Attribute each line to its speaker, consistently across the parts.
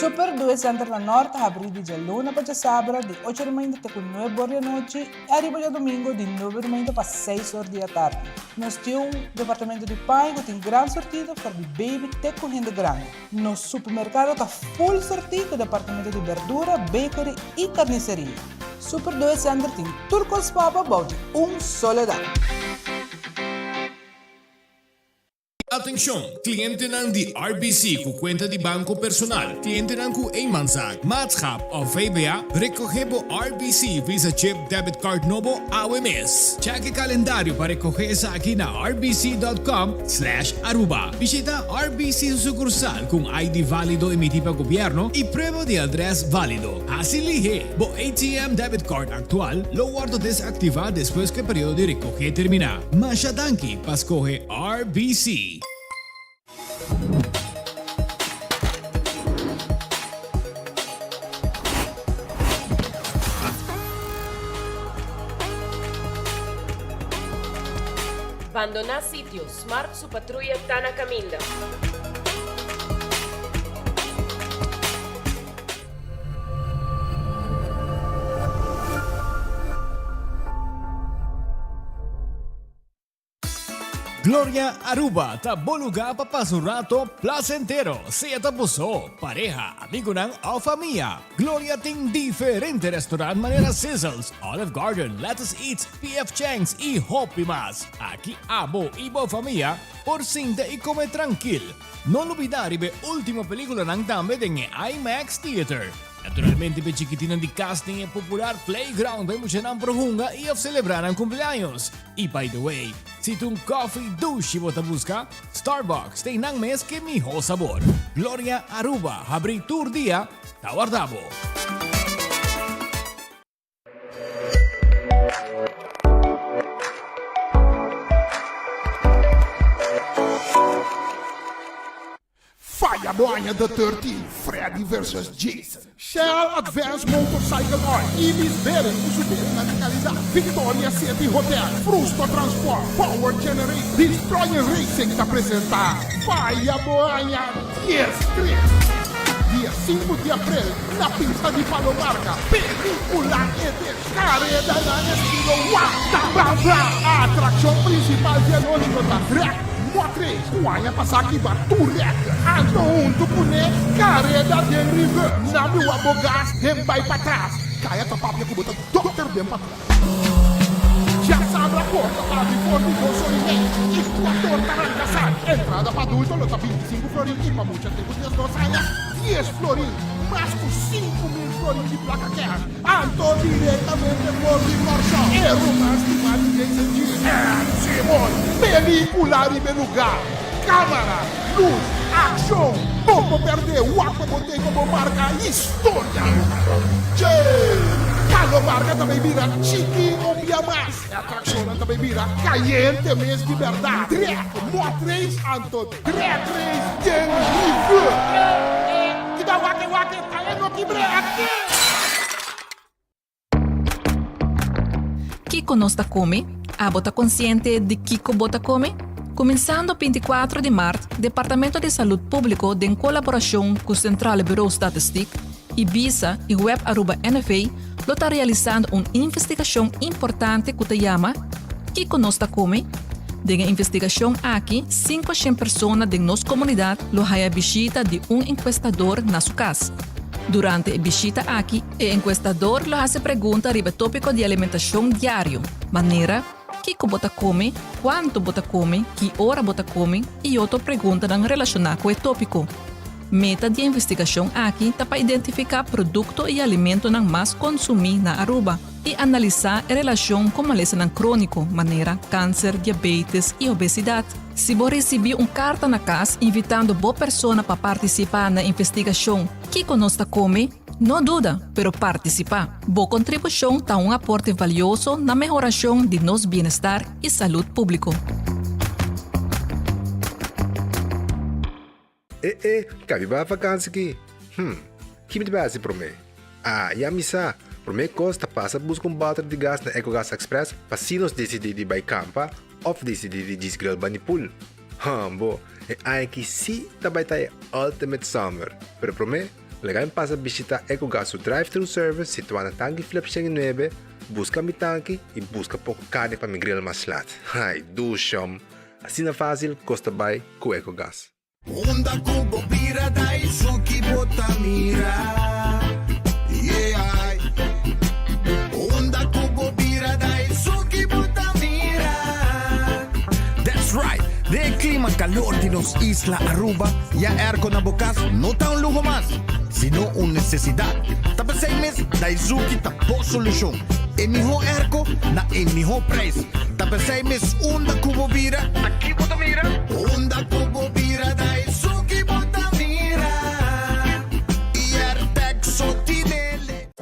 Speaker 1: Super Due Center na Nort ta habrí di djaluna pa djasabra di ocho di mainta te ku nuebe or di anochi i ariba djadumingu di nuebe di mainta pa seis or di atardi. Nos tin un departamento di paña ku tin gran sortido for di baby te ku hende grandi. Nos supermerkado ta full sortí ku departamento di berdura, bakery i karniseria. Super Due Center tin tur kos pa bo bou di un solo dak.
Speaker 2: Atencion! Clientenan di RBC cu cuenta di banco personal, clientenan cu eenmanszaak, maatschap of VBA, recoge bo RBC Visa Chip Debit Card nobo awe mes. Check e calendario pa recoge esaki na rbc.com slash aruba. Bishita RBC su sucursal cu un ID valido emiti pa gobierno y prueba di adres valido. Haci lihe! Bo ATM Debit Card actual lo wordo desactiva despues cu e periodo di recoge termina. Masha danki pa scoge RBC.
Speaker 3: Bandoná sitio, Smart su patruya ta na kaminda.
Speaker 2: Gloria Aruba ta bo lugar pa pasa un rato placentero, sea ta bo so, pareha, amigonan of famia. Gloria tin diferente restaurant manera Sizzles, Olive Garden, Lettuce Eats, PF Chang's y hopi mas. Aki abo y bo famia por sinta y come trankil. No lubida riba e ultimo peliculanan tambe den e IMAX Theater. Naturalmente p'e chikitinnan di cas tin e popular playground pa e muchanan por hunga y of celebra nan cumpleaños. Y by the way, si ta un coffee dushi bo ta busca, Starbucks ta einan mes ke miho sabor. Gloria Aruba habri tur dia, ta warda bo.
Speaker 4: Faya bo aña The 13, Freddy vs. Jason, Shell Advance Motorcycle Oil, Ibis Bering ku su beringnan di kalidat, Victoria City Hotel, Frusto Transport, Power Generator, Destroyer Racing ta presenta Faya bo aña 13, dia sinku di aprel na pista di Palomarca, pelikula e deskareda nan estilo Wata Bra Bra. Atrakshon prinsipal di anochi lo ta Drag Motrix ku aña pasá kiba tur rèkòrt. Anto huntu kuné kareda den reverse. Na biwa bo gas den bai patras. Kaya ta papia ku bo ta dòkter den patras. Djasabra porta ta abri for di dos ora i mei i kuator ta ranka sali. Entrada pa adulto lo ta 25 florin i pa mucha te ku 12 aña dies florin. Mas ku 5000 florin di plaka kèsh. Anto direktamente for di Kòrsou e ruman stimá di Jason G. Ed Simon. Pelíkula riba e lugá, kámara, lus, akshon, bo por pèrdè, wak pa bo tei pa bo marka historia. Dje! Kalo marka ta bai bira chiki un bia mas. E atrakshonnan ta bai bira kayente mes di bèrdat. Drèk, mòt reis, anto drèk reis den rivier. Kita wak e wak e ta e no kibr'é aki.
Speaker 5: Kiko nos ta kome? Abo ta konsiente di kiko bo ta kome? Kuminsando 24 di mart, Departamento di Salud Públiko den kolaborashon ku Centrale Bureau Statistiek, Ibisa i Web Aruba NV lo ta realisando un investigashon importante ku ta yama Kiko nos ta kome? Den e investigashon aki, 500 persona den nos komunidat lo haya bishita di un enkuestador na su kas. Durante e bishita aki, e enkuestador lo hasi pregunta riba e tópiko di alimentashon diario, manera, kiko bo ta kome, kuantu bo ta kome, ki ora bo ta kome i otro preguntanan relashoná ku e tópiko. Meta di e investigashon aki ta pa identifiká produkto i alimentonan mas konsumí na Aruba i analisá e relashon ku malesanan króniko manera kanser, diabetes i obesidat. Si bo risibí un karta na kas invitando bo persona pa partisipá na investigashon Kiko nos ta kome? No duda, pero partisipá! Bo kontribushon ta un aporte valioso na mehorashon di nos bienestar i salud públiko.
Speaker 6: E e, kabi bai vakansi ki? Hm, ki mi ta bai hasi promé? Ah, ya mi sa! Promé kos ta pasa buska un bòter di gas na Ecogas Express pa si nos disidí di bai kampa òf disidí di djis grill bani pool. Hòmbo, e aña aki sí ta bai ta e ultimate summer! Pero promé. Laga mi pasa bishita Ecogas su drive-thru service situá na Tanki Flip 109, buska mi tanki i buska poko karni pa mi grill mas lat. Ai, dushom! Asina fásil kos ta bai ku Ecogas.
Speaker 7: Unda ku bo bira ta esun ki bo ta mira, yeah. Unda ku bo bira ta esun ki bo ta mira.
Speaker 8: That's right! Den e klima kalor di nos isla Aruba, ya airco na bo kas no ta un luho mas, sino un nesesidat. Ta p'esei mes Daizuki ta bo solushon. E mihó airco na e mihó prijs. Ta p'esei mes unda ku bo bira, ta ki bo ta mira?
Speaker 7: Unda ku bo bira ta esun ki bo ta mira.
Speaker 8: Airtec so tinele.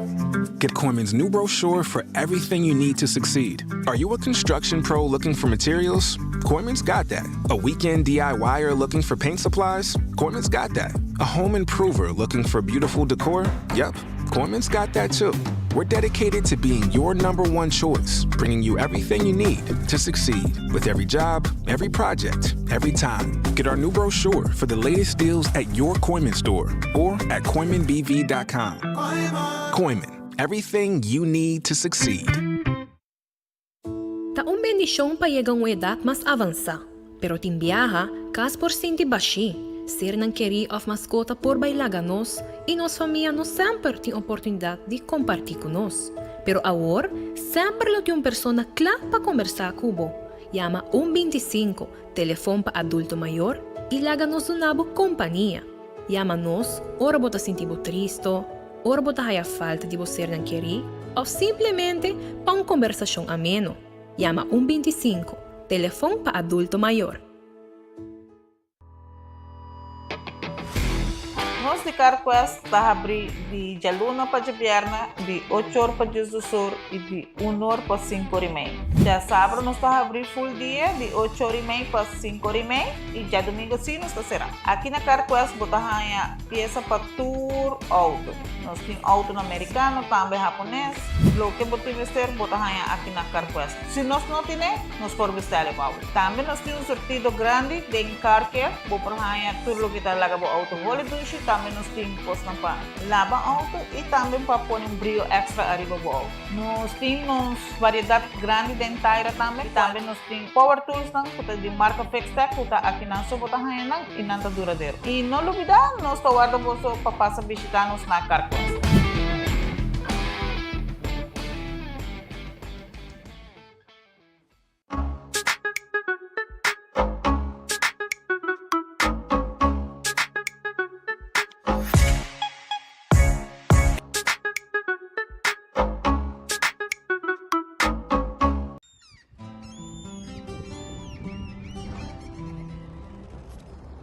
Speaker 9: Get Kooyman's new brochure for everything you need to succeed. Are you a construction pro looking for materials? Kooyman's got that. A weekend DIYer looking for paint supplies? Kooyman's got that. A home improver looking for beautiful decor? Yep, Kooyman's got that too. We're dedicated to being your number one choice, bringing you everything you need to succeed with every job, every project, every time. Get our new brochure for the latest deals at your Kooyman store or at KooymanBV.com. Kooyman, everything you need to succeed.
Speaker 10: Ta un bendishon pa yega un edat mas avansá, pero tin biaha, kas por sinti bashí, sernan kerí òf maskota por bai laga nos i nos famia no semper tin oportunidat di kompartí ku nos. Pero awor, semper lo tin un persona kla pa kombersá ku bo. Yama un 25, telefon pa adulto mayor, i laga nos duna bo kompania. Yama nos ora bo ta sinti bo tristo, ora bo ta haya falta di bo sernan kerí òf simplemente pa un kombersashon ameno. Yama un 25, telefon pa adulto mayor.
Speaker 11: Nos di CarQuest ta habrí di djaluna pa djabièrnè di ocho or pa diesdos or i di un or pa sinku or i mei. Djasabra nos ta habrí ful dia di ocho or i mei pa sinku or i mei i djadumingu sí nos ta será. Aki na CarQuest bo ta haña piesa pa tur outo. Nos tin outonan merikano, tambe hapones. Loke bo tin mester bo ta haña aki na CarQuest. Si nos no tine, nos por bestèl e pa bo. Tambe nos tin un surtido grandi den Car Care. Bo por haña tur loke ta laga bo outo holi dushi. Tambe nos tin kosnan pa laba outo i tambe pa pone un brio èkstra ariba bo outo. Nos tin nos variedat grandi den taira tambe. Tambe nos tin power toolsnan ku ta di marka Fixtech ku ta akinan so bo ta haña nan i nan ta duradero. I no lubidá nos ta warda boso pa pasa bishitá nos na Carquest.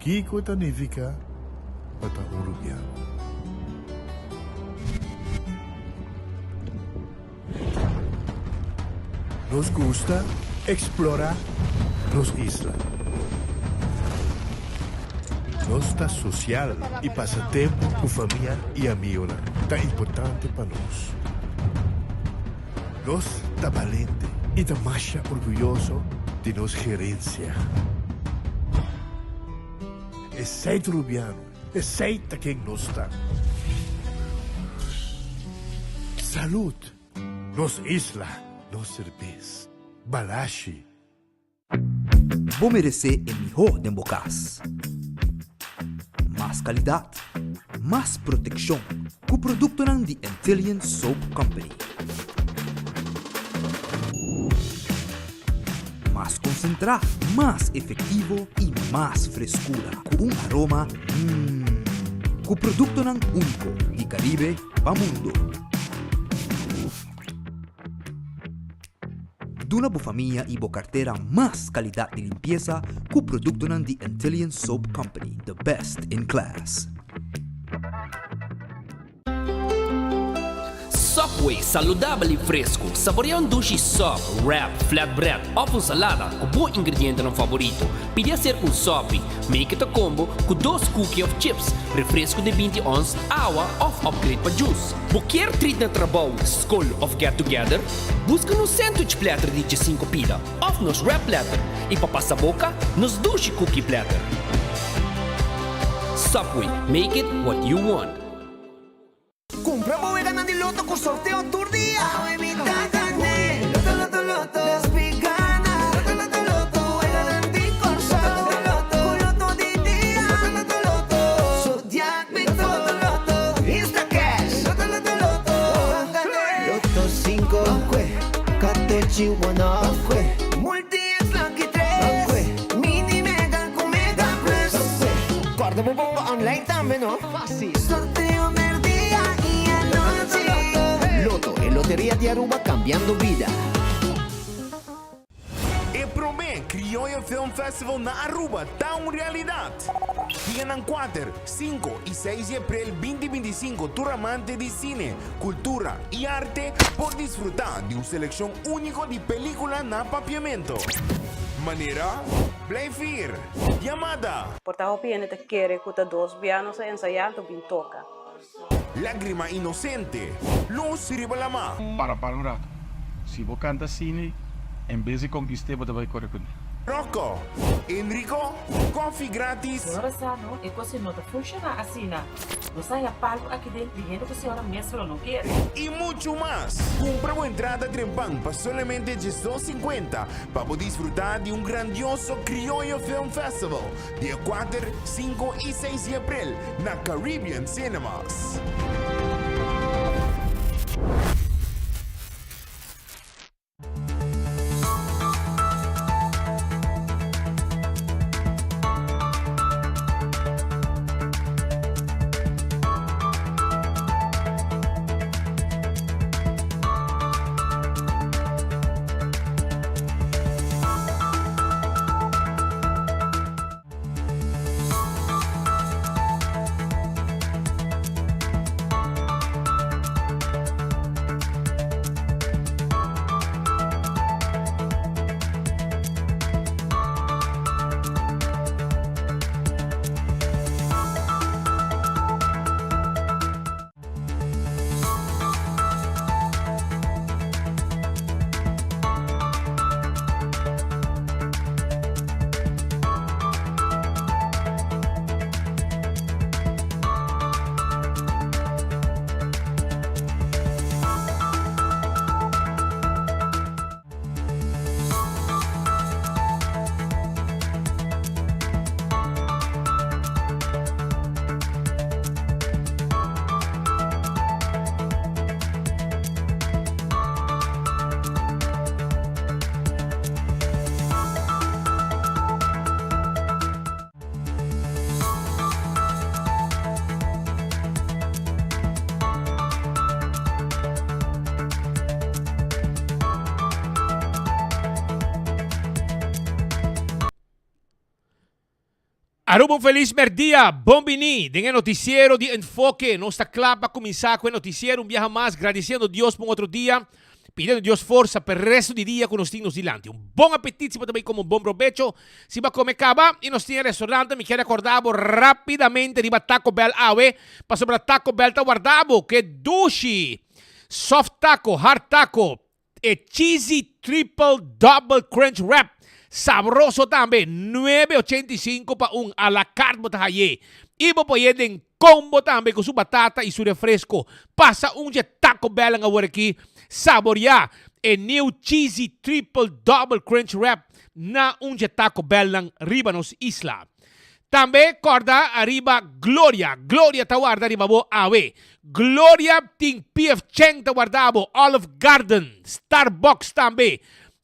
Speaker 12: Kiko ta nifiká pa ta un rubiano? Nos gusta eksplorá nos isla. Nos ta sosial i pasa tempu ku famia i amigonan ta importante pa nos. Nos ta balente i ta masha orguyoso di nos gerensia. Esei ta Rubiano, esei ta ken nos ta. Salud! Nos isla, nos serbes. Balashi.
Speaker 13: Bo meresé e mihó den bo kas. Mas kalidat, mas protekshon ku produktonan di Antillian Soap Company. Mas konsentrá, mas efektivo i mas freskura ku un aroma mmm. Ku produktonan úniko di Karibe pa mundu. Duna bo famia i bo kartera mas kalidat di limpiesa ku produktonan di Antillian Soap Company, the best in class.
Speaker 14: Subway, saludabel i fresku. Saborea un dushi sub, wrap, flatbread òf un salada ku bo ingredientenan faborito. Pidi aser un sopi. Make it a combo ku dos cookie òf chips, refresku di 20 ons, awa òf upgrade pa juice. Bo kier treat na trabou, skol òf get together? Buska nos sandwich platter di djesinku pida òf nos wrap platter i pa pasa boka, nos dushi cookie platter. Subway, make it what you want.
Speaker 7: sorteo tur dia. Awe mi ta gané. Loto, loto, loto. Nos pi gana. Loto, loto, loto. Weganan di Kòrsou. Loto, loto, ku loto di dia. Loto, loto, loto. Zodiac Big Four. Loto, loto, loto. Instacash. Loto, loto, loto. Ban gané. Loto sinku. Ban kue. Katochi one off. Ban kue. Multi X Lucky tres. Ban kue. Mini Mega ku Mega Plus. Ban kue. Kòrda bo bomba online tambe no. Fácil. Sorteo merdia y anochi.
Speaker 15: Lotto, e loteria di Aruba cambiando bida.
Speaker 16: E prome Crioyo Film Festival na Aruba ta un realidad! Dianan kuater, sinku y seis di april binti 25 tur amante di cine, cultura y arte por disfruta di un seleccion unico di pelicula na Papiamento. Manera, Blijf Hier, Yamada.
Speaker 17: Por ta hopi hende ta kere ku ta dos bia nos a ensayá anto bin toka.
Speaker 16: Lágrima Inocente, Luz riba lamá.
Speaker 18: Para para un rato. Si bo canta asina, en bes di conquist'é bo ta bay core cun'é.
Speaker 16: Rocco, Enrico, Koffie gratis.
Speaker 19: Señora sa no, e cos no ta funciona asina. Nos a haya palu aki den di hende cu señora mes lo no kere.
Speaker 16: Y mucho mas! Cumpra bo entrada trempan pa solamente 12.50 pa bo disfruta di un grandioso Crioyo Film Festival dia kuater, sinku y seis di april na Caribbean Cinemas.
Speaker 20: Aruba un felis merdia, bon bini den e noticiero di Enfoke. Nos ta kla pa kuminsá ku e noticiero un biaha mas, gradisiendo Dios pa un otro dia. Pidiendo Dios forsa p'e resto di dia ku nos tin nos dilanti. Un bon apetit si bo ta bai kome un bon probecho. Si bo a kome kaba i nos tin e restaurante mi kier rekorda bo rapidamente riba Taco Bell awe pasobra Taco Bell ta warda bo ku e dushi soft taco, hard taco, e cheesy triple double crunch wrap sabroso tambe nuebe ochenta i sinku pa un a la carte bo ta haye i bo por ye den Combo tambe cu su batata y su refresco. Pasa un dje Taco Bell'an awor aki saborea e new cheesy triple double crunch wrap na un dje Taco Bell'nan riba nos isla. Tambe corda ariba Gloria. Gloria ta warda riba bo awe. Gloria tin PF Chang ta warda bo, Olive Garden, Starbucks tambe.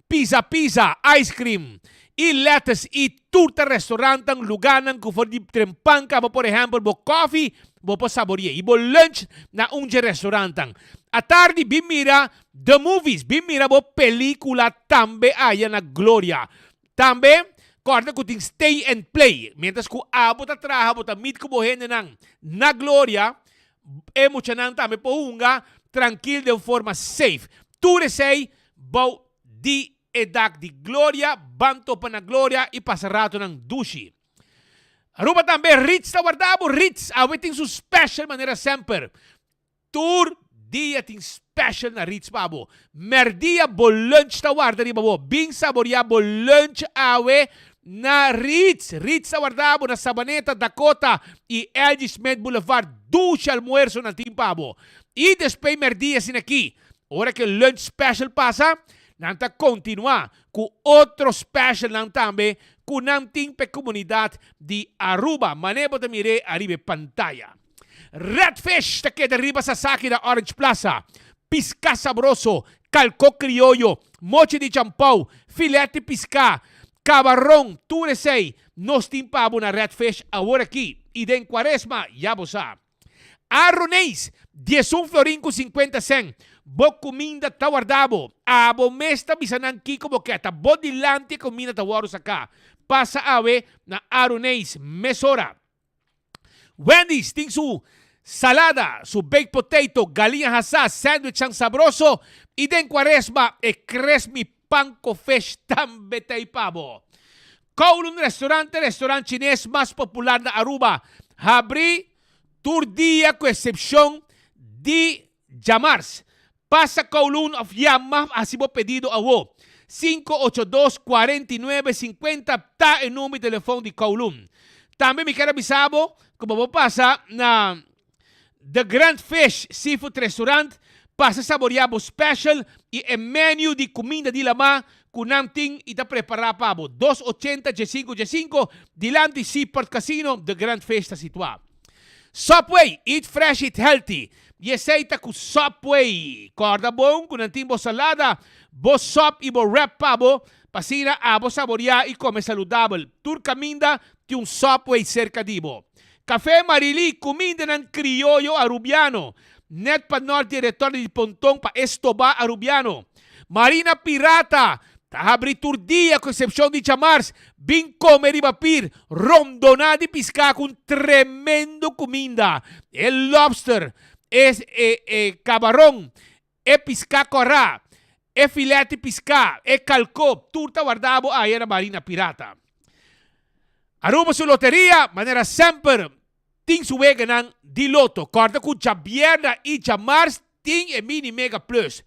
Speaker 20: Pizza Pizza, ice cream y lettuce y tur ta restaurantan, lugarnan cu for di trempan caba por ehempel bo coffee bo por saboria y bo lunch na un dje restaurantan. Atardi bin mira the movies, bin mira bo pelicula tambe aya na Gloria. Tambe corda cu tin stay and play, mientras cu abo ta traha bo ta meet cu bo hendenan na Gloria, e muchanan tambe por hunga trankil den forma safe. Tur esey Bou di e dak di Gloria, ban topa na Gloria y pasa ratonan dushi. Aruba tambe Ritz ta warda bo, Ritz awe tin su special manera semper. Tur dia tin special na Ritz pa bo. Merdia bo lunch ta warda riba bo. Bin saboria bo lunch awe na Ritz. Ritz ta warda bo na Sabaneta, Dakota y LG Smith Boulevard. Dushi almuerzo nan tin pa bo. I despues merdia asina aki, ora ku e lunch special pasa, nan ta kontinuá ku otro specialnan tambe ku nan tin pa e komunidat di Aruba, manera bo ta mir'é ariba e pantaya. Red Fish ta keda riba Sasaki na Orange Plaza. Piská sabroso, kalkó krioyo, mochi di champou, filet di piská, kabaron, tur esei nos tin pa bo na Red Fish awor aki i den kuaresma, ya bo sa. Aroneis, 11 florin ku 50 sèn. Bo kuminda ta warda bo. Abo mes ta bisa nan kiko bo ke. Ta bo dilanti e kuminda ta wòrdu saká. Pasa awe na Aroneis mesora. Wendy's tin su salada, su baked potato, galiña hasá, sandwichnan sabroso i den kuaresma e kresmi pan ku fish tambe ta ei pa bo. Kowloon Restaurant ta e restaurant chines mas popular na Aruba. Habri tur dia ku eksepshon di djamars. Pasa Kowloon of yama hasi bo pedido awo. 582 49 50 ta e number di telefon di Kowloon. Tambe mi kier a bisa bo ku bo por pasa na The Grand Fish Seafood Restaurant pasa saborea bo special y e menu di cuminda di lama cu nan tin y ta prepara pa bo. Dos ochenta djesinco djesinco dilanti Seaport Casino The Grand Fish ta situa. Subway, eat fresh eat healthy y esey ta cu Subway. Corda bon cu nan tin bo salada, bo sop y bo wrap pa bo pa asina abo saborea y come saludabel. Tur caminda tin un Subway cerca di bo. Café Marilí, cumindanan crioyo Arubiano. Net pa nort di e retorno di Ponton pa Estoba Arubiano. Marina Pirata, ta habri tur dia cu excepcion di djamars. Bin come riba pir, rondona di pisca cu un tremendo cuminda. E lobster, e e e cabaron, e pisca cora, e filet di pisca, e calco, tur ta warda bo aya na Marina Pirata. Aruba su loteria, manera semper, tin su weganan di loto. Corda cu djabierna y djamars tin e Mini Mega Plus.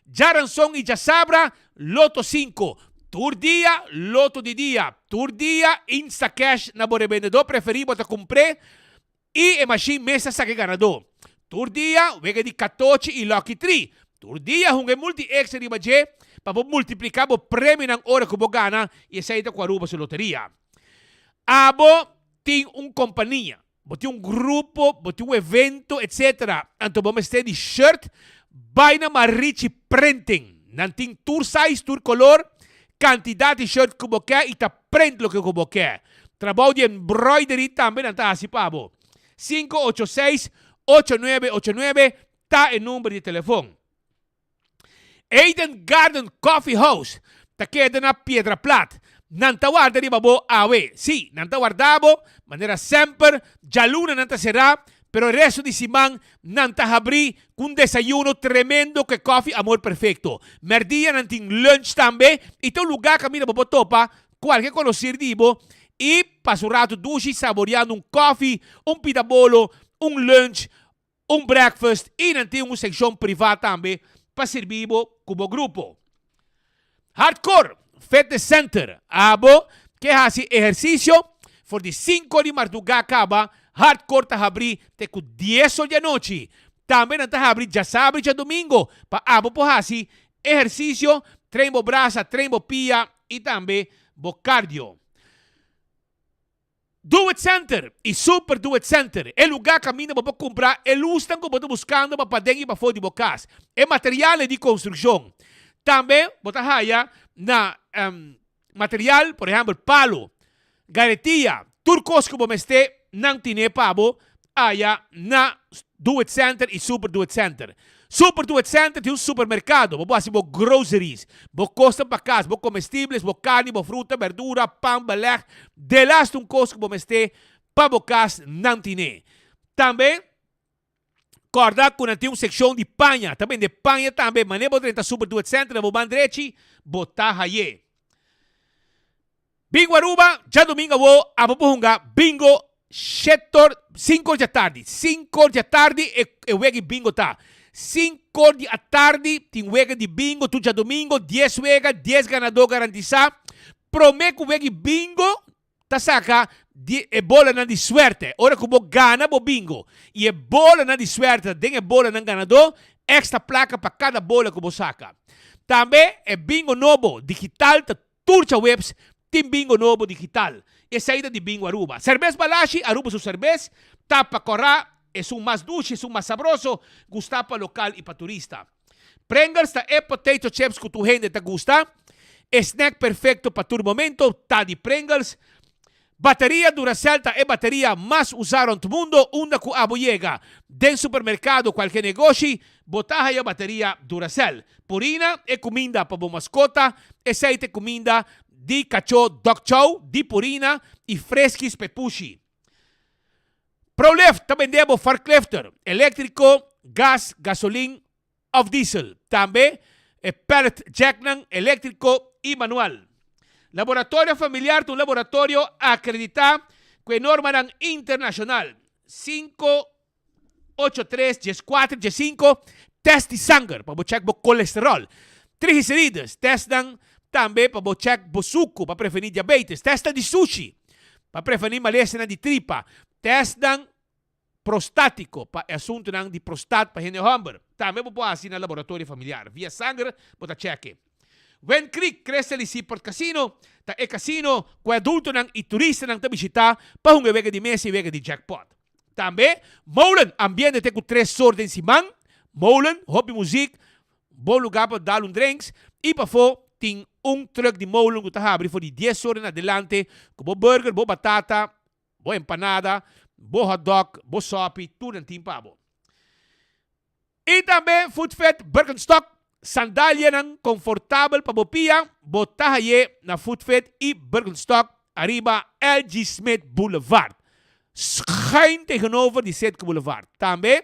Speaker 20: Djaranson y djasabra, Loto cinco. Tur dia, loto di dia. Tur dia, Instacash na bo rebendedor preferi bo ta cumpr'e y e mashin mes ta saca e ganador. Tur dia, wega di catochi y Lucky Tree. Tur dia, hunga e Multi Extra riba dje pa bo multiplica bo premionan ora cu bo gana y esey ta cu Aruba su loteria. Abo tin un compania, bo tin un grupo, bo tin un evento etc. Anto bo mester di shirt, bay na Marichi Printing. Nan tin tur size, tur color, cantidad di shirt cu bo ke y ta print loke cu bo ke. Trabou di embroidery tambe nan ta haci pa bo. 586 8989 ta e number di telefon. Eden Garden Coffee House ta keda na Piedra Plat. Nan ta warda riba bo awe. Sí, nan ta warda bo, manera semper. Djaluna nan ta será, pero e resto di siman nan ta habrí ku un desayuno tremendo ku e kòfi Amor Perfecto. Mèrdia nan tin lunch tambe i ta un lugá kaminda bo por topa kualke konosir di bo i pasa un ratu dushi saboriando un kòfi, un pita bolo, un lunch, Un breakfast y nan tin un seccion priva tambe pa sirbi bo cu bo grupo. Hardcore Fitness Center, Abo ke haci ehercicio for di cinco di marduga caba, Hardcore ta habri te cu dies or di anochi. Tambe nan ta habri djasabra y djadomingo pa abo por haci ehercicio, train bo brasa, train bo pia y tambe bo cardio. Do It Center y Super Do It Center, e lugar caminda bo por cumpra e luznan cu bo ta buscando pa paden y pafo di bo cas, e materialnan di construccion. Tambe bo ta haya na material, por ehempel palo, garetia, tur cos cu bo mester nan tine pa bo aya na Do It Center y Super Do It Center. Super Do It Center tin un supermercado, bo por haci bo groceries, bo cosnan pa cas, bo comestibles, bo carni, bo fruta, berdura, pan, beleg, delaste un cos cu bo mester pa bo cas nan tine. Tambe corda cu nan tin un seccion di paña, ta bende paña tambe, manera bo drenta Super Do It Center na bo man drechi, bo ta haye. Bingo Aruba, djadomingo awo abo por hunga bingo shetor cinco or di atardi. Cinco or di atardi e e wega di bingo ta. Cinco or di atardi tin wega di bingo tur djadomingo, dies wega, dies ganador garantisa. Prome cu wega di bingo ta saca. Di e bolanan di suerte. Ora ku bo gana bo bingo i e bolanan di suerte ta den e bolanan ganadó, èkstra plaka pa kada bola ku bo saka. Tambe e bingo nobo digital ta tur djaweps tin bingo nobo digital. Esei ta di Bingo Aruba. Serbes Balashi, Aruba su serbes, ta pa kòrá, esun mas dushi, esun mas sabroso, gustá pa lokal i pa turista. Pringles ta e potato chips ku tur hende ta gusta. E snack perfecto pa tur momento ta di Pringles. Bateria Duracell ta e bateria mas usa rond mundo unda ku abo yega. Den supermerkado kualke negoshi bo ta haya bateria Duracell. Purina e kuminda pa bo maskota, esei ta e kuminda di kachó Dog Chow di Purina i Friskies Pepushi. Prolift ta bende bo forklifter, eléktriko, gas, gasolin òf diesel. Tambe e pallet jacknan eléktriko i manual. Laboratorio Familiar ta un laboratorio akreditá ku e normanan internashonal 583 14 15, tèst di sanger pa bo chèk bo kolesteròl, triglicerides, tèstnan tambe pa bo chèk bo suku pa prevení diabetes, tèstnan di sushi pa prevení malesanan di tripa, tèstnan prostátiko pa e asuntunan di prostat pa hende hòmber. Tambe bo por hasi na laboratorio familiar. Via sanger bo ta chèke. Wind Creek Crystal y Seaport Casino ta e casino ku e adultonan y turistanan ta bishitá pa hunga e wega di mesa y wega di jackpot. Tambe, Molen, ambiente te ku tres sor den siman. Molen, hopi muzik, bon lugá pa dal un drinks y pafó tin un truck di molen ku ta habri for di dies sor en adelante ku bo burger, bo batata, Bo empanada, bo hotdog, bo sopi, tur nan tin pa bo. I tambe Footfit Birkenstock, sandalianan konfortabel pa bo pia, bo ta haye na Footfit i Birkenstock ariba LG. Smith Boulevard, schuin tegenover di Citgo Boulevard. Tambe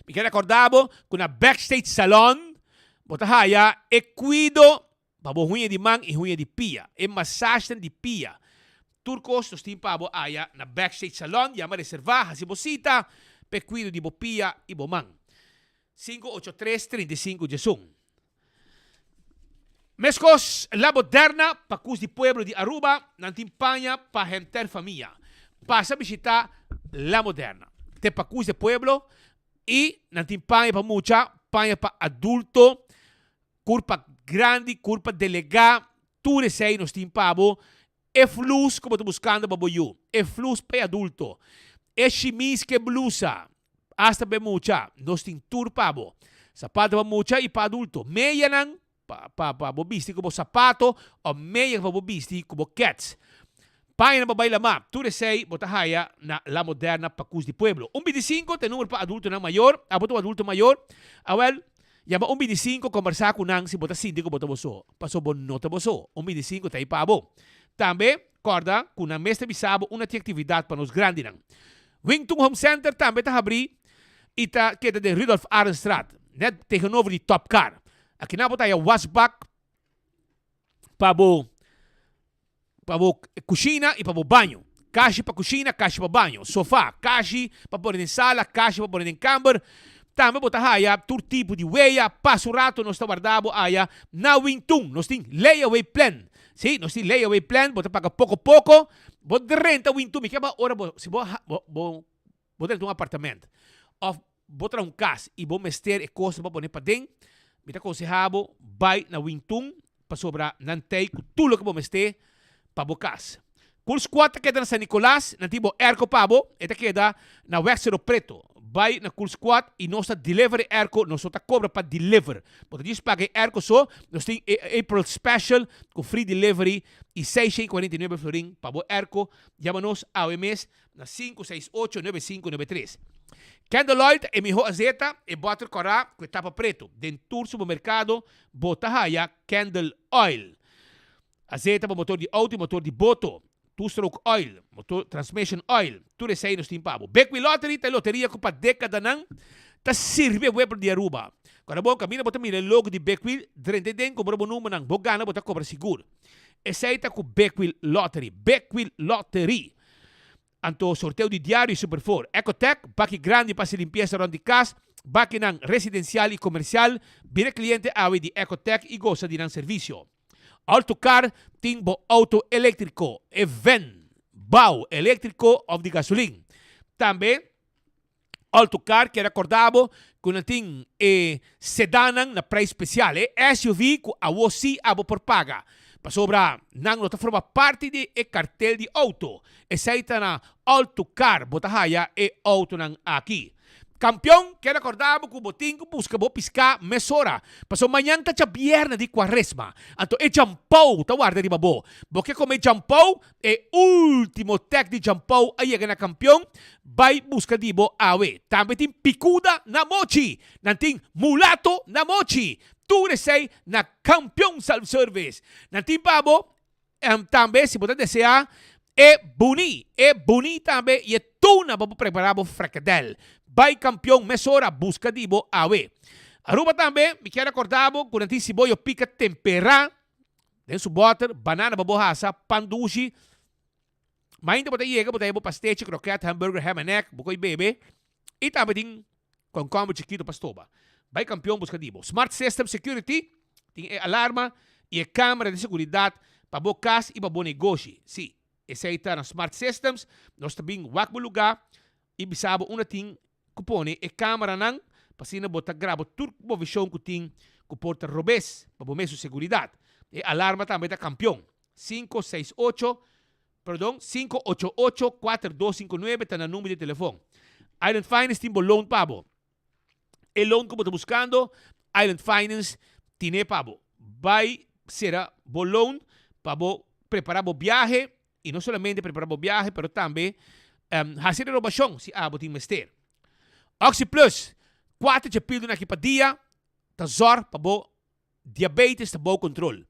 Speaker 20: mi ke rekorda bo ku na Backstage Salon bo ta haya e kuido Pa bo huña di man i huña di pia, e masashnan di pia. Tur kos nos tin pa bo aya na Backstage Salon, yama reservá, hasi bo sita p'e kuido di bo pia i bo man. 583 35 11. Meskos La Moderna pa kus di pueblo di Aruba, nan tin paña pa henter famia. Pasa bishita La Moderna. Te pa kus di pueblo i nan tin paña pa mucha, paña pa adulto. Kurpa grandi, kurpa delegá, tur esei nos tin pa bo. E flus ku bo ta buskando pa bo yu, e flus pa e adulto, e shimis ku e blusa, asta pa e mucha, nos tin tur pa bo. Sapato pa mucha i pa adulto, meyanan pa pa pa bo bisti ku bo sapato òf meya pa bo bisti ku bo kèts. Pañanan pa bai lamá, tur esei bo ta haya na La Moderna Pakus di Pueblo. Un bintisinko ta e number pa adultonan mayor, abo ta un adulto mayor? Awèl, Yama un bintisinko kombersá ku nan si bo ta sinti ku bo ta bo so, paso bo no ta bo so. Un bintisinko ta ei pa bo. Tambe, kòrda ku nan mes ta bisa bo unda tin aktividat pa nos grandinan. Wingtung Home Center tambe ta habrí i ta keda den Rudolf Arendstraat, nèt tegenover di Top Car. Akinan bo ta haya wasbak pa bo pa bo kushina i pa bo baño. Kashi pa kushina, kashi pa baño. Sofá, kashi pa pone den sala, kashi pa pone den kamber. Tambe bo ta haya tur tipo di weya. Pasa un rato nos ta warda bo aya na Wintun. Nos tin layaway plan. Sí, nos tin layaway plan. Bo ta paga poko poko. Bo drenta Wintun. Mi ke ba ora bo, si bo, bo, bo drenta un apartament of bo traha un kas i bo mester e kosnan pa pone paden, mi ta konsehá bo bai na Wintun pasobra nan tei ku tur loke bo mester pa bo kas. Cool Squad ta keda na San Nicolas, nan tin bo airco pa bo, e ta keda na Weg Cerro Preto. Bai na Cool Squad i nos ta deliver e airco, nos no ta kobra pa deliver. Bo ta djis paga e airco so, nos tin e April special ku free delivery i 649 florin pa bo airco. Yama nos awe mes Na 568 9593. Candle Oil ta e miho azeta, e bòter kòrá ku e tapa pretu. Den tur supermerkado bo ta haya Candle Oil. Azeta pa motor di outo i motor di boto, two stroke oil, motor transmission oil, tur esei nos tin pa bo. Big Wheel Lottery ta e loteria ku pa dekadanan ta sirbi e pueblo di Aruba. Kòrda bon, kaminda bo ta mira e logo di Big Wheel, drenta den, kumpra bo numbernan, bo gana bo ta kobra sigur. Esei ta ku Big Wheel Lottery. Big Wheel Lottery. Anto sorteo di diario y Super Four. Ecotec, baki grandi pa haci limpieza rond di cas, bakinan residencial y comercial, bira cliente awe di Ecotec y goza di nan servicio. Autocar tin bo auto electrico, e ven. bao eléktriko òf di gasolin. Tambe Autocar kier akorda bo ku nan tin e sedannan na prijs spesial, e SUV ku awo sí abo por paga, pasobra nan no ta forma parti di e kartel di outo. Esei ta na Autocar bo ta haya e outonan aki. Kampion, kier akorda bo ku bo tin ku buska bo piská mesora, pasobra mañan ta djabièrnè di Kuaresma, anto e djampou ta warda riba bo. Bo ke kome djampou? E último tèk di djampou a yega na Kampion, bai buska di bo awe. Tambe tin pikuda na mochi, nan tin mulato na mochi, tur esei na Kampion Self Service. Nan tin pa bo Tambe si bo ta deseá e buni, e buni tambe i e tuna bo por prepará bo frekadèl. Bai Kampion mesora buska di bo awe. Aruba tambe mi kier rekordá bo ku nan tin siboyo pika temperá den su bòter, banana pa bo hasa, pan dushi. Mainta bo ta yega bo ta haya bo pastechi, kroket, hamburger, ham and egg, bo ko'i bebe. I tambe tin Konkomber chikito pa stoba. Bai kampion buska di bo. Smart System Security tin e alarma i e kamera di seguridat pa bo kas i pa bo negoshi. Sí, esei ta na Smart Systems. Nos ta bin wak bo lugá i bisa bo unda tin ku pone e kameranan pa asina bo ta graba tur movishon ku tin ku por ta robes pa bo mesun seguridat. E alarma tambe ta kampion. 568 Perdon, 588-4259 ta nan number di telefon. Island Finance tin bo loan pa bo. E loan ku bo ta buskando, Island Finance tine pa bo. Bai sera bo loan pa bo prepara bo biahe i no solamente prepara bo biahe pero tambe hasi renobashon si abo tin mester. OxyPlus, kuater dje pildonan aki pa dia ta zòrg pa bo Diabetes ta bou kontrol.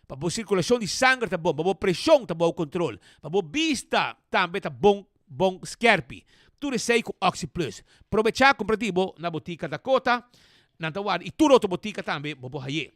Speaker 20: Pa bo sirkulashon di sanger ta bon, pa bo preshon ta bou kontrol, pa bo bista tambe ta bon bon skerpi. Tur esei ku OxyPlus. Probechá kumpra di bo na botika Dakota, nan ta warda i tur otro botika tambe bo por haye.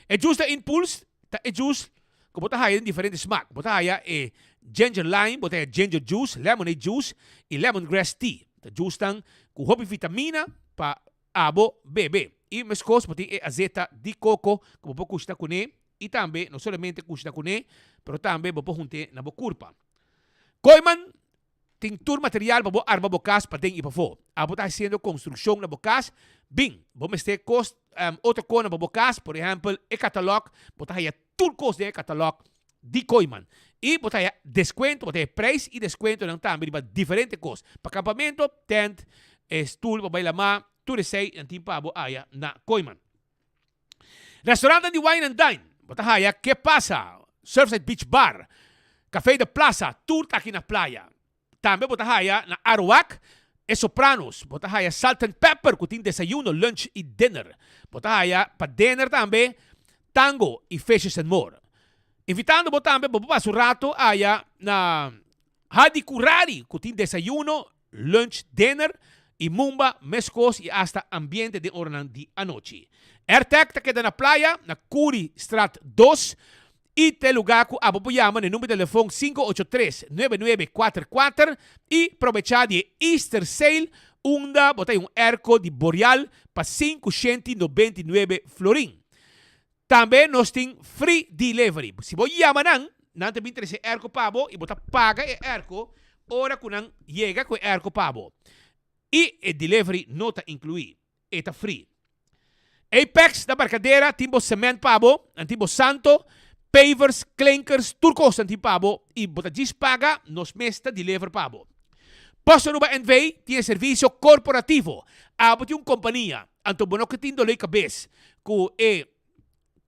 Speaker 20: E juice ta Impulse ta e juice ku bo ta haya den diferente smak. Bo ta haya e ginger lime, bo ta haya ginger juice, lemonade juice i lemongrass tea. Ta juicenan ku hopi vitamina pa Abo bebe. I meskos bo tin e azeta di koko ku bo por kushna kuné i tambe no solamente kushna kuné pero tambe bo por hunt'é na bo kurpa. Kooiman tin tur material pa bo arma bo kas paden i pafó. Abo ta hasiendo konstrukshon na bo kas? Bin, bo mester kos otro kona pa bo kas, por ehèmpel e katalòg, bo ta haya tur kos den e katalòg di Kooiman. I bo ta haya deskuento, bo ta haya preis i deskuentonan tambe riba diferente kos. Pa kampamento, tent, e stul pa bai lamá, tur esei nan tin pa bo haya na Kooiman. Restaurantan di Wine and Dine, bo ta haya Ke Pasa, Surfside Beach Bar, Café de Plaza, tur ta aki na playa. Tambe bo ta haya na Aruac e Sopranos. Bo ta haya Salt and Pepper cu tin desayuno, lunch y dinner. Bo ta haya pa dinner tambe Tango y Fishes and More. Invitando bo tambe bo por pasa un rato aya na Hadi Curari cu tin desayuno, lunch, dinner y mumba mescos y hasta ambiente den oranan di anochi. Airtec ta keda na playa na Curi Straat dos. I ta e lugá ku abo por yama na e number di telefon 583 9944 i probechá di e Easter Sale unda bo ta haña un airco di Boreal pa 599 florin. Tambe nos tin free delivery. Si bo yama nan, nan ta bin trese e airco pa bo i bo ta paga e airco ora ku nan yega ku e airco pa bo. I e delivery no ta inkluí. E ta free. Apex na Barcadera tin bo cement pa bo, nan tin bo santo, pavers, klinkers, tur kos nan tin pa bo y bo ta djis paga, nos mes ta deliver pa bo. Post Aruba NV tin e servicio corporativo. Abo tin un compania, anto bo no ke tin dolor cabes cu e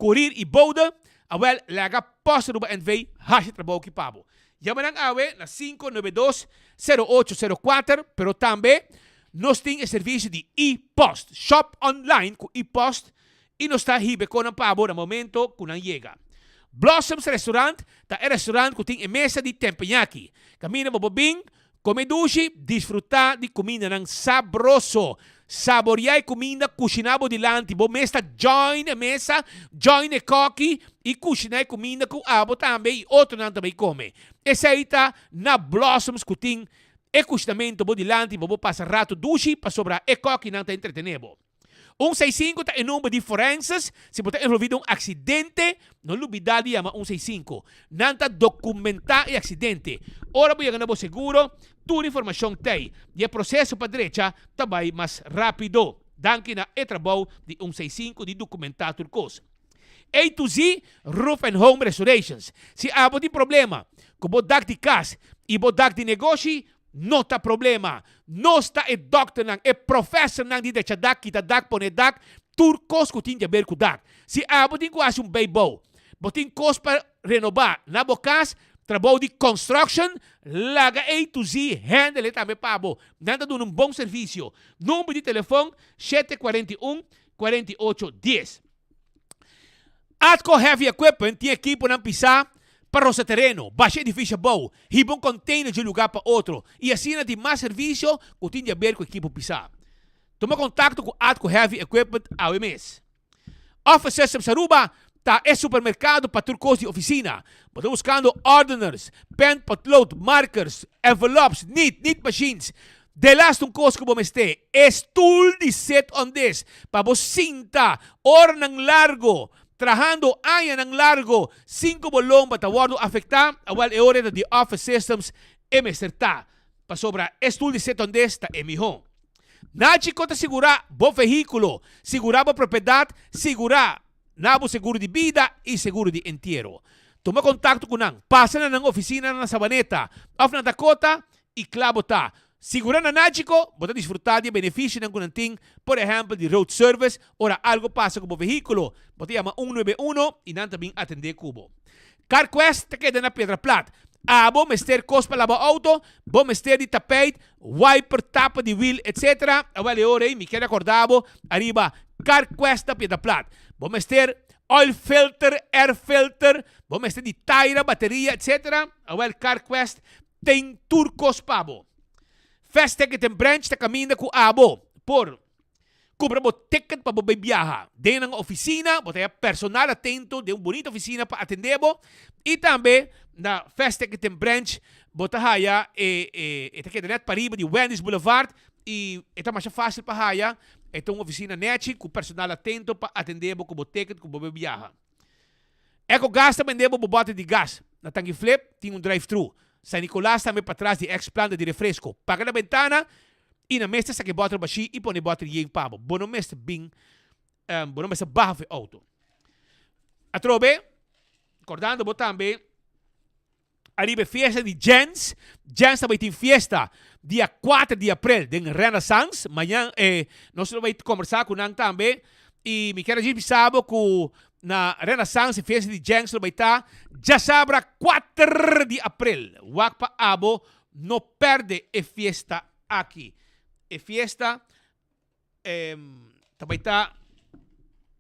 Speaker 20: Kurir i boude, awel laga Post Aruba NV haci trabou aki pa bo. Yama nan awe na 592 0804, pero tambe nos tin e servicio di e-post. Shop online cu e-post i nos ta hiba e konan pa bo na momento cu nan yega. Blossoms Restaurant ta e restaurant cu tin e mesa di tempeñaki. Caminda bo por bin Come dushi, disfruta di cumindanan sabroso. Saborea e cuminda cushina bo dilanti. Bo mes ta join e mesa, join e koki y cushina e cuminda cu abo tambe y otronan ta bay come. Esey ta na Blossoms cu tin e cushinamento bo dilanti bo por pasa rato dushi pasobra e kokinan ta entretene bo. 165 ta e number di forenses, si bo ta envolvi den un accidente, no lubida di yama 165. Nan ta documenta e accidente. Ora bo yega na bo seguro, tur informacion t'ey. Di e proceso pa drecha ta bay mas rapido. Danki na e trabou di 165 di documenta tur cos. A to Z Roof and Home Restorations. Si abo tin problema cu bo dak di cas y bo dak di negoshi, no ta problema. Nos ta e dokternan, e professornan di drecha dak, kita dak, pone dak, tur cos cu tin di haber cu dak. Si abo tin cu haci un bijbouw, bo tin cos pa renoba na bo cas, trabou di construction, laga A to Z handle e tambe pa bo. Nan ta duna un bon servicio. Number di telefon, 741 48 dies. Atco Heavy Equipment tin ekiponan pisá pa rosa tereno, basha edifisio abou, hiba un container di un lugá pa otro i asina tin mas servisio ku tin di haber ku ekipo pisá. Tuma kontakto ku Atco Heavy Equipment awe mes. Office Systems Aruba ta e supermerkado pa tur kos di ofisina. Bo ta buskando ordeners, pen, potlood, markers, envelops, nit, nit machines, Delaste un kos ku bo mester, e stul di sit on this pa bo sinta oranan largo, trahando añanan largo sin ku bo lomba ta wòrdu afektá, awèl e ora ta di Office Systems e mester ta, pasobra e stul di sit on this ta e mihó. Nachi ku ta sigurá bo vehíkulo, sigurá bo propiedat, sigurá na bo seguro di bida i seguro di entiero. Tuma kontakto ku nan, pasa na nan ofisina na Sabaneta òf na Dakota I kla bo ta. Sigurá na Nagico, bo ta disfrutá di e benefisionan ku nan tin, por ehèmpel di road service, ora algu pasa ku bo vehíkulo, bo ta yama un nuebe uno i nan ta bin atendé ku bo. CarQuest ta keda na Piedra Plat. Abo mester kos pa laba outo, bo mester di tapijt, wiper, tapa di wiel, etc. Awel e ora ei mi kier rekordá bo ariba CarQuest na Piedra Plat. Bo mester oil filter, air filter, bo mester di taira, bateria, etc. Awel CarQuest Tin tur kos pa bo. Fast Ticket en Branch ta kaminda ku abo por kumpra bo ticket pa bo bai biaha. Den nan ofisina bo ta haya personal atento den un bunita ofisina pa atende bo i tambe na Fast Ticket en Branch bo ta haya e e ta keda net pariba di Wendy's Boulevard i e ta masha fasil pa haya. E ta un ofisina nechi ku personal atento pa atende bo ku bo ticket ku bo bai biaha. Ecogas ta bende bo bo bote di gas. Na Tangi Flip tin un drive-thru. San Nicolas tambe patras di ex planta di refresco. Paga na bentana y nan mester saca e boter bashi y pone e boter yen pa bo. Bo no mester bin, bo no mester baha for e auto. Atrobe, cordando bo tambe. Ariba e fiesta di Jens. Jens ta bai tin fiesta dia kuater di aprel den Renaissance. Mañan eh, nos lo bai kombersá ku nan tambe. I mi kier a djis bisa bo ku na Renaissance e fiesta di Jens lo bai ta djasabra kuater di aprel. Wak pa abo no pèrdè e fiesta aki. E fiesta eh, ta bai ta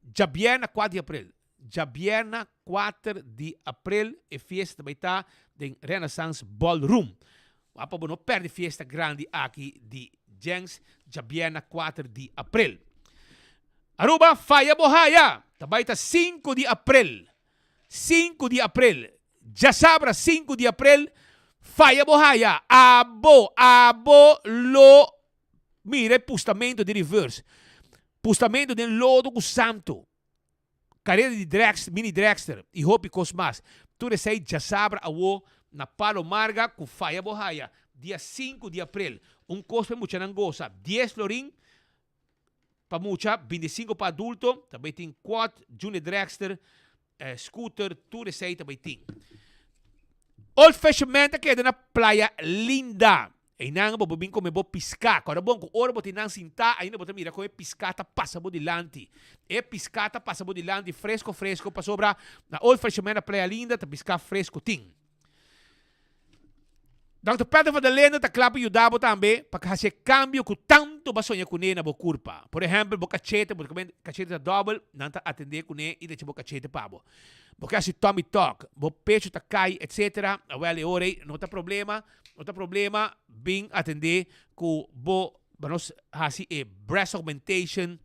Speaker 20: djabièrnè kuater di aprel. Djabièrna kuater di aprel e fiesta ta bai ta den Renaissance Ballroom. Wak pa bo no pèrdè fiesta grandi aki di Jens djabièrna kuater di aprel. Aruba faya bo haya! Ta bai ta sinku di aprel. Sinku di aprel. Djasabra sinku di aprel faya bo haya! Abo, abo lo mira e pustamento di reverse. Pustamento den lodo ku santu. Kareda di drags, mini dragster y hopi cos mas. Tur esey djasabra awo na Palo Marga cu faya bo haya dia sinku di april. Un cos pa e muchanan gosa, dies florin pa mucha, bintisinco pa adulto. Ta bay tin quad, junior dragster, scooter, tur esey ta bay tin. Old Fisherman ta keda na Playa Linda. Einan bo por bin come bo pisca. Kòrda bon ku ora bo tin nan sintá ainda bo ta mira kon e pisca ta pasa bo dilanti. E pisca ta pasa bo dilanti fresco fresco pasobra na Old Fisherman na Playa Linda ta pisca fresco tin. Dòkter Patrick van der Linden ta kla pa yuda bo tambe pa hasi e kambio ku tantu bo a soña kuné na bo kurpa. Por ehèmpel bo kachete, bo ta kome kachete ta dòbel, nan ta atendé kuné i drecha bo kachete pa bo. Bo ke hasi tummy tuck, bo pecho ta kai etcetera, awèl e ora ei no ta problema. No ta problema, bin atendé ku bo pa nos hasi e breast augmentation,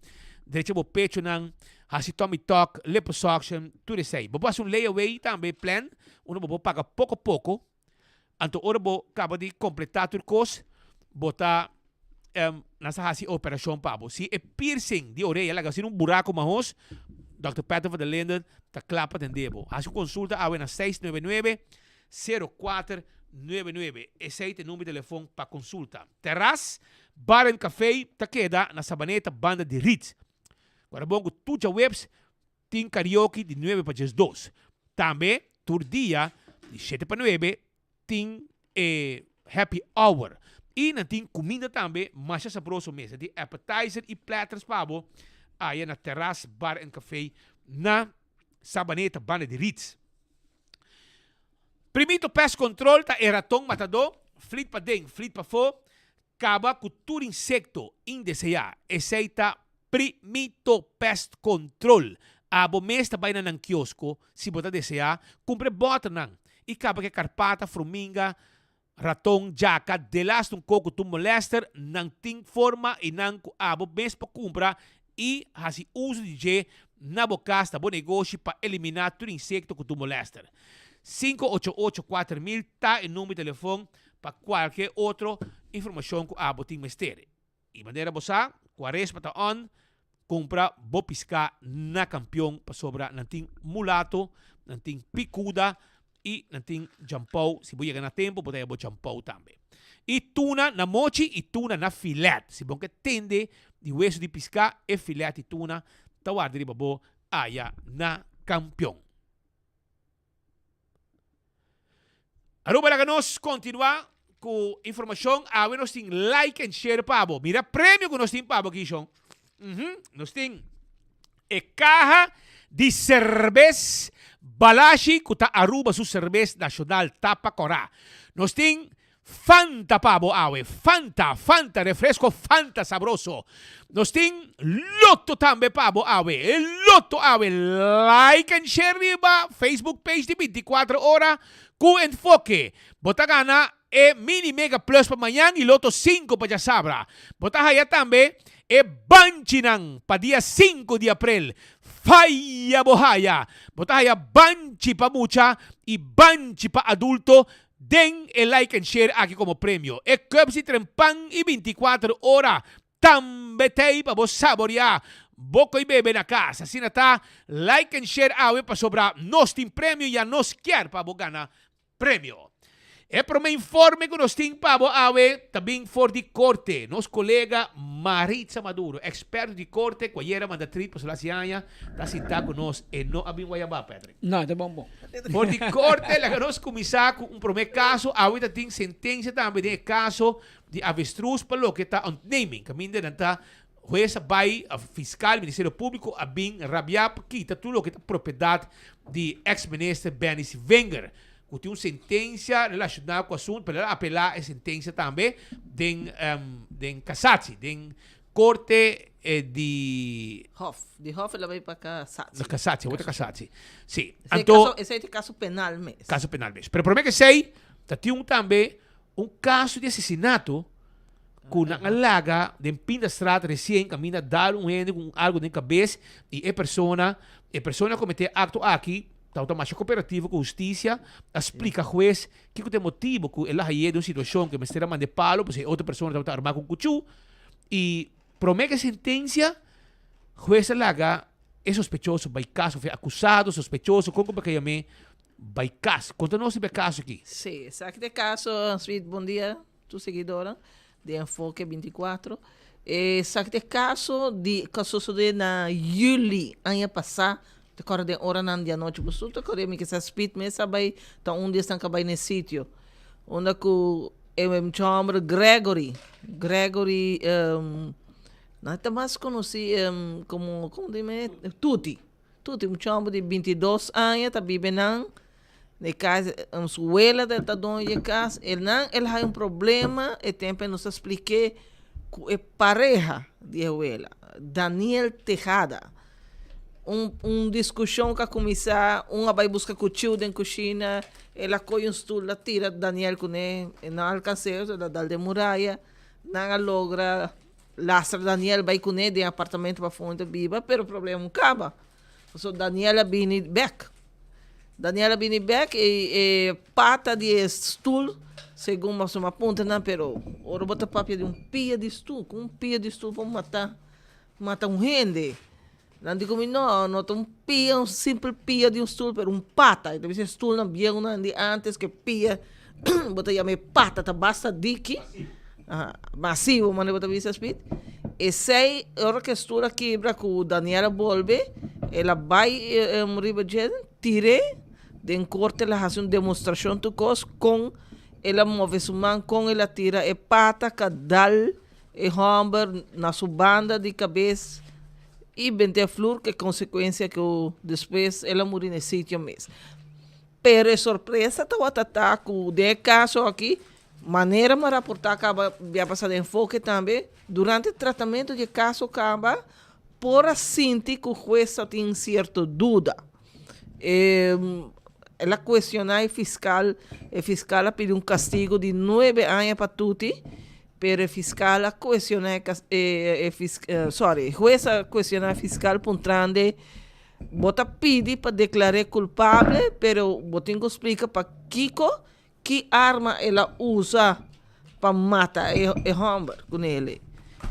Speaker 20: drecha bo pechonan, hasi tummy tuck, liposuction, tur esei. Bo por hasi un layaway tambe plan, unda bo por paga poko poko, anto ora bo kaba di kompletá tur kos, bo ta. Nan sa hasi operashon pa bo. Si e piercing di orea laga asina un buraco mahos, Dòkter Patrick van der Linden ta kla pa tende bo. Hasi un konsulta awe na 699 0499. Esei ta e number di telefon pa konsulta. Terras Bar and Café ta keda na Sabaneta banda di Ritz. Guarda bon ku tur djaweps tin karaoke di nuebe pa 12. Tambe tur dia di shete pa nuebe tin e happy hour y nan tin cuminda tambe masha sabroso mes. Nan tin appetizer y platters pa bo aya na Terras Bar and Cafe na Sabaneta banda di Ritz. Primito Pest Control ta e raton matadó, flit paden, flit pafó, Kaba ku tur insekto indeseá. Esei ta Primito Pest Control. Abo mes ta bai na nan kiosko, si bo ta deseá, kumpra e bòternan i kaba ku e karpata, fruminga, raton, djaka, delas un koko tur molèster, nan tin forma i nan ku abo mes por kumpra i hasi uso di dje na bo kas, na bo negoshi pa eliminá tur insekto ku tur molèster. 588 4000 ta e number di telefon pa kualke otro informashon ku abo tin mester. I manera bo sa, kuaresma ta on, kumpra bo piská na Kampion pasobra nan tin mulato, nan tin pikuda i nan tin djampou. Si bo yega na tempu bo ta haya bo djampou tambe. I tuna na mochi i tuna na filet. Si bo ke tende di wesu di piská, e filet di tuna ta warda riba bo aya na Kampion. Aruba laga nos continua cu informacion awe nos tin like and share pa bo mira premio cu nos tin pa bo aki shon uhum nos tin e caha di cerbes Balashi cu ta Aruba su cerbes nacional tapa cora nos tin Fanta pa bo awe, Fanta, Fanta, refresco Fanta sabroso. Nos tin Lotto tambe pa bo awe, e Lotto awe. Like en share riba Facebook page di 24 ora cu Enfoke. Bo ta gana e Mini Mega Plus pa mañan y Lotto 5 pa djasabra. Bo ta haya tambe e banchinan pa dia 5 di april. Faya bo haya! Bo ta haya banchi pa mucha y banchi pa adulto Den e like and share aki komo premio e cups di trempan y 24 ora tambe t'ey pa bo saborea bo koy bebe na cas. Asina ta like and share awe pasobra nos tin premio ya nos kier pa bo gana premio. E prome informe cu nos tin pa bo awe ta bin for di corte. Nos colega Maritza Maduro, experto di corte cu ayera manda trit pasobra haci aña ta sinta cu nos. E no a bin Guayabá, Patrick.
Speaker 21: No, ta bon bon.
Speaker 20: For di korte laga nos kuminsá ku un promé kaso. Awe ta tin sentensia tambe den e kaso di avestruz pa loke ta ontneming. Kaminda nan ta hues a bai, òf fiskal, Ministerio Públiko a bin rabiá pa kita tur loke ta propiedat di eks minister Benny Sevinger. Ku tin un sentensia relashoná ku asuntu, pero el a apelá e sentensia tambe den den kasatsi, den Korte di.
Speaker 11: Hof. Di Hof el a bai pa Kasatsi.
Speaker 20: Na Kasatsi, awor ta Kasatsi. Si.
Speaker 11: Anto. Esei ta kaso penal mes.
Speaker 20: Kaso penal mes. Pero prome ke esei, ta tin un tambe un kaso di asesinato ku nan a laga den Pindastraat resien kaminda dal un hende ku algu den kabes i e persona, e persona a kometé e akto aki tabata masha koperativo ku hustisia, a splika hues kiko ta e motibu ku el a haye den un situashon ku e mester a manda e palo pasobra e otro persona tabata armá ku un kuchú. Y prome ke sentencia, hues a laga e sospechoso bay cas, of e acusado, sospechoso, con cu ke yam'e, bay cas. Conta nos riba e caso aki.
Speaker 11: Sí, esaki ta e caso, Sweet, bon dia tur seguidornan di Enfoke 24. Esaki ta e caso di cu a sosode na juli aña pasa, ta corda den oranan di anochi, bo su ta corda mi kisa Speed mes a bay, ta un di esnan cu a bay na e sitio, unda cu E mucha homber Gregory, Gregory nan ta mas conoci como, como ta yama e? Tuti, Tuti mucha homber di 22 aña ta biba nan na e cas, su wela ta doño di e cas, el nan el haya un problema e tempo nos ta spliké cu e pareha di e wela, Daniel Tejada. Un un discusion cu a cuminsa, un a bay busca cuchiu den cushina, el a coge un stoel a tira Daniel cune, e no a alcans'e, el a dal den muraya, nan a logra lastra Daniel bay cune den apartamento pafó ta biba, pero problema no caba, pasobra Daniel a bini bek, Daniel a bini bek y e pata di e stoel.
Speaker 21: Segun mas un apunta nan, pero ora bo ta papia di un pia di stul, ku un pia di stul por mata mata un hende. Nan di ku mi no, no ta un pia, un simpel pia di un stul, pero un pata. E ta bisa e stulnan bieunan di antes ku e pia bo ta yama e pata ta basta diki, masivo manera bo ta bisa speed. Esei ora ku e stul a kibra ku Daniel a bolbe, el a bai riba dje, tir'é. Den korte el a hasi un demostrashon tur kos kon el a move su man, kon el a tira e pata ka dal e hòmber na su banda di kabes i benta e flur ku e konsekuensia ku despues el a muri na e sitio mes. Pero e sorpresa tabata ta ku den e kaso aki, manera mi a raportá kaba bia pasá den Enfoke tambe, durante tratamentu di e kaso kaba por a sinti ku hues ta tin sierto duda. El a cuestiona e fiscal, e fiscal a pidi un castigo di nuebe aña pa Tuti, pero e fiscal a cuestiona e e sorry, e hues a cuestiona e fiscal puntrand'e, bo ta pidi pa declar'e culpable, pero bo tin cu splica pakico, Ki arma el a usa pa mata e hòmber ku nele?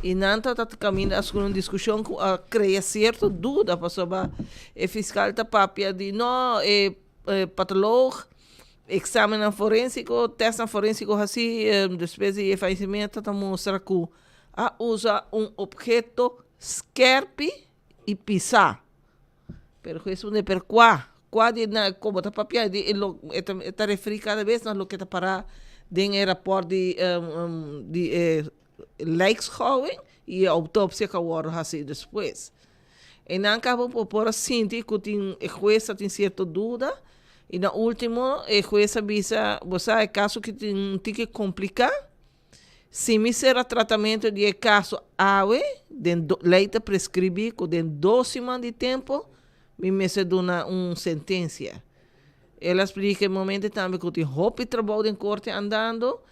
Speaker 21: I nan tabata ta kaminda a skun un diskushon ku a krea sierto duda pasobra e fiskal ta papia di no e patoloog, eksamennan forensiko, tèstnan forensiko hasí despues di e fayesimentu ta mustra ku a usa un opheto skèrpi i pisá. Pero Jesús ne per kua? Kua di nan ku bo ta papia di e lo e ta e ta referí kada bes na loke ta pará den e rapòrt di di e lijkschouwing i e outopsia ku a wòrdu hasí despues. E nan kaba por por a sinti ku tin e hues ta tin sierto duda i na último e hues a bisa bo sa e kaso ki tin un tiki kompliká. Si mi sera tratamentu di e kaso awe, den do, lei ta preskribí ku den dos siman di tempu mi mester duna un sentensia. El a splika e momente tambe ku tin hopi trabou den korte andando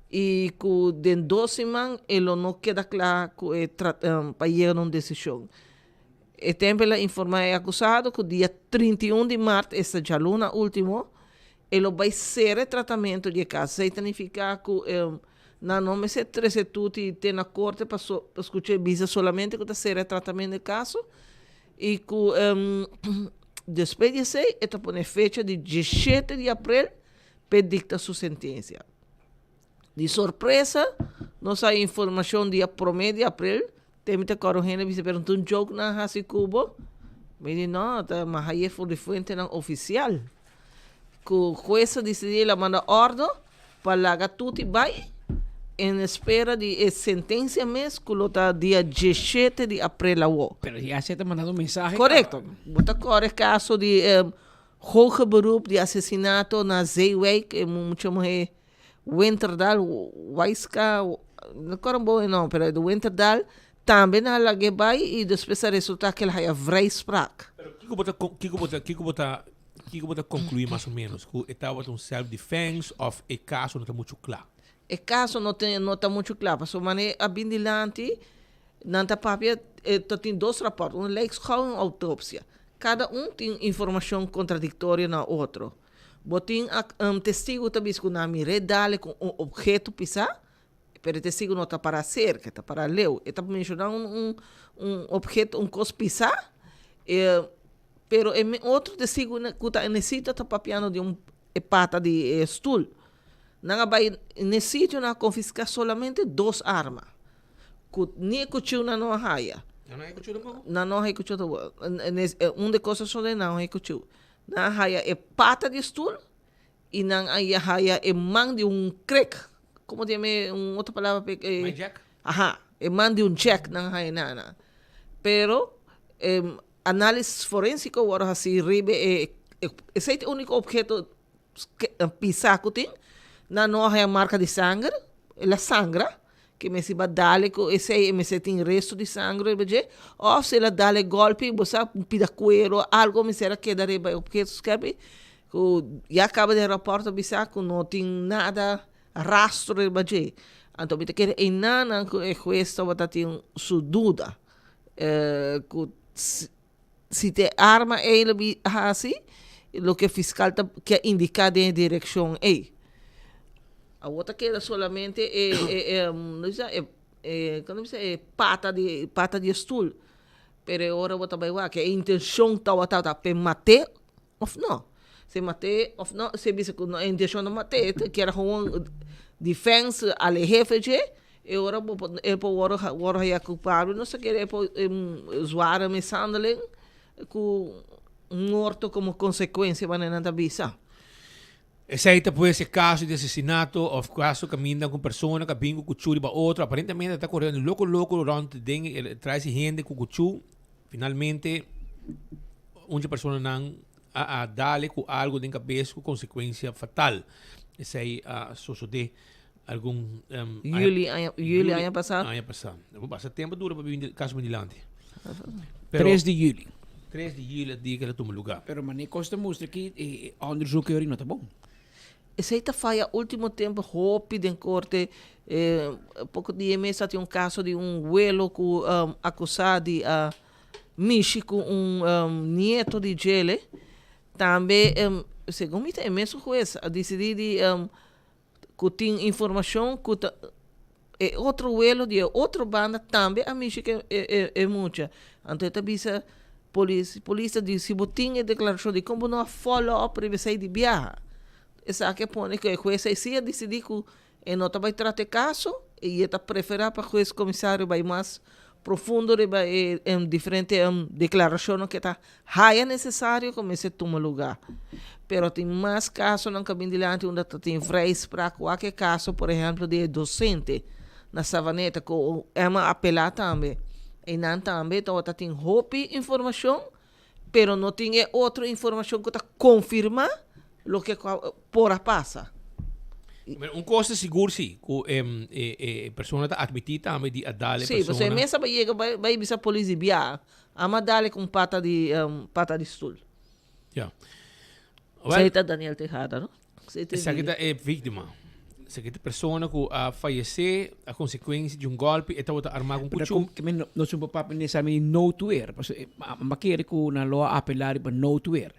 Speaker 21: i ku den dos siman e lo no keda kla ku e tra pa yega na un desishon. E tempu el a informá e akusado ku dia 31 di mart, esta djaluna último, E lo bai sera e tratamentu di e kas. Esei ta nifiká ku nan no mester trese tuti te na korte pa pa skucha e bisa solamente ku ta sera e tratamentu di e kaso i ku despues di esei e ta pone fecha di diesshete di aprel pa e dikta su sentensia. Di sorpresa nos a informashon dia promé di aprel Te mi ta kòrda un hende bisa pero no ta un joke nan a hasi ku bo? Mi di no, ta mi a haye for di fuentenan ofisial. Ku hues a disidí el a manda òrdu pa laga Tuti bai en espera di e sentensia mes ku lo ta dia diesshete di aprel awo.
Speaker 20: Pero ya si e ta mandando un mensahe.
Speaker 21: Korekto. Bo ta kòrda e kaso di hoger beroep di asesinato na Zeewijk, e mucha muhé Winterdal, Waiska, no kòrda bon e nòmber, pero e di Winterdal, tambe nan a lag'é bai i despues a resultá ku el haya vrijspraak.
Speaker 20: Pero kiko bo ta kiko bo ta kiko bo ta kiko bo ta konkluí mas o ménos? Ku e tabata un self defense òf e kaso no ta muchu kla?
Speaker 21: E kaso no ta no ta muchu kla pasobra manera a bin dilanti nan ta papia e ta tin dos rapòrt, un lijkschouw i un outopsia. Kada un tin informashon kontradiktorio na otro. Bo tin testigu ta bisa ku nan mir'é dale ku un opheto pisá, pero e testigu no ta pará serka, e ta pará leu. E ta menshoná un un opheto, un kos pisá, pero e otro testigu ku ta na e sitio ta papiando di un e pata di e stul. Nan a bai na e sitio nan a konfiská solamente dos arma. Ku ni e kuchiu nan no a haya.
Speaker 20: Nan no haya kuchiu tampoco?
Speaker 21: Nan no haya kuchiu tampoco. Un di e kos a sosodé nan no haya kuchiu. Nan a haya e pata di stul i nan a haya e man di un krek. Como ta yama e un otro palabra pa e?
Speaker 20: Man jack?
Speaker 21: Aha, e man di un jack nan a haya nana. Pero e análisis forénsiko wòrdu hasí riba e, esei ta e úniko opheto pisá ku tin. Nan no a haya marka di sanger, el a sangra. Ke mester ba dale ku esei e mester tin resto di sangre riba dje òf si el a dale gòlpi bo sa un pida kuero algo mester a keda riba e opheto skerpi ku ya kaba den rapòrt a bisa ku no tin nada rastro riba dje anto mi ta kere einanan ku e hues tabata tin su duda ku si ta e arma ei lo bi hasi loke fiskal ta ke indiká den e direkshon ei. Awor ta keda solamente e e e no bisa e e kono bisa e pata di pata di e stul. Pero e ora bo ta bai wak e intencion tawata ta p'e mat'é of no. Si mat'é of no, si e bisa ku no e intencion ta mat'é, ta kier gewoon defense aleh'é for dje, e ora bo por e por wòrdu wòrdu haya kulpabel, nos ta kere e por zware mishandeling ku morto komo konsekuensia manera nan ta bisa.
Speaker 20: Esei ta pues e kaso di asesinato òf kaso kaminda ku un persona ka bin ku kuchú riba otro. Aparentemente ta koriendo loko loko rònt den e tras di hende ku kuchú. Finalmente un dje personanan a a dale ku algu den kabes ku konsekuensia fatal. Esei a sosodé algun
Speaker 21: Juli aña juli aña pasá.
Speaker 20: Aña pasá. Basta tempu dura pa bin kaso bin dilanti.
Speaker 1: Tres di juli.
Speaker 20: Tres di juli a dia ku el a tuma lugá.
Speaker 1: Pero mane kos ta mustra ki e onderzoek ei no ta bon.
Speaker 21: Esei ta faya ultimo tempu hopi den korte. Poko dia mes a tin un kaso di un welo ku akusá di a mishi ku un nieto di djele. Tambe segun mi ta e mesun hues a disidí di ku tin informashon ku ta e otro welo di e otro banda tambe a mishi ku e e mucha. Anto e ta bisa polis, polis ta di si bo tin e deklarashon di kon bo no a follow up riba esei di biaha. Esaki a pone ku e hues ei si a disidí ku e no ta bai trata e kaso i e ta preferá pa hues komisario bai mas profundo riba e diferente deklarashonnan ku e ta haya nesesario ku mester tuma lugá. Pero tin mas kasonan ku a bin dilanti unda ta tin vrijspraak. Wak e kaso por ehèmpel di e dosente na Savaneta ku OM a apelá tambe. Einan tambe tabata tin hopi informashon pero no tin e otro informashon ku ta konfirmá loke por a pasa.
Speaker 20: Un kos ta sigur si, ku e persona ta atmití tambe di a dal e
Speaker 21: persona. Sí, pasobra e mes a bai yega bai bisa polis di bia, ama dal e ku un pata di pata di stul.
Speaker 20: Ya.
Speaker 21: Esei ta Daniel Tejada, no?
Speaker 20: Esaki ta e víktima. Esaki ta e persona ku a fayesé a konsekuensia di un gòlpi. E tabata armá ku un kuchú.
Speaker 1: Pero nos un por papia nesami di noodweer. Pasobra mi a kere ku nan lo a apelá riba noodweer.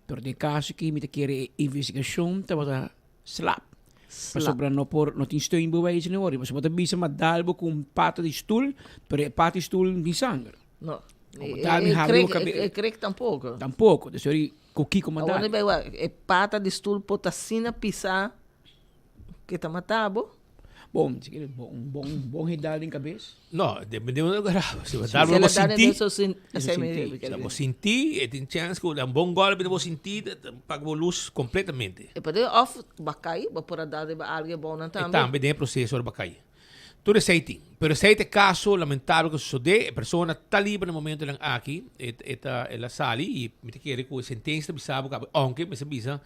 Speaker 1: Pero den kaso aki mi ta kere e investigashon tabata slap. Pasobra no por, no tin steunbewijzen ori. Pasobra bo ta bisa ma dal bo ku un pata di stul, pero e pata di stul no tin sanger.
Speaker 21: No.
Speaker 1: Bo dal mi habri bo kabe.
Speaker 21: E krek tampoko.
Speaker 1: Tampoko. Dus ori ku kiko ma dal.
Speaker 21: Awor bai wak, e pata di stul por ta asina pisa ke ta mata bo.
Speaker 1: Bon, si kere un bon bon hidal den kabes.
Speaker 20: No, depende unda bo graba. Si bo dal bo sinti, si bo sinti, e tin chance ku un bon golpe bo sinti, ta paga bo lus completamente.
Speaker 21: E por of bo a kai, bo por a dal riba algu e bounan tambe.
Speaker 20: E tambe den e proceso ora bo a kai. Tur esei tin. Pero esei ta e caso lamentabel ku sosode. E persona ta liber na momentonan aki. E ta, el a sali i mi ta kere ku e sentencia ta bisa bo kaba, aunke mester bisa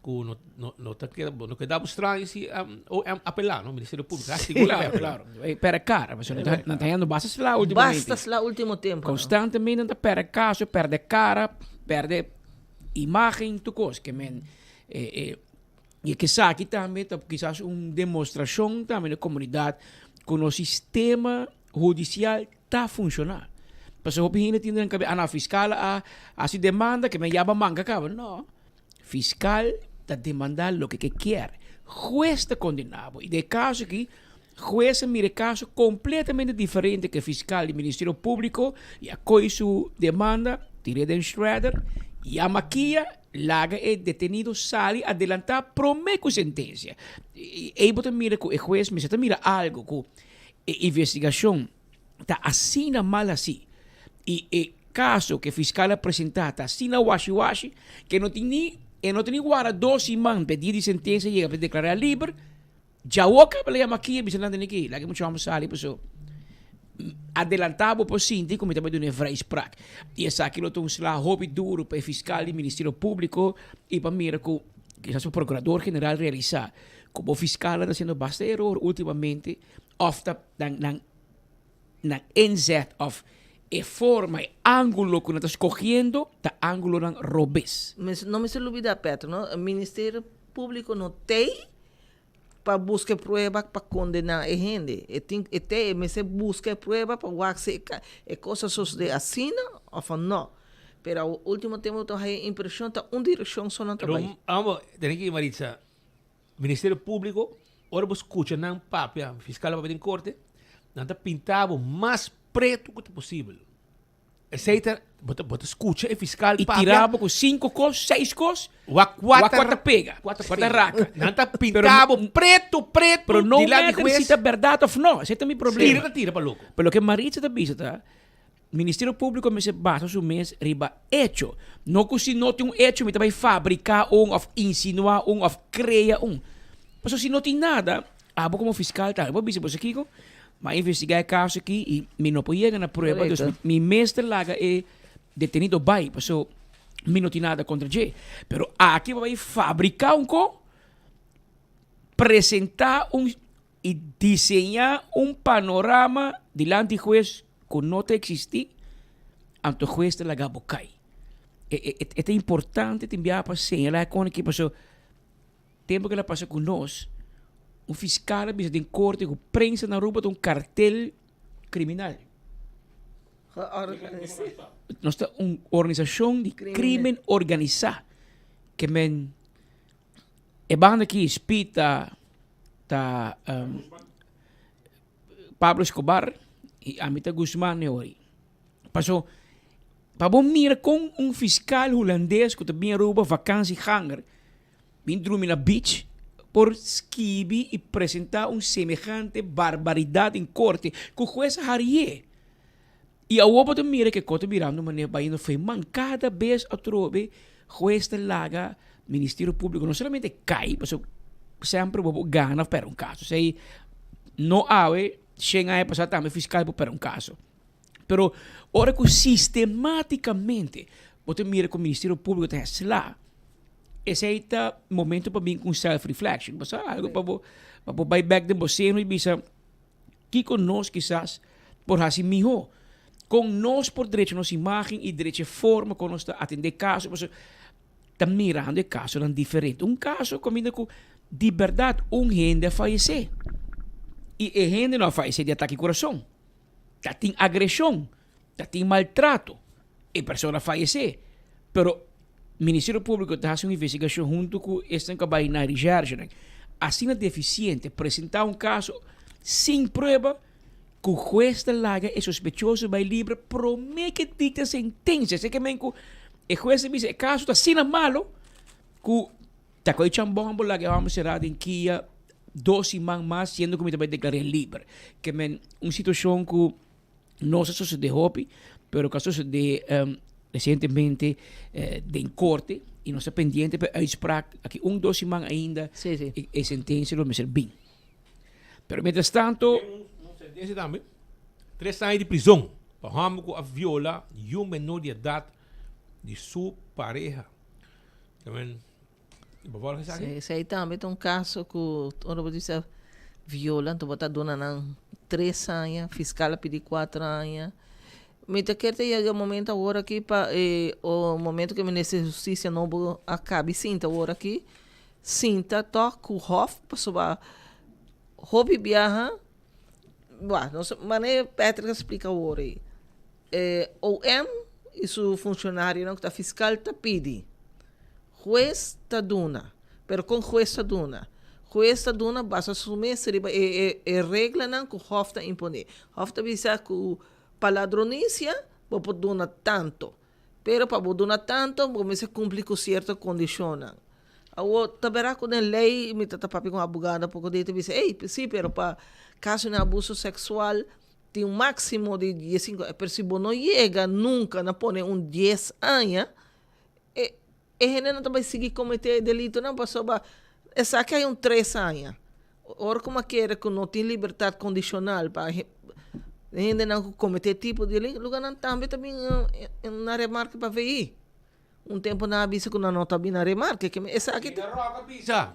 Speaker 20: Ku no no no ta keda no keda bo straño si OM apelá no Ministerio Públiko a sigurá
Speaker 1: Claro, claro. E perde cara, pasobra nan ta nan ta hendo basta sla últimamente.
Speaker 21: Basta sla último tempo.
Speaker 1: Constantemente nan ta perde caso, perde cara, perde imagen tur cos. Ke men e e y esaki tambe ta kisas un demostracion tambe na comunidad cu nos sistema hudicial ta funciona. Pasobra hopi hende tin den nan cabeza, ah no, fiscal a haci demanda ke men ya ba manga caba. No. Fiscal ta demanda loke ke kier. Hues ta condena bo. Y den e caso aki, hues a mira e caso completamente diferente ke fiscal di Ministerio Publico y a coy su demanda, tir'e den shredder, yama kia, laga e detenido sali adelanta prome cu sentencia. Y ey bo ta mira cu e hues mester ta mira algo cu e investigacion ta asina mal hasi y e caso que fiscal a presenta ta asina washi washi que no tin ni e no tin ni guarda dos siman pa e dia di sentencia yega pa e declara liber, djawo caba la yama aki a bisa nan tene ki laga e muchacho sali paso adelanta bo por sinti cu mi ta bay duna e vrijspraak y esaki lo ta un sla hopi duro pa e fiscal di Ministerio Publico y pa mira cu kisas pa Procurador General realisa cu bo fiscalnan ta haciendo basta eror ultimamente Of ta nan nan nan inzet of e forma e angulo ku nan ta skohiendo ta angulonan robes.
Speaker 21: Mes no mester lubida Petro no, Ministerio Publico no tei pa buska e prueba pa kondena e hende, e tin e tei e mester buska e prueba pa wak si e ka e kos a sosode asina of no, pero awo ultimo tempo ta haya impreshon ta un direkshon so nan ta bai.
Speaker 20: Amo, tene ki Maritza, Ministerio Publico. Ora bo skucha nan papia, fiskal a papia den korte, nan ta pinta bo mas pretu ku ta posibel. Esei ta, bo ta, bo ta skucha e fiskal
Speaker 1: I
Speaker 20: papia.
Speaker 1: tira bo ku sinku kos, seis kos,
Speaker 20: Wak
Speaker 1: wak
Speaker 20: kuater,
Speaker 1: kua ta pega,
Speaker 20: kua ta
Speaker 1: kua ta
Speaker 20: pega.
Speaker 1: raka.
Speaker 20: Nan ta
Speaker 1: Pero
Speaker 20: pinta bo pretu, pretu
Speaker 1: Pero no
Speaker 20: dilanti
Speaker 1: matter
Speaker 20: hues.
Speaker 1: si ta bèrdat òf no, esei ta mi problema.
Speaker 20: Tira ta tira pa loko.
Speaker 1: Pero loke Maritza ta bisa ta, Ministerio Públiko mester basa su mes riba echo. No ku si no tin un echo mi ta bai fabriká un òf insinuá un òf krea un. Pasobra si no tin nada, abo komo fiskal tambe por bisa boso kiko, mi a investigá e kaso aki i mi no por yega na prueba, dus mi mester laga e detenido bai pasobra mi no tin nada kontra dje. Pero aki bo a bai fabriká un ko, presentá un. I diseñá un panorama dilanti hues ku no ta eksistí, anto hues ta laga bo kai. E e e ta importante tin biaha pa señalá e kon aki pasobra tempu ku el a pasa ku nos, un fiskal a bisa den korte ku prensa na Aruba ta un kartel kriminal. Nos ta un organisashon di krimen organisá ke men E banda aki Spita ta Pablo Escobar y ami ta Guzman Neori. Paso pa bo mira con un fiscal hulandes cu ta bin Aruba vakantieganger bin drumi na beach por skibi y presenta un semehante barbaridad den corte cu huez a harié. Y awor bo ta mira ke kos ta birando manera bayendo fei man. Kada bes atrobe hues ta laga Ministerio Publico no solamente kai, pasobra semper bo por gana of perde un kaso. Esei no awe, shen aña pasa tambe fiskal por perde un kaso. Pero ora ku sistematicamente bo ta mira ku Ministerio Publico ta hesla, esei ta momento pa bin ku un self reflection. Bo sa algo pa bo pa bo bai bek den bo seno y bisa, Kiko nos kisas por hasi mihó? Kon nos por drecha nos imágen i drecha e forma kon nos ta atendé kaso? Pasobra ta mirando e kasonan diferente. Un kaso kaminda ku di bèrdat un hende a fayesé i e hende no a fayesé di atake kurason. Ta tin agreshon, ta tin maltrato, e persona a fayesé. Pero Ministerio Públiko ta hasi un investigashon huntu ku esnan ku a bai na reshèrshenan. Asina defisiente presentá un kaso sin prueba ku hues ta laga e sospechoso bai libre promé ke dikta sentensia. Esei ke men ku e hues ta bisa e kaso ta asina malo ku ta kohe chambòn bo laga e hòmber será den kia dos siman mas siendo ku mi ta bai deklar'é liber. Ke men un situashon ku No sa sosode hopi, pero ku a sosode resientemente den korte i nos ta pendiente pa e uitspraak aki un dos siman ainda e sentensia lo mester bin. Pero mientras tanto.
Speaker 20: Un sentensia tambe, tres aña di prizon pa hòmber ku a viola yu menor di edat di su pareha. Bo volg esaki?
Speaker 21: Sí, esei tambe ta un kaso ku ora bo bisa viola, anto bo ta duna nan tres aña, fiskal a pidi kuater aña. Mi ta kere ta yega e momento awor aki pa e o momento ku e minister di hustisia nobo a kabi sinta awor aki, sinta tòg ku hòf pasobra hopi biaha, buah, nos manera Patrick a splika awor ei, e OM i su funshonarionan ku ta fiskal ta pidi. Hues ta duna. Pero kon hues ta duna? Hues ta duna basa su mes riba e e e reglanan ku hòf ta imponé. Hòf ta bisa ku pa ladronisia bo por duna tanto, pero pa bo duna tanto bo mester kumpli ku sierto kondishonnan. Awor ta bera ku den lei mi ta ta papia ku un abogado poko dia ta bisa ey si pero pa kaso di abuso seksual tin un máksimo di diesinku aña, pero si bo no yega nunka na pone un dies aña E e hendenan ta bai sigui kometé e delitonan pasobra esaki hay un tres aña. Ora ku mi a kere ku no tin libertat kondishonal pa e hendenan ku kometé e tipo di delito, luganan tambe ta bin na remarke pa VI. Un tempu nan a bisa ku nan no ta bin na remarke. Esaki ta.
Speaker 20: Rock a bisa.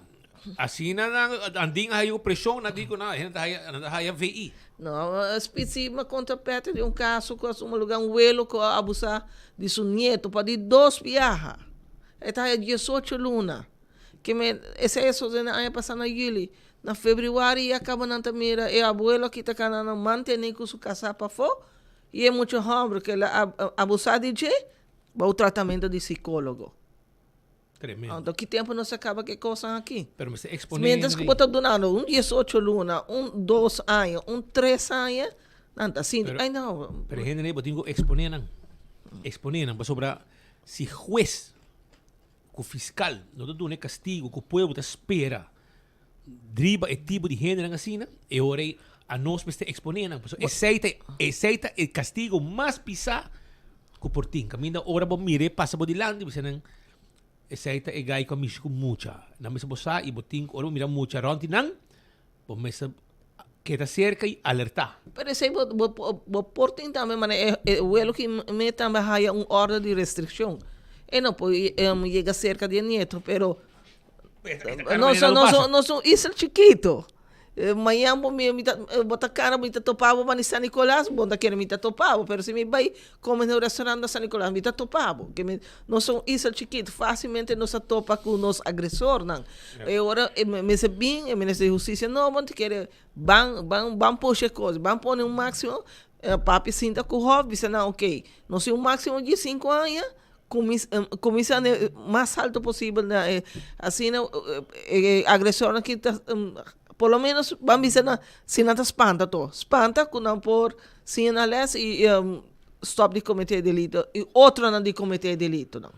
Speaker 20: Asina nan andin a haya un presion nan di cu nan hende ta haya nan ta haya VI.
Speaker 21: No, spitsi mi a conta Patrick di un caso cu a suma lugar un welo cu a abusa di su nieto pa di dos biaha. E ta haya diesocho luna. Ke me esey a sucede na aña pasa na juli. Na februari ya caba nan ta mira e abuelo aki ta cana nan mantene cu su casa pafo y e mucha homber cu el a abusa di dje bou tratamento di psicologo.
Speaker 20: Tremendo.
Speaker 21: Anto ki tempo nos a caba cu e cosnan aki?
Speaker 20: Pero mester expone
Speaker 21: Mientras cu bo ta dunando un 18 luna, un dos aña, un tres aña, nan ta sinti,
Speaker 20: Pero,
Speaker 21: ay no.
Speaker 20: pero hende bo tin cu expone nan. Expone nan pasobra si huez cu fiscal no ta duna e castigo cu pueblo ta spera driba e tipo di hendenan asina, e ora ei anos mester exponé nan. Pasobra esei ta, esei ta e castigo mas pisá cu por tin. Caminda ora bo mir'é pasa bo dilanti, bisa nan, esei ta e gai cu a mishi cu mucha. Nan mester bo sa y bo tin cu ora bo mira mucha rond di nan, bo mester keda cerca y alertá.
Speaker 21: Pero esei bo, bo, bo por tin tambe manera e, e welo ki me tambe haya un orde di restriccion. E no por yega cerca di e nieto, pero Nos nos nos un isla chikito. Mañan bo mi ta bo ta kana mi ta topa bo bani San Nicolas bo ta kere mi ta topa bo pero si mi bai come na un restaurant na San Nicolas mi ta topa bo ke mi nos un isla chikito facilmente nos ta topa cu nos agresornan e ora e mester bin e minister di husticia no bo ta kere ban ban ban pusha e cos ban pone un maximo papia sinta cu hof bisa nan ok nos tin un maximo di cinco aña Cuminsa ne mas alto posibel na e asina e agresornan ki ta por lo menos ban bisa nan si nan ta spanta to spanta cu nan por siña nan les y stop di comete e delito y otronan di comete e delitonan.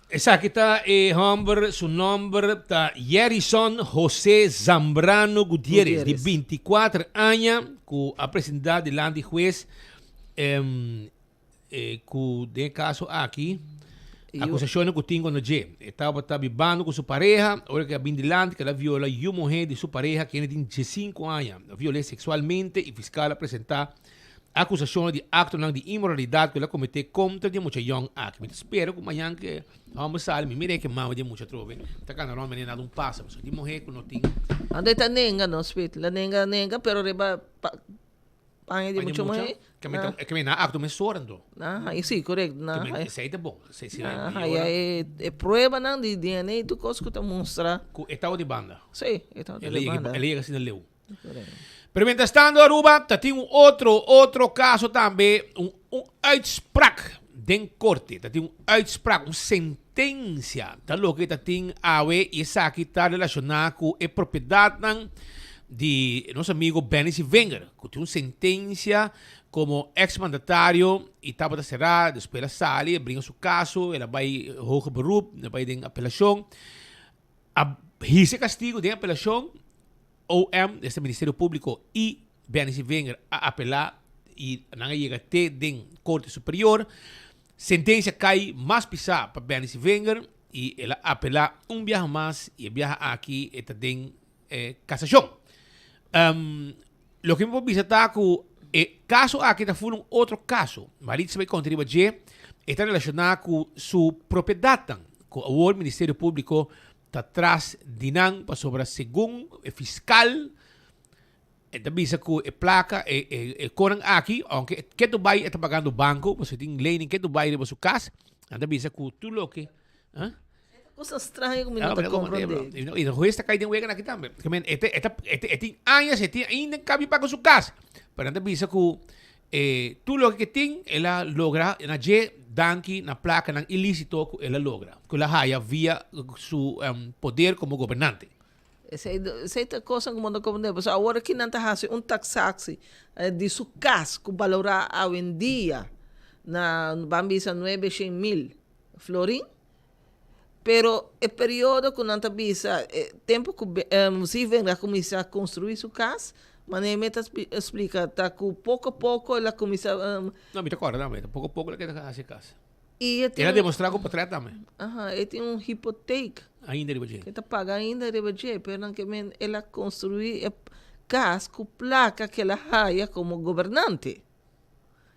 Speaker 20: Esaki ta e homber, su nomber ta Yerison Jose Zambrano Gutierrez, di 24 aña, cu a presenta dilanti huez E ku den e kaso aki, akusashonnan ku tin kontra dje. E tabata bibando ku su pareha, ora ku e a bin dilanti ku el a viola yu muhé di su pareha kende tin diesinku aña. A viol'é seksualmente i fiskal a presentá akusashonnan di aktonan di inmoralidat ku el a kometé kontra di e mucha yòn aki. Mi ta spera ku mañan ku e hòmber sali, mi mira e ke mama di e mucha atrobe ta kana rònt manera nada un pasa. Pasobra tin muhé ku no tin.
Speaker 21: Ando e ta nenga no, Speed. La nenga nenga pero riba Paña di mucho muhé.
Speaker 20: Ke men na acto mesora anto.
Speaker 21: Aha, y sí, correcto. Na,
Speaker 20: Ke men, esei ta bon. Se, se,
Speaker 21: Aha, y e, e pruebanan di DNA y tur cos cu ta mustra.
Speaker 20: Cu e tawata di banda.
Speaker 21: Sí, e tawata di banda.
Speaker 20: El a yega asina leu. Correcto. Pero mientras tanto Aruba ta tin un otro, otro caso tambe, un, un uitspraak den corte. Ta tin un uitspraak, un sentencia. Ta loke ta tin awe y esaki ta relaciona cu e propiedadnan di nos amigo Benny Sivinger, cu tin un sentencia como ex mandatario y tabata cera, despues el a sali, a bringa su caso, el a bay hoger beroep, el a bay den apelacion, a hisa e castigo den apelacion, OM, esta Ministerio Publico y Benny Sivinger a apela y nan a yega te den Corte Superior, sentencia cay mas pisa pa Benny Sivinger y el a apela un biaha mas y e biaha aki e ta den e kasashon. Loke mi por bisa ta ku e kaso aki ta full un otro kaso. Maritza bai konta riba dje, e ta relashoná ku su propiedatnan, ku awor Ministerio Públiko ta tras di nan pasobra segun e fiskal e ta bisa ku e plaka, e e e konan aki, ounke ke Dubai e ta pagando banko, pasobra tin lening ke Dubai riba su kas, nan ta bisa ku tur loke, ah?
Speaker 21: Cosa straño ku mi no ta comprende.
Speaker 20: Y de hues ta kai den wega aki tambe. Ke men, e ta, e ta, e tin añas, e tin ainda kabi paga su kas. Pero nan ta bisa ku eh, tur loke ke tin, el a logra na dje danki na plakanan ilisito ku el a logra, ku el a haya via su poder komo gobernante.
Speaker 21: Esei, esei ta kosa ku bo no comprende. Pasobra awor aki nan ta hasi un taksaksi di su kas ku balorá awendia na, ban bisa nuebe shen mil florin. Pero e periodo ku nan ta bisa, e tempu ku Ziven a kuminsá konstruí su kas, manera mi ta splika, ta ku poko poko el a kuminsá.
Speaker 20: No, mi ta kòrda tambe, ta poko poko el a keda hasi e kas.
Speaker 21: I e tin.
Speaker 20: El a demostrá ku potret tambe.
Speaker 21: Aha, e tin un hipotek.
Speaker 20: Ainda riba dje.
Speaker 21: E ta paga ainda riba dje, pero nan ke men el a konstruí e kas ku plaka ku el a haya komo gobernante.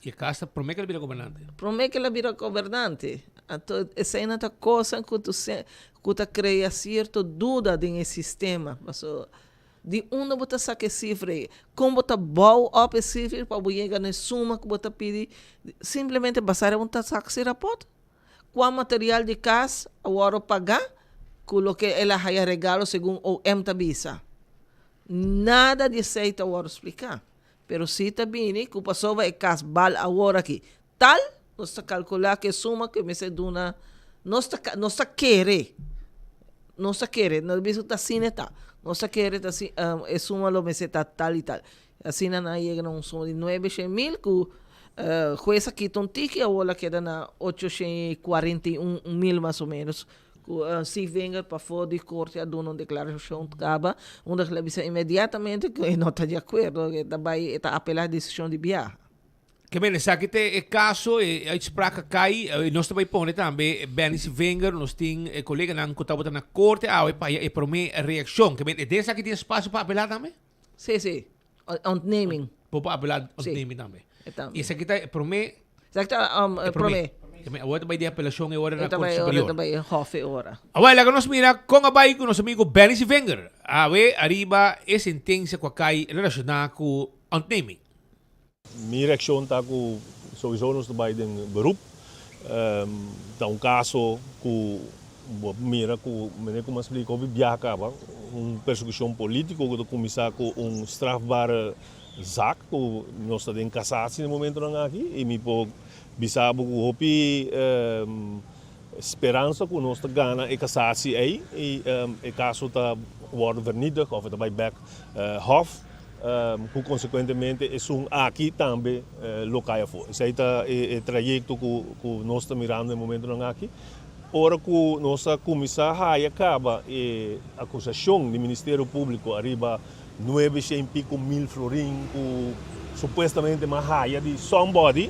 Speaker 20: I e kas ta promé ku el a bira gobernante.
Speaker 21: Promé ku el a bira gobernante. Anto eseinan ta kosan ku tu ku ta krea sierto duda den e sistema. Pasobra di unda bo ta saka e sifra ei? Kon bo ta bou op e sifra pa bo yega na e suma ku bo ta pidi? Simplemente basá riba un taxatie rapport? Kua material di kas a wòrdu pagá ku loke el a haya regalo segun OM ta bisa? Nada di esei ta wòrdu spliká. Pero si ta bini cu pasobra e cas bal awor aki tal, nos ta calcula cu e suma cu e mester duna Nos ta nos ta kere, nos ta kere, no ta bisa ku ta asina e ta. Nos ta kere ta asi e suma lo mester ta tal i tal. Asina nan a yega na un suma di nuebe shen mil ku hues a kita un tiki awor lo a keda na ocho shen i kuarenta i un mil mas o menos. Ku Sievinger pafó di korte a duna un deklarashon kaba unda ku el a bisa inmediatamente ku e no ta di akuerdo, e ta bai e ta apelá e desishon di biaha.
Speaker 20: Ke men esaki ta e kaso, e uitspraak a kai, nos ta bai pone tambe Benny Sievinger, nos tin e koleganan ku tabata na korte awe pa haya e promé reakshon. Ke men den esaki tin espasio pa apelá tambe?
Speaker 21: Sí, sí. Ontneming.
Speaker 20: Por pa apelá ontneming tambe.
Speaker 21: E tambe.
Speaker 20: I esaki ta e promé.
Speaker 21: Esaki ta e promé.
Speaker 20: Ke men awor ta bai den apelashon e ora na Korte Superior.
Speaker 21: E ta bai hof e ora.
Speaker 20: Awor laga nos mira kon a bai ku nos amigo Benny Sievinger awe ariba e sentensia ku a kai relashoná ku ontneming.
Speaker 3: Mi reaccion ta cu sowieso nos ta bay den beroep. Ta un caso cu bo mira cu meneer cu mi a splica hopi biaha caba, un persecucion politico cu ta cuminsa cu un strafbare zaak cu nos ta den casatie na e momentonan aki y mi por bisa bo cu hopi speransa cu nos ta gana e casatie ey y e caso ta wordo vernietigd of e ta bay bek hof. Ku konsekuentemente esun aki tambe lo kai afó. Esei ta e trayekto ku nos ta mirando e momentunan aki. Ora ku nos a kuminsá haya kaba e akusashon di Ministerio Públiko ariba nuebe shen piko mil florin ku supuestamente m'a haya di somebody,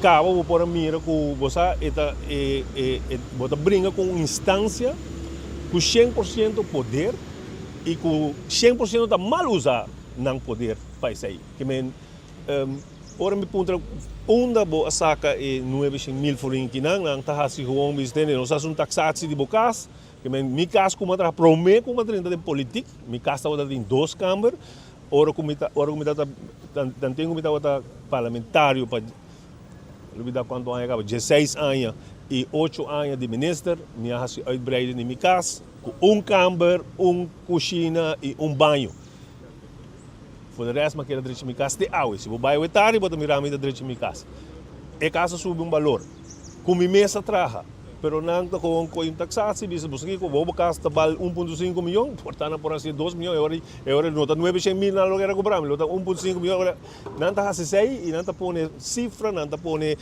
Speaker 3: kaba bo por a mira ku bo sa e ta e bo ta bringa ku un instansia ku 100% poder, i ku 100% ta mal usa nan poder pa esei. Ke men, ora mi puntra unda bo a saka e nuebe shen mil florin kinan, nan ta hasi gewoon bisa tende nos hasi un taksatsi di bo kas. Ke men, mi kas ku mi a traha prome ku mi a drenta den politik, mi kas tabata tin dos kamber, ora ku mi ta ora ku mi tabata tanten ku mi tabata parlamentario pa lubida kuantu aña kaba, dieseis aña i ocho aña di minister, mi a hasi uitbreiding di mi kas. Ku un kamber, un kushina i un baño. For de rest mi a keda drecha mi kas te awe. Si bo bai awe tardi bo ta mira mi ta drecha mi kas. E kas a subi un balor ku mi mes a traha. Pero nan ta gewoon koe un taksatsi bisa bo sa kiko bo bo kas ta bal un punto sinku miyon por ta nan por hasi dos miyon e ora e ora no ta nuebe shen mil nan lo kere kubra mi lo ta un punto sinku miyon ora nan ta hasi esei i nan ta pone sifra nan ta pone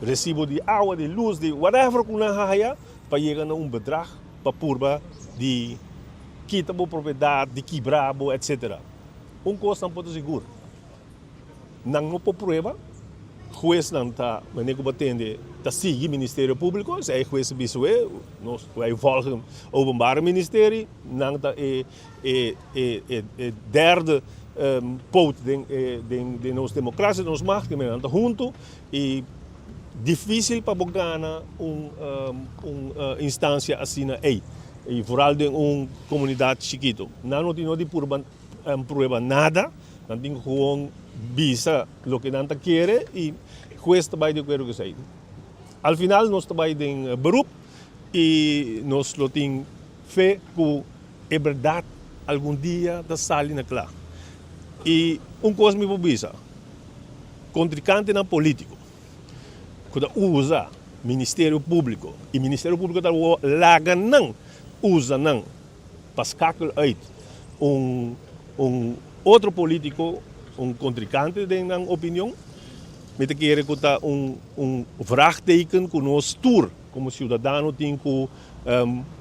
Speaker 3: resibo di awa di lus di whatever ku nan haya. Pa yega na un bedrag pa purba di kita bo propiedat, di kibra bo, etc. Un kos nan por ta sigur, nan no por prueba, huesnan ta, manera ku bo tende, ta sigui Ministerio Públiko, si e hues a bisa we, nos, wij volgen Openbare Ministerie, nan ta e e e e derde poot den den nos demokrasia, den nos macht, nan ta huntu i Difícil pa bo gana un un instancia asina ey, y vooral den un comunidad chikito. Nan no tin no di purba prueba nada, nan tin gewoon bisa loke nan ta kere y hues ta bay di acuerdo cu esey. Al final nos ta bay den beroep y nos lo tin fe cu e berdad algun dia ta sali na cla. Y un cos mi por bisa. Kontrikantenan polítiko ku ta usa Ministerio Públiko i Ministerio Públiko ta laga nan usa nan pa skakel uit un un otro polítiko, un kontrikante den nan opinion, mi ta kere ku ta un un vraagteken ku nos tur komo siudadano tin ku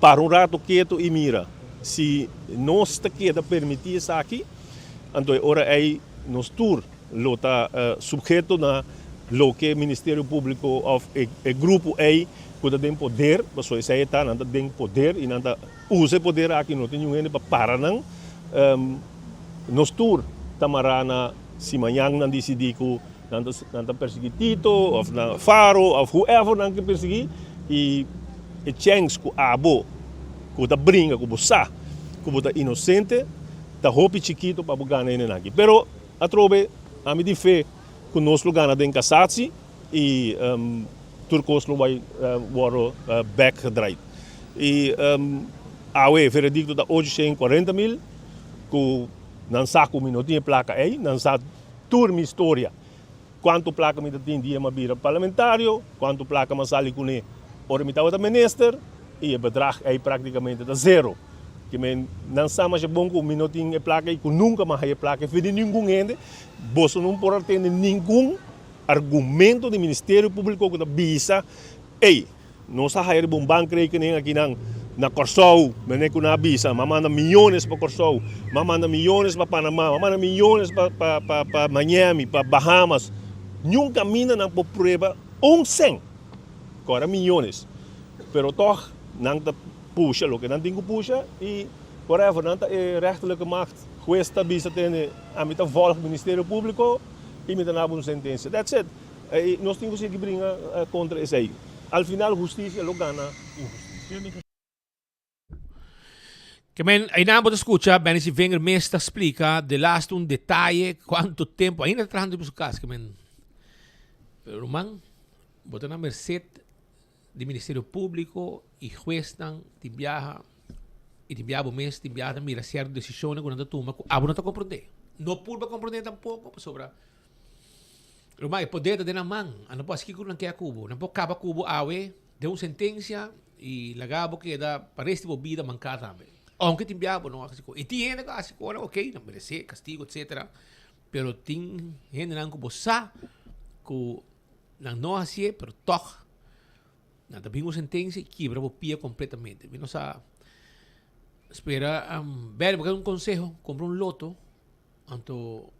Speaker 3: para un rato ketu i mira si nos ta keda permití esaki, anto e ora ei nos tur lo ta subheto na loke Ministerio Publico of e grupo ey cu ta den poder, pasobra esey e ta, nan ta den poder y nan ta usa e poder aki, no tin niun hende pa para nan. Nos tur ta mara na si mañan nan dicidi cu nan ta nan ta persegui Tito of nan Faro of whoever nan ke persegui y e chens cu abo cu ta bringa cu bo sa cu bo ta inocente ta hopi chikito pa bo gana hende nan aki. Pero Atrobe, ami tin fe ku nos lo gana den kasatsi i tur kos lo bai wòrdu bèk gedraaid. I awe e veredikto ta 840 mil, ku nan sa ku mi no tin e plaka ei, nan sa tur mi storia, kuantu plaka mi ta tin dia mi a bira parlamentario, kuantu plaka mi a sali kuné. ora mi tabata minister y e bedrag ey practicamente ta zero. Ke men nan sa masha bon ku mi no tin e plaka y ku nunka mi a haya e plaka e di ningun hende. Boso no por a tende ningun argumento di Ministerio Publico ku ta bisa, ey, nos a haya riba un bankrekening akinan na Kòrsou, mene ku nan a bisa, mi a manda miyones pa Kòrsou, mi a manda miyones pa Panama, mi a manda miyones pa pa pa Miami, pa Bahamas. Niun kaminda nan por prueba un sèn, kòrda miyones, pero tòg nan ta. Pusha loke nan tin ku pusha i whatever, nan ta e rechterlijke macht, hues ta bisa tene ami ta volg Ministerio Publico i mi ta naba un sentencia. That's it. I nos tin ku sigui bringa kontra esei. Al final husticia lo gana inhusticia.
Speaker 20: Ke men, einan bo ta skucha Benny Sivinger mes ta splika de laatste un detaye kuantu tempu ainda ta trahando riba su kas. Ke men, pero ruman, bo ta na merced di Ministerio Públiko i huesnan tin biaha i tin biaha bo mes tin biaha ta mira sierto desishonnan ku nan ta tuma ku abo no ta komprondé. No purba komprondé tampoko pasobra ruman e poder ta den nan man. A no por hasi kiko nan ke ku bo. Nan por kaba ku bo awe den un sentensia i laga bo keda pa rest di bo bida manká tambe. Ounke tin biaha bo no hasi kos. I tin hende ku a hasi kos ok nan meresé kastigo etsetera pero tin hendenan ku bo sa ku Nan no hasié, pero tòg nan ta bin un sentensia i kibra bo pia kompletamente. Mi no sa spera, Berry, bo ke un konseho? Kumpra un loto, anto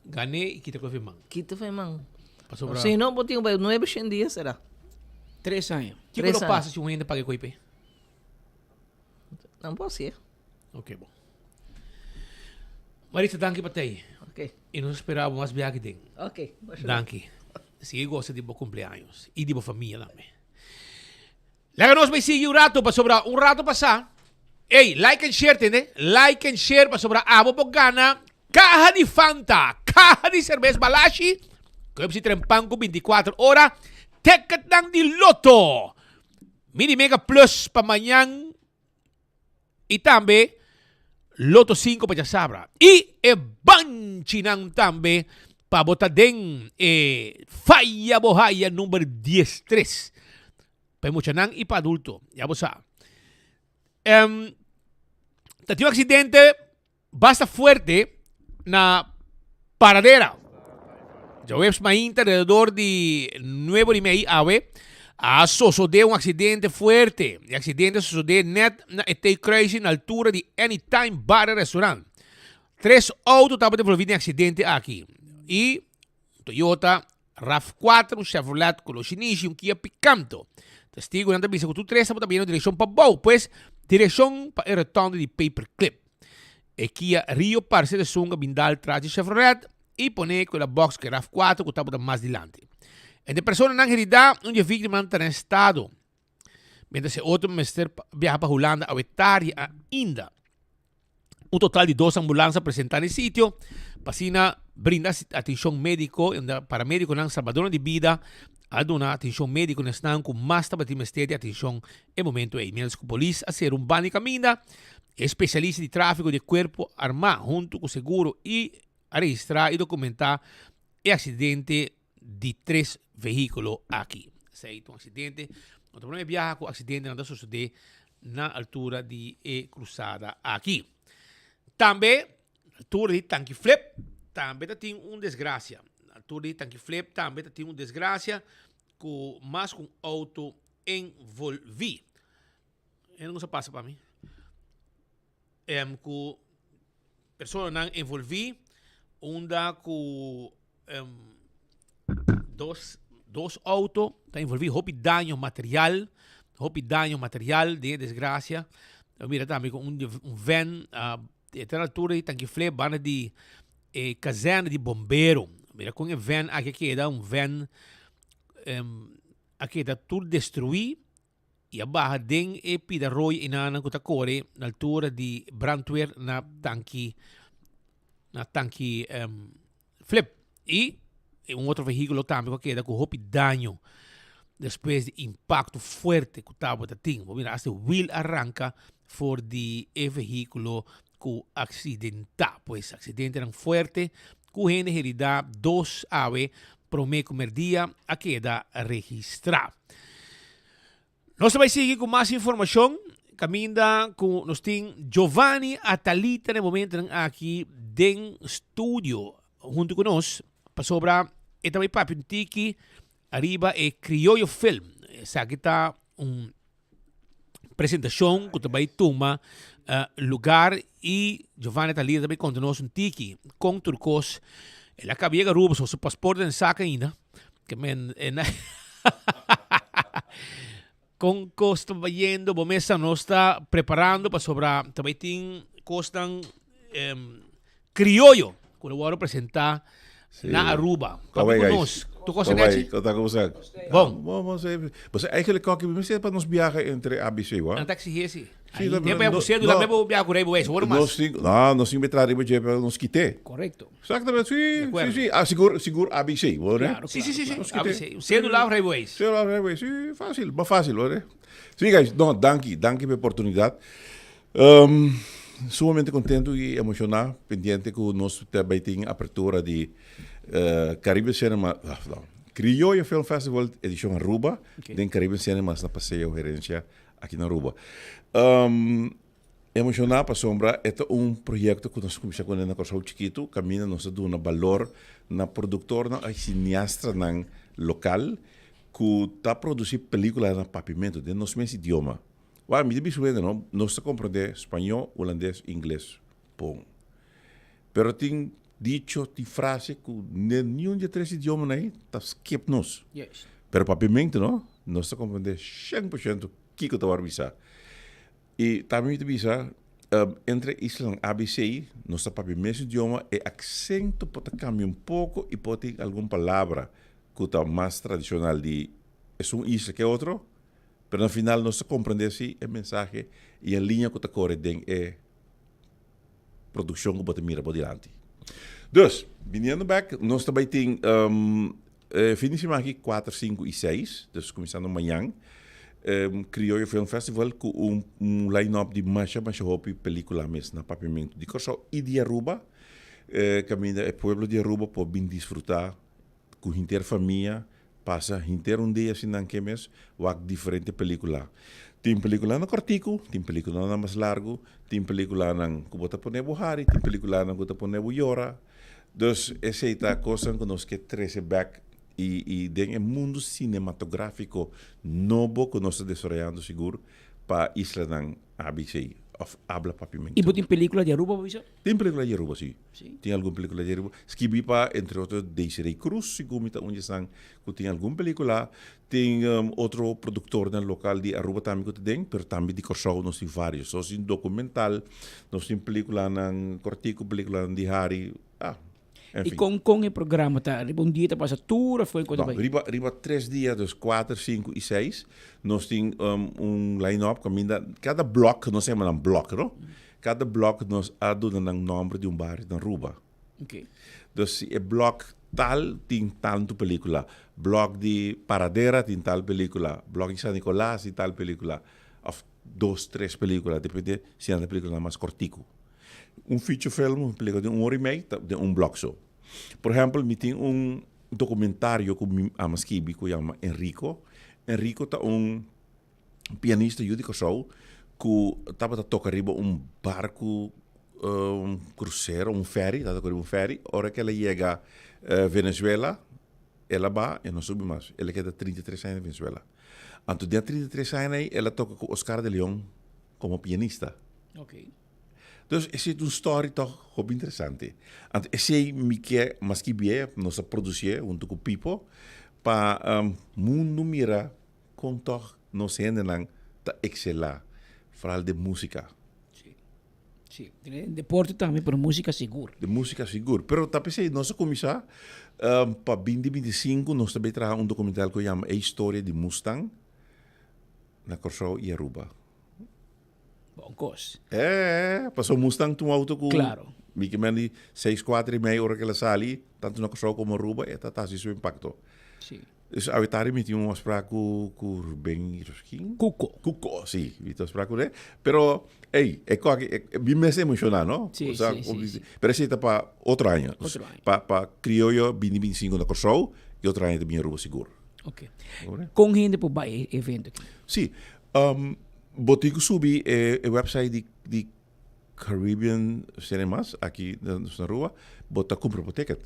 Speaker 20: gan'é i kita ku e man.
Speaker 21: Kita ku e man.
Speaker 20: Pasobra.
Speaker 21: Si no, bo tin ku bai nuebe shen dia será.
Speaker 1: Tres aña.
Speaker 20: Kiko lo pasa si un hende paga e koe p'e?
Speaker 21: Nan por hasié.
Speaker 20: Ok, bon. Marisa, danki pa tei.
Speaker 21: Ok.
Speaker 20: I nos spera bo mas biaha den.
Speaker 21: Ok.
Speaker 20: Danki. Sigui gosa di bo cumpleaños i di bo famia tambe. Laga nos bai sigui un rato pasobra un rato pasá. Ey, like and share tende. Like and share pasobra abo por gana caha di Fanta, caha di cerveza Balashi, ku si trempan ku 24 ora, ticketnan di Lotto. Mini Mega Plus pa mañan I tambe Loto 5 pa djasabra. I e banchinan tambe pa bo ta den e Faya Bo Haya number 13. Pa e muchanan i pa adulto. Ya bo sa. Um, ta tin un accidente basta fuerte na Paradera. Djaweps mainta alrededor di nuebe ora y mei awe a sosode un accidente fuerte. E accidente a sosode net na e T-kruising na altura di Anytime Bar y Restaurant. Tres auto tabata envolvi den e accidente aki. Y Toyota Rav 4, un Chevrolet color shinishi y un Kia Picanto. Testigonan ta bisa cu tur tres tabata bayendo direccion pa bou, pues direccion pa e rotonde di Paperclip. E Kia Rio parce ta esun cu a bin dal tras di Chevrolet y pone cu el a box cu e Rav 4 cu tabata mas dilanti. Entre personanan herida, un di e victimanan ta na estado, mientras e otro mester biaha pa Hulanda awe tardi ainda. Un total di dos ambulans a presenta na e sitio pa asina brinda atencion medico y unda paramediconan salbadornan di bida a duna atencion medico na esnan cu mas tabatin mester di atencion e momento ey. Mientras cu polis a cera un banda di caminda, e specialista di trafico di e cuerpo arma hunto cu seguro y a registra y documenta e accidente di tres vehiculo aki. Esey ta un accidente. No ta prome biaha cu accidentenan ta sucede na altura di e cruzada aki. Tambe, altura di Tanki Flip, tambe ta tin un desgracia. Altura di Tanki Flip tambe ta tin un desgracia cu mas cu un auto envolvi. E no sa pasa pa mi. Em cu personanan envolvi unda cu em dos dos auto ta envolvi hopi daño material hopi daño material den e desgracia ta mira tambe cu un un van a e ta na altura di Tankifle banda di e kazerne di bombero mira con e van aki a keda un van em a keda tur destrui. I a baha den e pida rooi enanan ku ta kore na altura di brandweer na tanki na tanki um, flip. I un otro vehíkulo tambe ku a keda ku hopi daño despues di impakto fuerte ku tabata tin. Bo mira hasta e wiel a ranka for di e vehíkulo ku aksidentá. Pues aksidentenan fuerte ku hende heridá dos awe promé ku merdia a keda registrá. Nos ta bai sigui ku mas informashon kaminda ku nos tin Giovanni Atalita na e momentonan aki den studio huntu ku nos pasobra e ta bai papia un tiki ariba e Crioyo Film. Esaki ta un presentashon ku ta bai tuma lugar i Giovanni Atalita ta bai konta nos un tiki kon tur kos. El a kaba yega Aruba so su pasport den sak ainda. Ke men e na Kon kos ta bayendo bo mesa nos ta preparando pasobra ta bay tin kosnan em, crioyo ku lo wòrdu presentá na Aruba.
Speaker 12: Kom
Speaker 20: Papia ku
Speaker 12: guys.
Speaker 20: nos. Tu kos
Speaker 12: Kom
Speaker 20: Nechi?
Speaker 12: Kon ta kosa?
Speaker 20: Bon.
Speaker 12: Bon, bon, se. Pues eigenlijk kok mi mester pa nos viaje entre ABC, wa?
Speaker 20: Nan ta exigé si.
Speaker 12: Sí,
Speaker 20: Ai, tempo ya ku cédula, me bo viaja ku rijbewijs, hoor mas.
Speaker 12: Nos tin, no, nos tin betra riba dje, pero nos kité.
Speaker 1: Correcto.
Speaker 12: Exactamente, sí, sí, sí. Ah, sigur, sigur ABC, hoor, hè?
Speaker 20: Claro, sí, sí, sí, sí.
Speaker 12: Nos kité.
Speaker 20: ABC. Cédula of rijbewijs.
Speaker 12: Cédula of rijbewijs, sí, fácil, mas fácil, hoor, hè? Sí, guys, no, danki, danki pa e oportunidad. Um, sumamente contento y emocioná, pendiente cu nos ta bay tin apertura di uh, Caribe Cinema, ah, no, Criolla Film Festival edicion Aruba, okay. den Caribe Cinemas na Paseo Herencia aki na Aruba. Um, emocioná pasobra e ta un proyecto cu nos cuminsa cune na Corsou Chikitu, caminda nos ta duna balor na productornan y cineastranan local cu ta produci pelicula na Papiamento, den nos mes idioma. Wak, mi ta bisa wende no, nos ta comprende Spañó, Hulandes, Ingles bon. Pero tin dicho, tin frase cu den niun di e tres idiomanan ei ta skip nos. Pero Papiamento no, nos ta comprende 100% kiko ta wòrdu bisa. I tambe mi ta bisa, entre islanan ABC nos ta papia mes idioma, e aksento por ta kambia un poko i por tin algun palabra ku ta mas tradishonal di esun isla ke otro, pero na final nos ta komprende si e mensahe i e liña ku ta kore den e produkshon ku bo ta mira bo dilanti. Dus, biniendo bek, nos ta bai tin e fin di siman aki, kuater, sinku i seis, dus kuminsando mañan, Krioyo Film Festival ku un line-up di masha masha hopi pelikula mes na Papiamentu di Kòrsou i di Aruba, kaminda e pueblo di Aruba por bin disfrutá ku henter famia Pasa henter un dia sin nan ke mes wak diferente pelicula. Tin peliculanan cortico, tin peliculanan mas largo, tin peliculanan cu bo ta pone bo hari, tin peliculanan cu ta pone bo yora. Dus esey ta cosnan cu nos ke trece bek y y den e mundo cinematografico nobo cu nos ta desaroyando sigur pa islanan ABC of habla papiamento.
Speaker 1: Y bo tin pelicula di Aruba bo bisa?
Speaker 12: Tin pelicula di Aruba, si. Tin algun pelicula di Aruba. Skibi pa, entre otro, Desiree Cruz, segun mi ta un di esnan cu tin algun pelicula. Tin otro productornan local di Aruba tambe cu ta den, pero tambe di Corsou nos tin varios. Nos tin documental, nos tin peliculanan cortico, peliculanan di hari, ah, en
Speaker 1: Y
Speaker 12: fin.
Speaker 1: con con e programa ta? Riba un dia ta pasa tur of con ta
Speaker 12: No,
Speaker 1: bay?
Speaker 12: riba, riba tres dia, dus kuater, sinku i seis, nos tin un line-up kaminda kada blok, nos yama nan blok, no? Kada blok nos a duna nan nomber di un bario na Aruba.
Speaker 1: Okay.
Speaker 12: Dus si e blok tal tin tantu pelicula, blok di Paradera tin tal pelicula, blok di San Nicolas tin tal pelicula, of dos, tres pelicula, depende si nan ta peliculanan mas cortico. Un feature film, un pelicula di un ora y mei, ta den un blok so. Por ehempel, mi tin un documentario cu mi ama skibi cu yama Enrico. Enrico ta un pianista yu di Kòrsou ku tabata toka riba un barku un krusero, un ferry, tabata toka riba un ferry. Ora ku el a yega Venezuela, el a ba, e no subi mas. El a keda 33 aña na Venezuela. Anto den e 33 aña ei el a toka ku Oscar de Leon komo pianista.
Speaker 1: Okay.
Speaker 12: Dus esei ta un story tòg hopi interesante. Anto esei mi ke maski bie nos a produsié huntu ku Pipo pa mundu mira Kon tòg nos hendenan ta ekselá, foral den músika?
Speaker 1: Sí. Sí. Den deporte tambe, pero músika sigur.
Speaker 12: Den músika sigur. Pero ta p'esei nos a kuminsá pa binti 25 nos ta bai traha un dokumental ku yama E Historia di Mustang na Kòrsou i Aruba.
Speaker 1: Bon kos.
Speaker 12: Eh, pasobra Mustang ta un auto ku
Speaker 1: Claro.
Speaker 12: mi ke men di seis kuater i mei ora ku el a sali, tantu na Kòrsou komo Aruba e ta hasi su impakto.
Speaker 1: Sí.
Speaker 12: Dus awitari mi tin un afspraak ku ku Ruben Rosquin.
Speaker 1: Cuco.
Speaker 12: Cuco, sí. Mi tin afspraak ku e. Pero, ey, e ko aki, mi mes emociona, no?
Speaker 1: Sí,
Speaker 12: Osea,
Speaker 1: sí, sí, sí.
Speaker 12: Pero esei ta pa otro aña.
Speaker 1: Otro aña.
Speaker 12: Pa, pa Crioyo 2025 na Kòrsou i otro aña ta bin Aruba sigur.
Speaker 1: Ok. Kon hende por bai e evento aki?
Speaker 12: Sí. Um, bo tin ku subi e, e website di, di Caribbean Cinemas aki na nos Aruba. Bo ta kumpra bo ticket.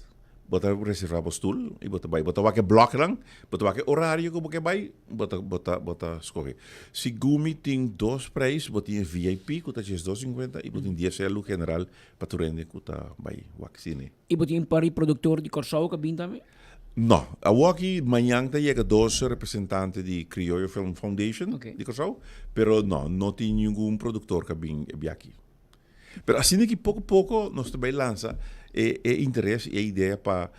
Speaker 12: Bo ta reserva bo stoel i bo ta bai. Bo ta wak e bloknan, bo ta wak e orario ku bo ke bai, bo ta, bo ta, bo ta skohe. Segun mi tin dos prijs, bo tin e VIP ku ta 12.50 i bo tin 10 elu general pa tur hende ku ta bai wak sine.
Speaker 1: I bo tin par di produktor di Kòrsou ku a bin tambe?
Speaker 12: No. Awoki mañan ta yega dos representante di Criollo Film Foundation di Kòrsou, pero no, no tin ningun produktor ku a bin e biaha aki. Pero asina ki poko poko nos ta bai lansa e e interes i e idea pa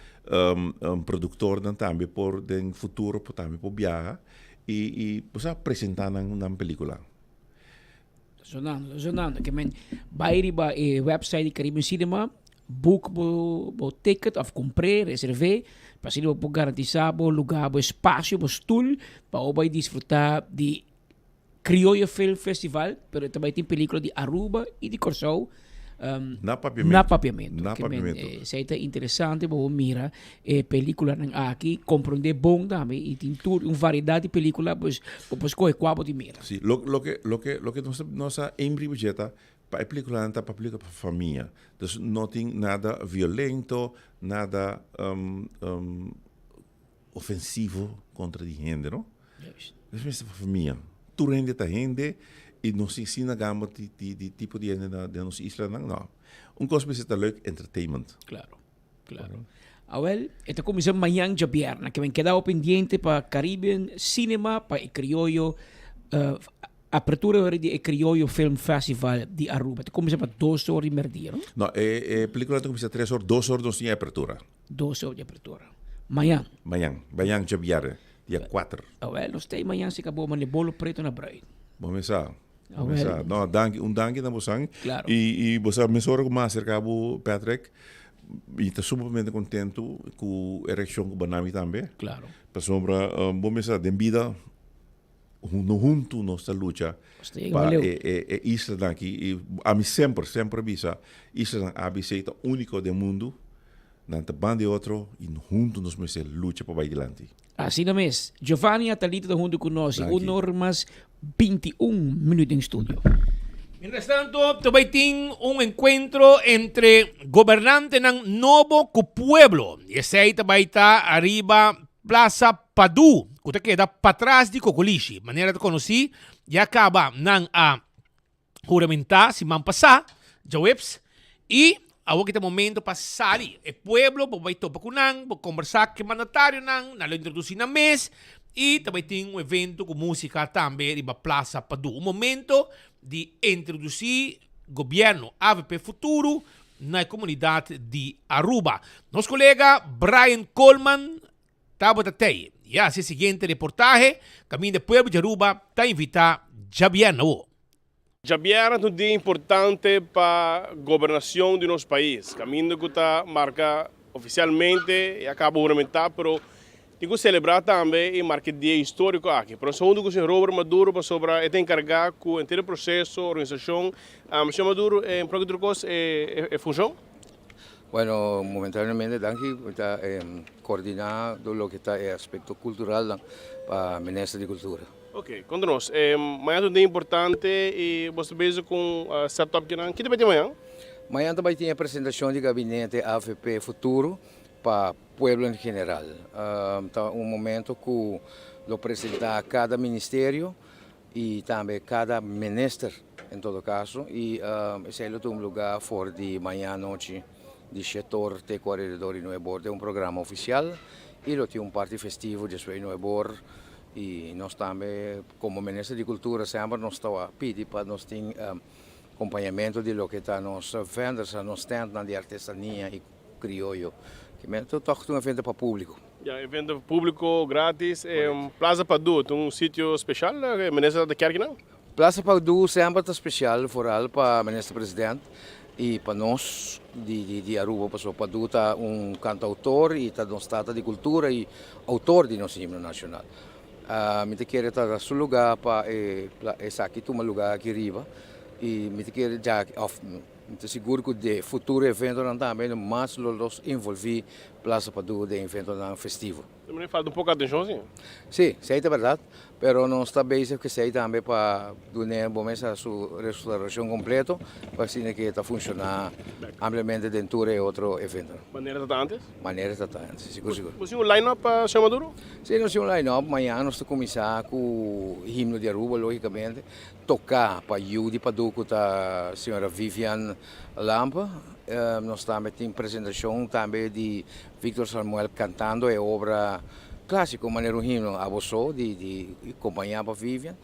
Speaker 12: produktornan tambe por den futuro por tambe por biaha i i bo sa presenta nan nan pelikula.
Speaker 1: Ta sonando, ta sonando. Ke men bai riba e website di Caribbean Cinema, book bo bo ticket of compr'é, reserv'é, pa asina bo por garantisa bo lugar, bo espacio, bo stoel pa bo bai disfruta di Crioyo Film Festival, pero ta bai tin pelicula di Aruba y di Corsou. Um,
Speaker 12: na Papiamento.
Speaker 1: Na Papiamento.
Speaker 12: Na Papiamento.
Speaker 1: Men, esei ta interesante pa bo mira e peliculanan aki, comprende bon tambe y tin tur un variedad di pelicula, pues bo por scoge cua bo tin mira.
Speaker 12: Sí, lo, loke, loke, loke nos, nos a aim riba dje ta pa e peliculanan ta pa pelicula pa famia. Dus no tin nada violento, nada um, um, ofensivo kontra di hende, no?
Speaker 1: Juist.
Speaker 12: Nos mester pa famia. Tur hende ta hende i nos tin asina gama di, di, di tipo di hende na, den nos islanan, no. Un kos mester ta leuk, entertainment.
Speaker 1: Claro, claro. Awel, e ta kuminsá mañan djabièrnè. Ke men keda pendiente pa Caribbean Cinema, pa e Crioyo, uh, apertura di e Crioyo Film Festival di Aruba. Ta kuminsá pa dos or di merdia, no?
Speaker 12: No, e, e pelikula ta kuminsá tres or, dos or nos tin e apertura.
Speaker 1: Dos or di apertura. Mañan.
Speaker 12: Mañan. Mañan djabièrnè, dia kuater.
Speaker 1: Awel, nos ta ei mañan si ka bo manda bolo preto na bruid.
Speaker 12: Bo mesa. Bo mesa. No, danki, un danki na bosan.
Speaker 1: Claro.
Speaker 12: I, i bo sa mesora ku mas aserka bo, Patrick, mi ta sumamente kontentu ku e reakshon ku bo na mi tambe.
Speaker 1: Claro.
Speaker 12: Pasobra, bo mesa, den bida, No huntu nos ta lucha pa e islanan aki i ami semper semper a bisa islanan ABC ta úniko den mundu nan ta ban di otro i huntu nos mester lucha pa bai dilanti.
Speaker 1: Asina mes, Giovanni Atalito ta huntu ku nos i un or mas 21 minuut den studio.
Speaker 20: Mientras tanto, ta bai tin un encuentro entre gobernantenan nobo ku pueblo. I esei ta bai ta ariba Plaza Padu, ku ta keda patras di Kokolishi. Manera ta konosí, ya kaba nan a huramentá siman pasá, djaweps, i awor ki ta momento pa sali. E pueblo bo bai topa ku nan, bo kombersá ku e mandatarionan, nan lo introdusí nan mes i ta bai tin un evento ku músika tambe riba Plaza Padu. Un momento di introdusí gobièrnu avp Futuro na e komunidat di Aruba. Nos kolega Brian Koolman tabata tei i a hasi e siguiente reportahe kaminda e pueblo di Aruba ta invitá djabièrnè awo.
Speaker 2: Djabièrnè ta un dia importante pa gobernacion di nos pais, caminda cu ta marca oficialmente y a caba huramentá, pero Tin ku selebrá tambe e marka e dia históriko aki. Pero nos ta huntu ku señor Robert Maduro pasobra e ta enkargá ku henter e proseso, organisashon. Señor Maduro, en pròke tur kos e funshon?
Speaker 22: Bueno, momentáneamente danki mi ta koordiná tur loke ta e aspekto kulturalnan pa Minister di Kultura.
Speaker 2: Ok, konta nos, mañana ta un dia importante i bo ta bezig ku un set up kinan. Ki ta bai tin mañana?
Speaker 22: Mañana ta bai tin e presentashon di Gabinete avp Futuro pa pueblo en general. Ta un momento cu lo presenta cada ministerio y tambe cada minister en todo caso y esey lo tuma lugar for di mañana anochi di shete or te cu alrededor di nuebe or den un programa oficial y lo tin un parti festivo despues di nuebe or y nos tambe como minister di cultura semper nos ta pidi pa nos tin compañamento di loke ta nos vendors, nos standnan di artesania y Crioyo. Ki men ta tòg un evento pa públiko.
Speaker 2: Ya, evento pa públiko, gratis. Plaza Padu ta un sitio speshal, minister ta kier kinan?
Speaker 22: Plaza Padu semper ta speshal, foral pa minister president i pa nos di Aruba, pasobra Padu ta un kantautor i ta nos tata di kultura i outor di nos himno nashonal. Mi ta kere ta su lugá pa esaki tuma lugá aki riba i mi ta kere djaki òf. Mi ta sigur ku den futuro eventonan tambe mas lo los envolví Plaza Padu den eventonan festivo.
Speaker 2: Tambe falta un poko atenshon si.
Speaker 22: Si, esei ta bèrdat, pero nos ta bezig ku esei tambe pa dun'é bo mes a su restaurashon kompleto pa asina ke ta funshoná ampliamente den tur e otro eventonan.
Speaker 2: Manera ta ta antes?
Speaker 22: Manera ta ta antes, sigur sigur.
Speaker 2: Bo tin un line-up pa Señor Maduro?
Speaker 22: Si, nos tin un line-up. Mañana nos ta kuminsá ku himno di Aruba lógikamente, toká pa yu di Padú ku ta señora Vivian Lampe. Nos tambe tin presentashon tambe di Victor Samuel cantando e obra clasico manera un himno Abo So di di compaña pa Vivian.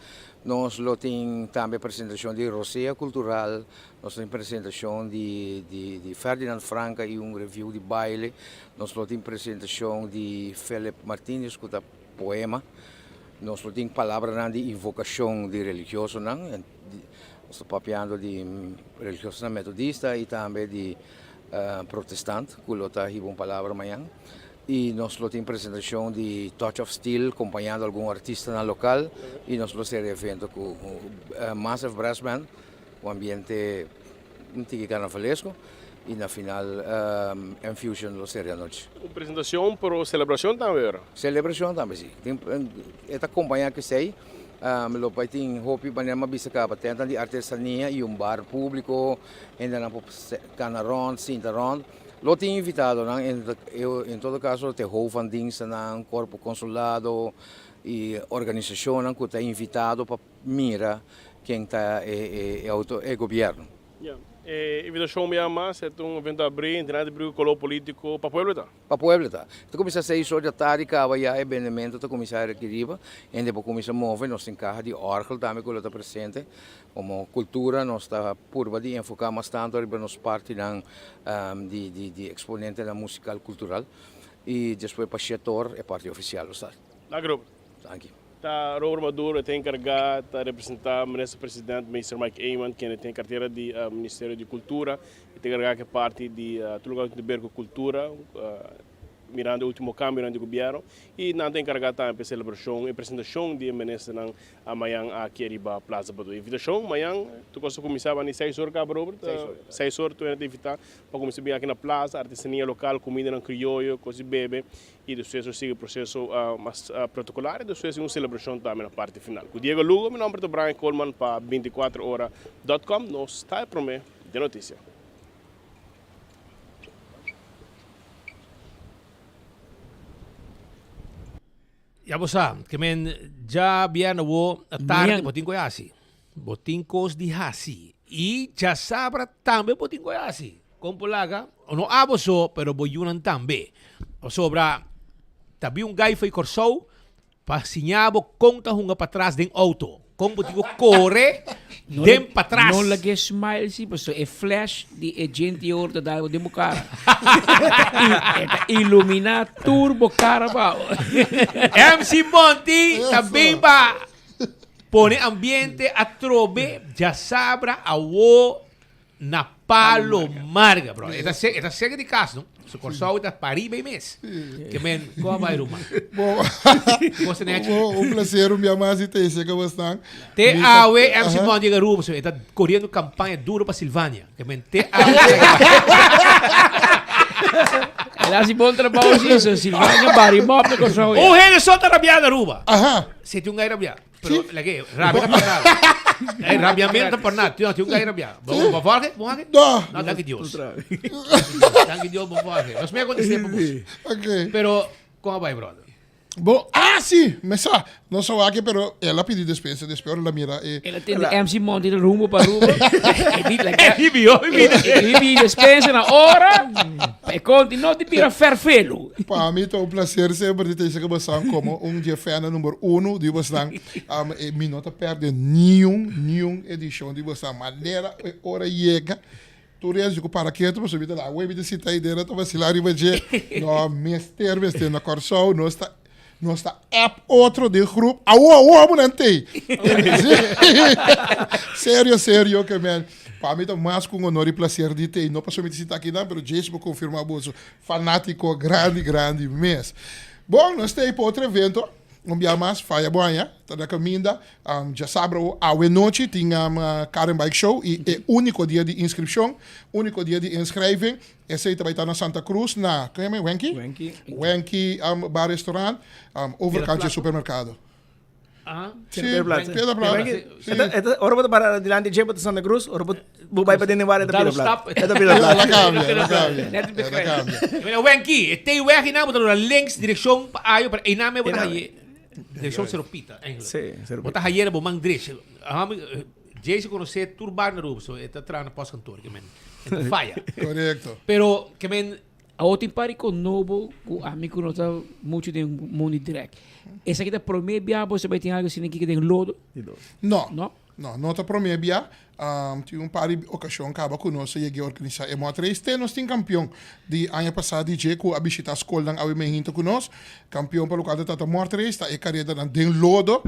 Speaker 22: Nos lo tin tambe presentacion di Rosea Cultural, nos lo tin presentacion di di di Ferdinand Franca y un review di baile, nos lo tin presentacion di Philip Martinez cu ta poema, nos lo tin palabranan di invocacion di religiosonan, nos ta papiando di religiosonan metodista y tambe di protestant ku lo ta hiba un palabra mañan i nos lo tin presentashon di Touch of Steel kompañando algun artistanan lokal i nos lo sera e evento ku Massive Brass Band un ambiente un tiki karnavalesko i na final M-Fusion lo sera e anochi.
Speaker 2: Un presentashon pero selebrashon tambe ora?
Speaker 22: Selebrashon tambe si. E ta kompañá ku esei. Lo bai tin hopi manera mi a bisa caba tentan di artesania y un bar publico, hendenan por cana rond, sinta rond. Lo tin invitadonan, en todo caso lo tin hof van dienstennan, cuerpo consulado y organisacionnan cu ta invitado pa mira ken ta e e gobierno.
Speaker 2: Ya, e invitacion bia mas, e ta un evento abri, internet di briga color politico, pa pueblo ta?
Speaker 22: Pa pueblo ta. Ta kuminsá seis or di atardi kaba ya e bendementu ta kuminsá aki riba. Hende por kuminsá move. Nos tin kaha di òrgel tambe ku lo ta presente. Komo kultura nos ta purba di enfoká mas tantu riba nos partinan di di di eksponentenan musikal kultural. I despues pa shete or e parti ofisial lo start.
Speaker 2: Danki Robert.
Speaker 22: Danki.
Speaker 2: Ta Robert Maduro e ta enkargá ta representá Minister President Meester Mike Eman kende tin e kartera di Ministerio di Kultura. E ta enkargá ku e parti di tur loke tin di ber ku kultura mirando e ultimo kambionan di gobièrnu i nan ta enkargá tambe pa e selebrashon e presentashon di e ministernan mañan aki ariba Plaza Padu. Invitashon mañan tur kos ta kuminsá banda di seis or kaba Robert? Seis or tur hende ta invitá pa kuminsá bin aki na plaza, artesania lokal, kumindanan krioyo, kos di bebe. Y despues lo sigui proceso mas protocolar y despues un celebracion tambe na parti final. Cu Diego Lugo, mi nomber ta Brian Koolman pa 24 ora dot com. Nos ta e prome den noticia.
Speaker 20: Ya bo sa, ke men dja bierna wo a tardi bo tin ku e hasi. Bo tin kos di hasi. I djasabra tambe bo tin ku e hasi. Kon por laga? No abo so, pero bo yunan tambe. Pasobra ta bin un gai fo'i Kòrsou pa siña bo kon ta hunga patras den outo. Kon bo tin ku kore den patras.
Speaker 1: No lag'é smile si, pasobra e flash di e djente oro ta dal bo den bo kara. E ta iluminá tur bo kara pa bo.
Speaker 20: MC Monty ta bin pa pone ambiente atrobe djasabra awo Na Palo Marga, bro. E ta e ta cerca di cas, no? Su Corsou ta pariba e mes. Ke men, ko a bai ruman?
Speaker 4: Bo,
Speaker 20: Cosa nechi.
Speaker 4: bo, un placer un bia mas di te cerca bosnan.
Speaker 20: Te
Speaker 4: Mi ta-
Speaker 20: awe MC
Speaker 4: Aha.
Speaker 20: Mon llega Aruba, so e ta corriendo campaña duro pa Silvania. Ke men te awe.
Speaker 1: El hace bon trabajo, sí. So Silvania bari mop na Corsou.
Speaker 20: Un hende so ta rabia na Aruba.
Speaker 4: Aha.
Speaker 20: Si tin un gai rabia. Pero, la que, rabia ta por nada. Eh, rabiamento ta por nada. Tin un gai rabia. Bo, bo volge? Bo volge?
Speaker 4: No.
Speaker 20: No, danki Dios. Danki Dios, bo volge. Nos me contesté pa bos.
Speaker 4: Ok.
Speaker 20: Pero, con a bai, brother?
Speaker 4: Bo, ah, sí, me sa. No sa wak, pero el a pidi despensa después ora el a mira e.
Speaker 1: El a tende MC Monty ta rumbo pa Aruba. E di like
Speaker 20: E di hopi bida.
Speaker 1: E di pidi despensa na ora. Pa e konti no di bira ferfelu.
Speaker 4: Pa mi ta un placer semper di ta ku bosan komo un di e fènnan number uno di bosnan. Um, e mi no ta pèrdè niun, niun edishon di bosnan. Manera e ora yega, tur hende ku para ketu pasobra mi ta la, awor mi ta sinta ei dentro ta vasilá riba dje. No, mester, mester. Na Kòrsou nos ta Nos ta app otro den groep. Awo, awo, amo nan tei. Serio, serio, ke men. Pa mi ta mas ku un honor i placer di tei. No pasobra mi ta sinta akinan, pero Jason por konfirmá boso. Fanátiko grandi, grandi mes. Bon, nos tei pa otro evento. Un bia mas, faya bo aña, ta na caminda. Djasabra o awe nochi tin Car and Bike Show y e unico dia di inscripcion, unico dia di inschrijving. Esey ta bay ta na Santa Cruz na, con yama e? Wenky?
Speaker 1: Wenky.
Speaker 4: Wenky Bar Restaurant, overkant dje supermercado.
Speaker 20: Ah,
Speaker 4: Sí, Piedra Plata. Piedra Plata. Sí.
Speaker 5: Eta, ora bo ta para dilanti dje bo ta Santa Cruz, ora bo bo bai pa den den wara eta Piedra Plata. Eta Piedra Plata.
Speaker 4: La cambia, la cambia. La cambia.
Speaker 20: Mira, Wenky, e tei weg einan bo ta dura links direccion pa ayo, pero einan me bo ta haye direccion Cerro Pita, eigenlijk.
Speaker 5: Sí, Cerro
Speaker 20: Bo ta haye na bo man drecha. Jay se conoce tur bar na Aruba, so e ta traha na postkantoor, ke men e ta faya.
Speaker 4: Correcto.
Speaker 20: Pero, ke men
Speaker 1: Awor tin par di kon nobo ku ami ku no ta muchu den mundu dirèk. Esaki ta promé bia bo sa bai tin algu asina kiko den lodo?
Speaker 4: No.
Speaker 1: No?
Speaker 4: No, no ta promé bia. Tin un par di okashon kaba ku nos a yega organisá e mòt race. Te nos tin kampion di aña pasá di dje ku a bishitá skolnan awe mehinta ku nos. Kampion pa lokual ta trata mòt race ta e karedanan den lodo.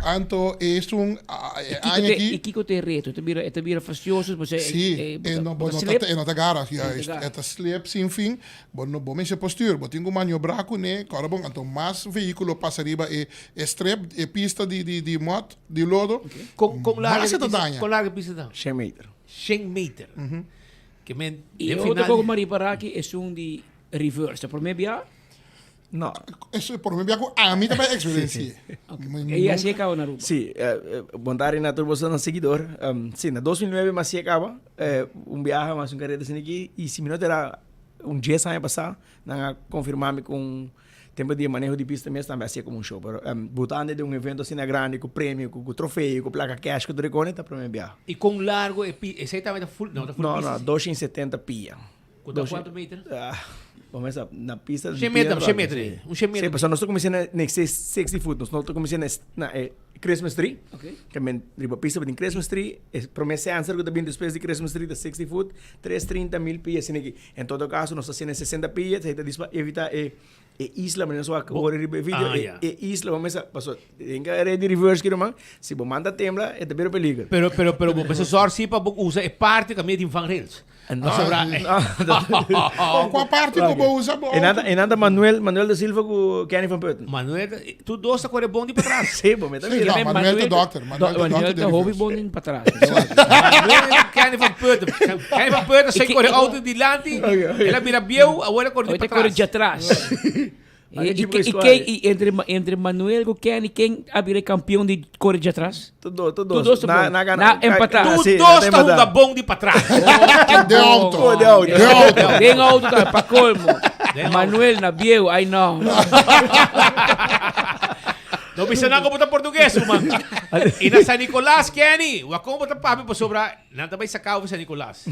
Speaker 4: Anto esun e aña aki.
Speaker 1: I kiko ta e reto? E ta bira e ta bira fastioso pasobra
Speaker 4: Sí,
Speaker 1: e
Speaker 4: e no
Speaker 1: bo ta slip?
Speaker 4: E no ta gara, juist. E ta slip sin fin. Bo no bo mester por stuur. Bo tin ku maniobrá kuné kòrda bon. Anto mas vehíkulo pasa riba e e strip, e pista di di di mòt, di lodo,
Speaker 20: Kon kon largo
Speaker 4: mas e ta daña.
Speaker 20: Kon largo e pista ta?
Speaker 5: Shen meter.
Speaker 20: Shen meter. Ke men
Speaker 1: I
Speaker 20: den
Speaker 1: otro
Speaker 20: final.
Speaker 1: kos ku mi a ripará aki esun di reverse. Ta promé bia?
Speaker 5: No.
Speaker 4: Eso por mi bia ku ami ta bai experienci'e.
Speaker 1: E así e kaba na Aruba.
Speaker 5: Sí, bon tardi na tur boso nan seguidor. Sí, na 2009 mi hasié kaba un biaha, mi hasi un karera asina aki i si mi no ta era un dies aña pasá nan a konfirmá mi ku un tempo di e maneho di pista mes tambe hasié komo un show. Pero botando den un evento asina grandi ku premio, ku trofeo, ku plaka cash ku tur e kos ta promé biaha.
Speaker 20: I kon largo e pista? Esei tambe ta full, no ta full pista?
Speaker 5: No, no, 270 pia.
Speaker 20: Ku ta kuantu meter?
Speaker 5: Bo mester na pista
Speaker 20: Shen meter, shen meter ei. Un shen meter.
Speaker 5: Sí, pasobra nos ta kuminsá na na 60 foot. Nos no ta kuminsá na na e Christmas tree.
Speaker 1: Okay.
Speaker 5: Ke men riba pista bo tin Christmas tree, e promé sensor ku ta bin despues di Christmas tree ta 60 foot, tres trinta mil pia asina aki. En todo kaso nos ta hasié na 60 pia, esei ta dis pa evitá e e isla manera nos wak hoor riba e video,
Speaker 20: Ah, ya.
Speaker 5: e e isla bo mester pasobra den ka rei di reverse ki ruman, si bo manda tembla e ta bira peliger.
Speaker 20: Pero pero pero bo mester sòr si pa bo usa e parti ku a mira tin vangrails.
Speaker 5: No.
Speaker 20: Pasobra
Speaker 4: Oh, kua parti ku bo usa bo
Speaker 5: E nan ta e nan ta Manuel Manuel da Silva ku Kenny van Putten.
Speaker 20: Manuel tur dos ta kore bon di patras.
Speaker 5: Sí, bo mester
Speaker 4: Sí,
Speaker 5: mira.
Speaker 4: no, Manuel ta dokter. Manuel ta
Speaker 1: Manuel
Speaker 4: dokter
Speaker 1: ta
Speaker 4: den
Speaker 1: hopi
Speaker 4: reverse.
Speaker 1: bon den patras.
Speaker 20: Manuel ku Kenny van Putten. Kenny van Putten sai kore auto dilanti, el a bira bieu, awor el a kore di
Speaker 1: Awor ta kore
Speaker 20: patras.
Speaker 1: djatras. I, i, i, ken, i entre, entre Manuel ku Kenny, ken a bira e kampion di kore djatras?
Speaker 5: Tur dos, tur
Speaker 1: Tur
Speaker 5: dos.
Speaker 1: dos ta
Speaker 5: Na,
Speaker 1: bon.
Speaker 5: na gana.
Speaker 1: Na empatá.
Speaker 20: Tur
Speaker 5: Sí,
Speaker 20: dos
Speaker 5: na
Speaker 20: ta
Speaker 5: empatá.
Speaker 20: hunga bon di patras.
Speaker 4: De auto.
Speaker 5: Oh, de auto.
Speaker 4: De auto.
Speaker 1: Den auto ta, pa colmo.
Speaker 20: Den auto.
Speaker 1: Manuel na bieu, ay no.
Speaker 20: No bisa nan como ta portugues, man. I na San Nicolas, Kenny, wa como ta papia pasobra nan ta bai saca over San Nicolas.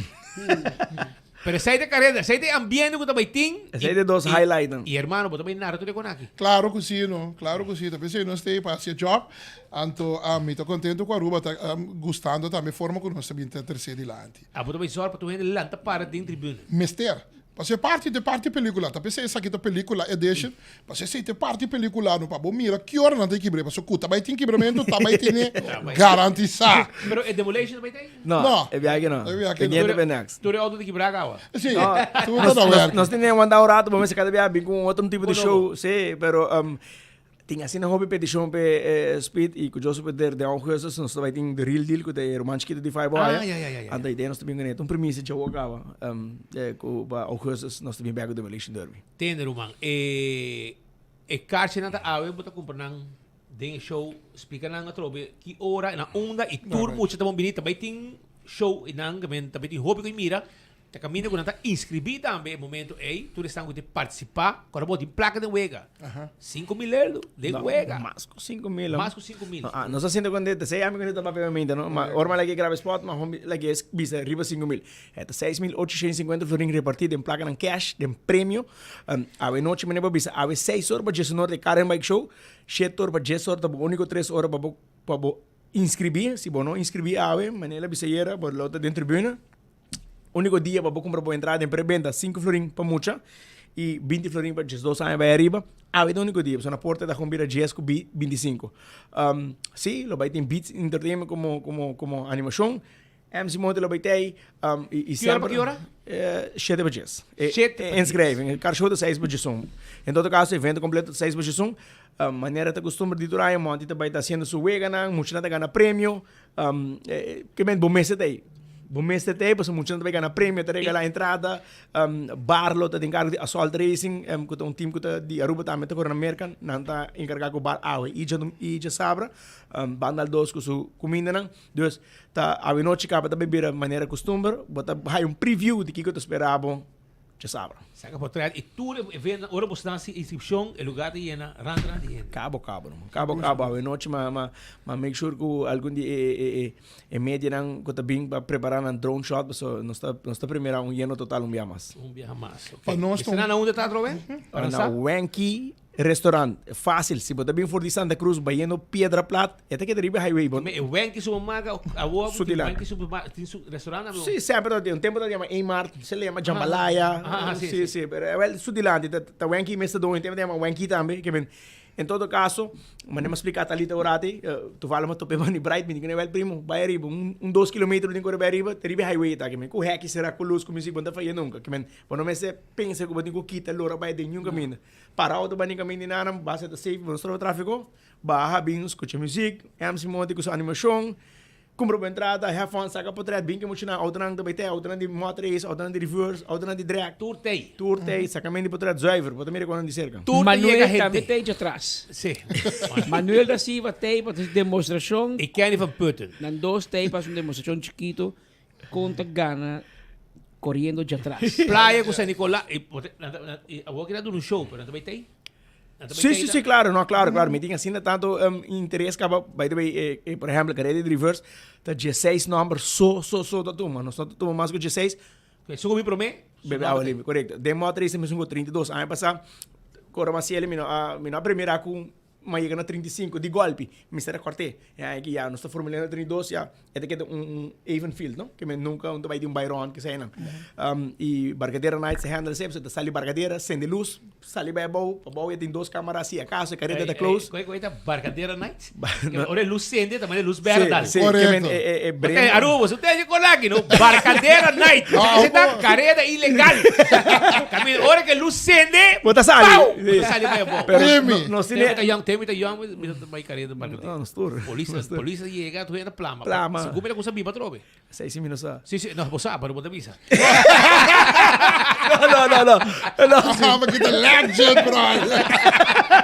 Speaker 20: Pero esei ta careda, esei ta e ambiente cu ta bai tin.
Speaker 5: Esei ta e dos highlight nan.
Speaker 20: I hermano, bo ta bai narra tur e con aki.
Speaker 4: Claro cu si, no. Claro cu si. Ta pensei nos ta pa haci e job. Anto mi ta contento cu Aruba ta gustando tambe e forma cu nos ta bin ta trece dilanti.
Speaker 20: Abo ta bai zorg pa tur hende lanta para den tribune.
Speaker 4: Mester. Pasobra e parti ta e parti pelicula. Ta pensei esaki ta pelicula edition. Pasobra esei ta e parti pelicula no pa bo mira ki ora nan ta kibr'e. Pasobra cu ta bai tin kibramento ta bai tene garantisa.
Speaker 20: Pero e demolition ta bai tin?
Speaker 5: No,
Speaker 4: No.
Speaker 5: e biaha no.
Speaker 4: E biaha no.
Speaker 5: Pendiente pa next.
Speaker 20: Tur e auto ta kibra awa.
Speaker 4: Si,
Speaker 5: No,
Speaker 4: tur ta na
Speaker 5: nos,
Speaker 4: werk.
Speaker 5: nos tin wanta un rato, bo mester cada biaha bin cu un otro tipo di
Speaker 20: Con
Speaker 5: show. Sí, pero um, tin asina hopi peticion pe eh, Speed y cu Joseph Peter den augustus nos ta bai tin The Real Deal cu ta e ruman chikito di Five
Speaker 20: Ah,
Speaker 5: Boy.
Speaker 20: ja, ja, ja, ja.
Speaker 5: Anto idea nos ta bin con e. Ta un premisa djawo caba. Um, eh, cu pa augustus nos ta bin back cu Demolition Derby.
Speaker 20: Tende ruman, e e karchinan ta awe bo ta kumpra nan den e show, splika nan atrobe ki ora, na unda i tur mucha ta bon bini. Ta bai tin show i nan ta bai tin hopi ku mira. Ta kaminda ku nan ta inskribí tambe e momento ei, tur esnan ku tin partisipá, ku ora bo tin plaka den wega. 5000 euro den wega.
Speaker 5: Mas ku 5000.
Speaker 20: Mas ku 5000.
Speaker 5: Ah, nos a sinti kontento. Sei ami kontento papia mi no? Ma ora mi lagi graba spot, ma hombi lagi es bisa riba 5000. E ta 6850 florin repartí den plakanan cash, den premio. Um, awe nochi mene bo bisa awe 6 or pa 10 or de Car and Bike Show, 7 or pa 10 or ta bo único 3 ora pa bo pa bo inskribí. Si bo no inskribí awe, manera bisa yera, bo lo ta den tribuna. Único dia pa bo kumpra bo entrada den prebenta, 5 florin pa mucha i 20 florin pa 12 aña bai ariba. Awe ta único dia, pasobra na porta ta kon bira 10 ku 25. Um, sí, lo bai tin Beats Entertainment komo komo komo animashon. MC Monty lo bay tey. Um, y, y
Speaker 20: Ki ora pa ki ora?
Speaker 5: Shete pa djes.
Speaker 20: Shete pa
Speaker 5: Inschrijving. Car show ta seis pa djesun. En todo caso, evento completo ta seis pa djesun. Um, manera ta costumbre di tur aña, Monty ta bay ta haciendo su weganan, muchanan ta gana premio. Um, ke men bo mester ta ei. Bo mester ta ei, pasobra muchanan ta bay gana premio, ta regala entrada. Um, Barlo ta den cargo di Assault Racing, um, cu ta un team cu ta di Aruba tambe ta corre na Merca. Nan ta encarga cu bar awe y dja, y djasabra. Um, Bandal dos cu su cumindanan. Dus, ta awenochi kaba ta bira manera kustumber, bo ta haya un preview di kiko ta spera bo djasabra.
Speaker 20: Saka portret i tur e eventnan ora bo sta hasi inskripshon e lugar ta yena rand rand di hende.
Speaker 5: Kabo kabo no. Kabo kabo awenochi ma ma ma make sure ku algun di e e e e medianan ku ta bin pa prepara nan drone shot paso nos ta nos ta primera un yeno total un bia mas.
Speaker 20: Un biaha mas ok.
Speaker 4: Pa nos ta un.
Speaker 20: Esnan na unda ta atrobe? Pa nan
Speaker 5: Na
Speaker 20: sa?
Speaker 5: Wenki Restaurant, fácil. Si bo ta bin for di Santa Cruz bayendo Piedra Plat, e ta keda riba e highway. Bo.
Speaker 20: E Wenki Supermarket awor
Speaker 5: Su
Speaker 20: tin
Speaker 5: dilanti.
Speaker 20: Wenki Supermarket tin su restaurant abo?
Speaker 5: Sí, semper ta tin. Un tempo ta yama A-Mart, se le yama Jambalaya.
Speaker 20: Aha, aha, sí,
Speaker 5: Sí,
Speaker 20: sí.
Speaker 5: sí. Pero wel su dilanti ta ta Wenki mes ta doño. Un tempo ta yama Wenki tambe. Ke men en todo caso, manera mi a splica Thalita un rati, toevallig mi a topa e man di Bright, mi di kende wel primo, bai ariba, un un dos kilometer bo tin kore bai ariba, ta riba e highway ta. Ke men ku heki sera, ku luz, ku music, bo no ta faya nunca. Ke men bo no mester pensa ku bo tin ku kita lora bai den niun kaminda. Para auto bani kaminda di nana, basta ta safe, bo no stroba trafiko, baha bin skucha muzik, MC Monty ku su animashon, kumpra bo entrada, have fun, saka potret, bin ke muchanan, autonan ta bai te, autonan di mot race, autonan di reverse, autonan di drag.
Speaker 20: Tur tei.
Speaker 5: Tur tei, sakamen di potret zuiver, bo ta mira konan di serka.
Speaker 20: Tur ta
Speaker 1: Manuel
Speaker 20: yega hende.
Speaker 1: tambe tei djatras.
Speaker 20: Si.
Speaker 1: Manuel da Silva tei pa hasi demostrashon.
Speaker 20: I Kenny van Putten.
Speaker 1: Nan dos tei pa hasi un demostrashon chikito Kon ta gana koriendo djatras.
Speaker 20: Playa ku San Nicolas i awor ki ta duna un show pero nan ta bai tei? Nan ta bai
Speaker 5: Sí,
Speaker 20: tei
Speaker 5: sí,
Speaker 20: ta?
Speaker 5: sí, claro, no, claro, claro. Mi tin asina tanto interes kaba, by the way, eh, eh, por ehempel, carrera di reverse ta dieseis nomber so, so, so ta tuma. Nos no ta tuma mas ku dieseis.
Speaker 20: Oké, esun ku mi promé, su
Speaker 5: Bebe
Speaker 20: nomber
Speaker 5: awa
Speaker 20: ta.
Speaker 5: limpio, korekto. Den motor race mi esun ku 32. Aña pasá, kora Maciel mi no a, mi no a primera ku Ma yega na 35 di golpi, mester a kort'é. E aña aki ya nos ta formul'é na 32 ya e ta keda un un even field, no? Ke men nunka un ta bai di un bai rond ke eseinan. I Barcadera Nights ta handle esei, pasobra ta sali Barcadera, sende lus, sali bai abou, pabou ya tin dos kamara si akaso e kareta ta close.
Speaker 20: Koe koe ta Barcadera Nights? Ora e lus sende ta manda e lus berde dal.
Speaker 5: Si, si, ke men e e e
Speaker 20: Oké, Aruba, boso ta e kon aki, no? Barcadera Night. Esei ta kareda ilegal. Kaminda ora ke lus sende,
Speaker 5: Bo ta sali.
Speaker 20: Pau! Bo ta sali bai abou.
Speaker 5: Pero no, nos
Speaker 20: Tempo
Speaker 5: tiene
Speaker 20: ta young, tempo ta young, mi ta bai careda Barcadera.
Speaker 5: No, nos tur.
Speaker 20: Polis,
Speaker 5: Nos tur.
Speaker 20: polis a yega, tur hende a plama.
Speaker 5: Plama.
Speaker 20: Segun mi ta kusa biba atrobe.
Speaker 5: Sei si mi no sa.
Speaker 20: Si, si, no, bo sa, pero bo ta bisa.
Speaker 5: No, no, no, no. No, si.
Speaker 4: Ah, maar kita legend, bro.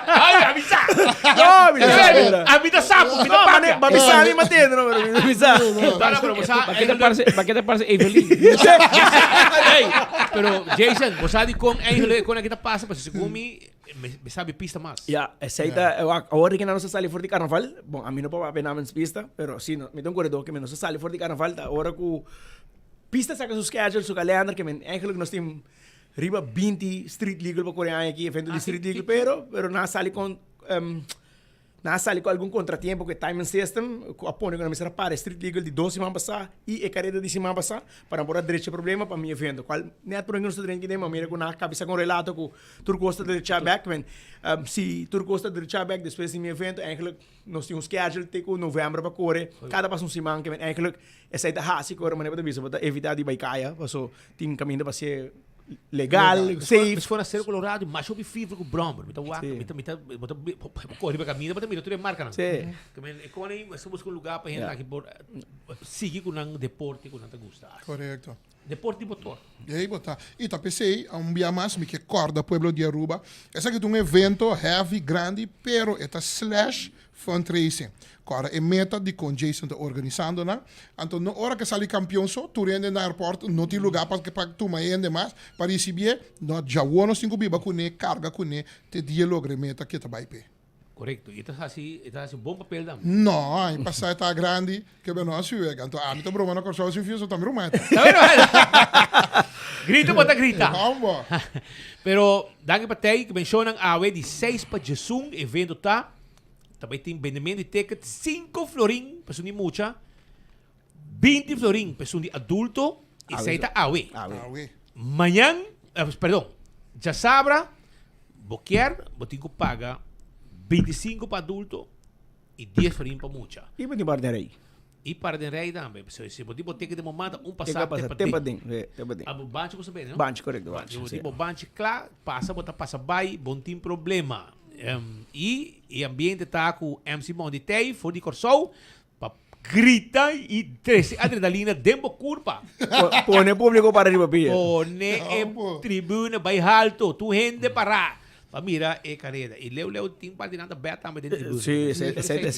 Speaker 20: Ay, a mi sa.
Speaker 5: No, mi no sa, mira.
Speaker 20: A mi ta sapo, mi ta
Speaker 5: No,
Speaker 20: papia.
Speaker 5: ma mi sa mi matendo, no, pero mi no sa.
Speaker 20: No, no, pero bo sa.
Speaker 1: Pa ke ta parse, pa ke ta parse Evelyn?
Speaker 20: Ey, pero Jason, bo sa di kon eigenlijk kon aki ta pasa, pasobra segun mi, mi sabi pista mas.
Speaker 5: Ya, esei ta, wak, awor di ke nan nos a sali for di karnaval, bon, ami no por papia namens pista, pero si, no, mi ta un koredor ke mi nos a sali for di karnaval ta ora ku pista saka su schedule, su kalender, ke men eigenlijk nos tin riba binti street legal pa kore aña aki, evento di street legal, pero, pero nan a sali kon, Nan a sali ku algun kontratiempo ku e timing system ku a pone ku nan mester a para e street legal di dos siman pasá i e kareda di siman pasá pa nan por a drecha e problema pa mi evento kual nèt prome ku nos ta drenta kiden manera ku nan a kabisa ku un relato ku tur kos ta drechá bèk men si tur kos ta drechá bèk despues di mi evento eigenlijk nos tin un schedule te ku novèmber pa kore kada pas un siman ke men eigenlijk esei ta hasi ku ora manera bo ta bisa bo ta evitá di bai kaya paso tin kaminda pa hasié legal, safe.
Speaker 20: Mis for a Cerro Colorado, masha hopi fever ku brommer. Mi ta wak, mi ta, mi ta, bo ta kore riba kaminda, bo ta mira tur e markanan.
Speaker 5: Sí.
Speaker 20: Ke men e kone ei, mester buska un lugar pa hende aki por sigui ku nan deporte ku nan ta gusta hasi.
Speaker 4: Korekto.
Speaker 20: Deporte di motor.
Speaker 4: Ei bo ta. I ta p'esei, un bia mas mi ke kòrda pueblo di Aruba, esaki ta un evento heavy, grandi, pero e ta slash Fundraising. Kòrda e meta dikon Jason ta organisando nan. Anto no ora ke sali kampion so, tur hende na airport no tin lugá pa pa tuma hende mas pa risibié. No, djawo nos tin ku biba kuné, karga kuné te dia logra e meta ke ta bai p'e.
Speaker 20: Korekto. I e ta hasi, e ta hasi un bon papel tambe.
Speaker 4: No, aña pasá e ta grandi ke bo no a siwek. Anto ami ta broma na Kòrsou sin fiesta tambe ruman e ta.
Speaker 20: Grita bo ta grita.
Speaker 4: Hombo.
Speaker 20: Pero danki pa tei ku menshonan awe di seis pa djesun evento ta. Ta bai tin bendemento di ticket cinco florin pa esun di mucha, binti florin pa esun di adulto, esei ta awe.
Speaker 4: Awe.
Speaker 20: Mañan, perdon, djasabra bo kier bo tin ku paga binticinco pa adulto y dies florin pa mucha.
Speaker 5: Y bo tin bar den rei.
Speaker 20: I para den rij tambe. So, si bo tipo ticket den bo mata, un
Speaker 5: Te
Speaker 20: pasa
Speaker 5: pasa,
Speaker 20: te
Speaker 5: te
Speaker 20: paden.
Speaker 5: paden, sí, te paden.
Speaker 20: Ah, bo banchi bo sa bene, no?
Speaker 5: Banchi, correcto, banchi,
Speaker 20: Bo
Speaker 5: sí.
Speaker 20: tipo banchi kla, pasa bo ta pasa bai, bo no tin problema. Em, i e ambiente ta ku MC Mondi tei for di Kòrsou pa grita i trese adrenalina den bo kurpa.
Speaker 5: Pone público para riba pia.
Speaker 20: Pone e tribune bai halto, tur hende pará. Pa mira e careda. Y leu leu tin par di nan ta bet tambe den tribuna.
Speaker 5: Sí, esey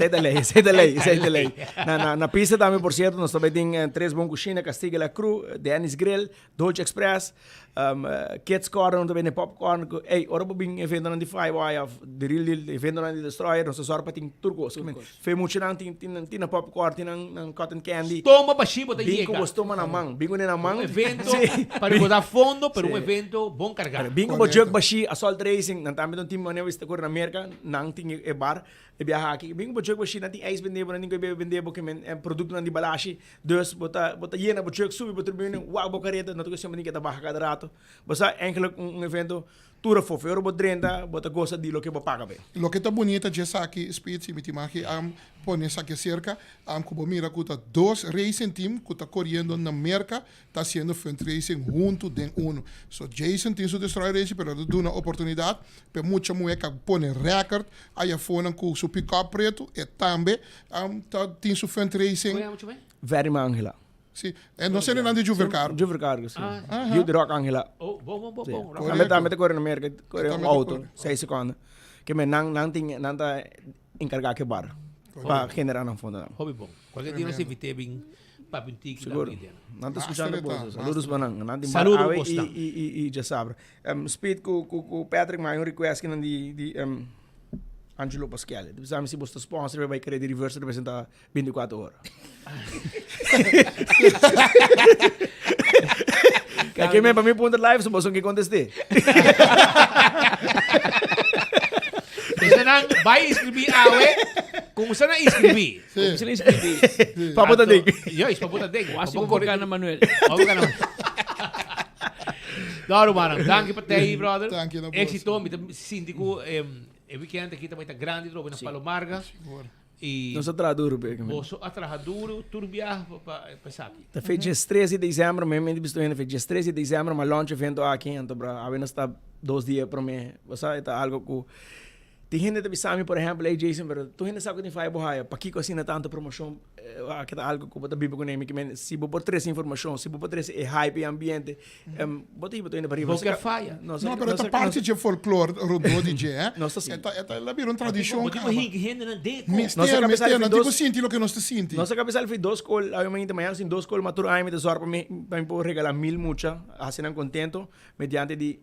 Speaker 5: ta ley, esey ta ley, esey ta ley. Na, na, na pista tambe, por cierto, nos tambe tin eh, Tres Bon Cushina, Castiga La Cruz, Danny's Grill, Dolce Express, um, Kids Corner, nos tambe tin popcorn. Ey, ora bo bin eventonan di Firewire of The Real Deal, eventonan di Destroyer, nos ta zorg pa tin tur cos. Fe muchanan tin, tin, tin nan popcorn, tin nan, nan cotton candy.
Speaker 20: Stoma bashí bo ta
Speaker 5: Bin
Speaker 20: yega.
Speaker 5: ku bo stoma na man, bin ku ne na man.
Speaker 20: Un evento
Speaker 5: Sí.
Speaker 20: pa rekoda fondo, pero un
Speaker 5: Sí.
Speaker 20: evento bon kargá.
Speaker 5: Bin ku bo jug bashí, Assault Racing, nan tambe ta un team manera bo ta kore na Merka, nan tin e bar, e biaha aki. Bin ku bo jug bashí, nan tin ijs bende bo, nan tin koe bebe bende bo, ke men produktonan di Balashi. Dus bo ta, bo ta yena bo jug, subi bo tribune, wak bo kareta, no ta kuestion bo tin ke ta baha kada rato. Bo sa eigenlijk un, un evento Tur a fofo. E ora bo drenta, bo ta gosa di loke bo paga p'e.
Speaker 4: Loke ta bunita dje esaki, Speed, si mi tin maki a pone esaki acerca, cu bo mira cu ta dos racing team cu ta coriendo na Merca ta haciendo fundraising hunto den uno. So Jason tin su Destroyer Racing pero ta duna oportunidad p'e mucha muhe ca pone record aya afonan cu su pick-up preto e tambe ta tin su fundraising.
Speaker 20: Cómo llama mucha muhe?
Speaker 5: Verima Angela.
Speaker 4: Sí, e no sende nan di Juver Cargo.
Speaker 5: Juver Cargo, sí.
Speaker 4: Ah.
Speaker 5: Yu di Rock Angela.
Speaker 20: Oh, bon, bon, bon,
Speaker 5: Sí.
Speaker 20: bon. Rock
Speaker 5: Tambe tambe ta kore na Merka, kore un
Speaker 4: Tambe ta
Speaker 5: auto,
Speaker 4: kore.
Speaker 5: seis sekondo. Ke men nan nan tin nan ta enkargá ke bar pa generá nan fondonan.
Speaker 20: Hopi bon. Cualkier dia nos invité bin papia un tiki
Speaker 5: Seguro.
Speaker 20: tambe den.
Speaker 5: Nan ta skuchando
Speaker 4: Master eta,
Speaker 5: boso. Saludos pa nan. Nan tin bar
Speaker 20: Saludo
Speaker 5: awe
Speaker 20: bos
Speaker 5: i
Speaker 20: nan.
Speaker 5: i i i djasabra. Um, Speed ku ku ku Patrick ma hay un request kinan di di um, Angelo Pasquale. Di bisa mi si bos ta sponsor bai kere di reverse representa 24 ora. Kijk, men, pa mi punta live, so boso que contesté.
Speaker 20: Dus nan bai inscribí awe. Como se na inscribí?
Speaker 1: Como se na inscribí?
Speaker 5: Pa bota ding.
Speaker 20: Juist, pa bota ding.
Speaker 1: Wasi bo gana Manuel.
Speaker 20: No, Romano, danki pa tei, brother.
Speaker 4: Danki na boso.
Speaker 20: Éxito, mi ta sinti ku e weekend aki ta bai ta grandi trobe na Palo Marga. Y
Speaker 5: Nos a traha duro pe.
Speaker 20: Boso a traha duro tur biaha pa pa esaki.
Speaker 5: Ta fecha djes tres di december, mi mente bisto hende fecha djes tres di december ma launch evento aki, anto bra awe nos ta dos dia prome. Bo sa e ta algo cu tin hende ta bisa mi por ehempel, ey Jason pero tur hende sa cu tin faya bo haya, pakico asina tanto promocion aki ta algo cu bo ta biba cune? Mi kimen si bo por trece informacion, si bo por trece e hype, e ambiente, Bo ta hiba tur hende pa riba.
Speaker 20: Bo kier faya.
Speaker 4: No, pero ta parti dje folklor rondó di dje, eh. E ta, e ta, el a bira un tradishon
Speaker 20: Bo tin ku
Speaker 4: kaba.
Speaker 20: hinki hendenan den ko.
Speaker 4: Mester, mester, nan tin ku sinti loke nos ta sinti.
Speaker 5: Nos a kabesa al fi dos skol, obviamente mañana nos tin dos skol, ma tur aña mi ta zòrg pa mi, pa mi por regalá mil mucha, hasi nan kontento mediante di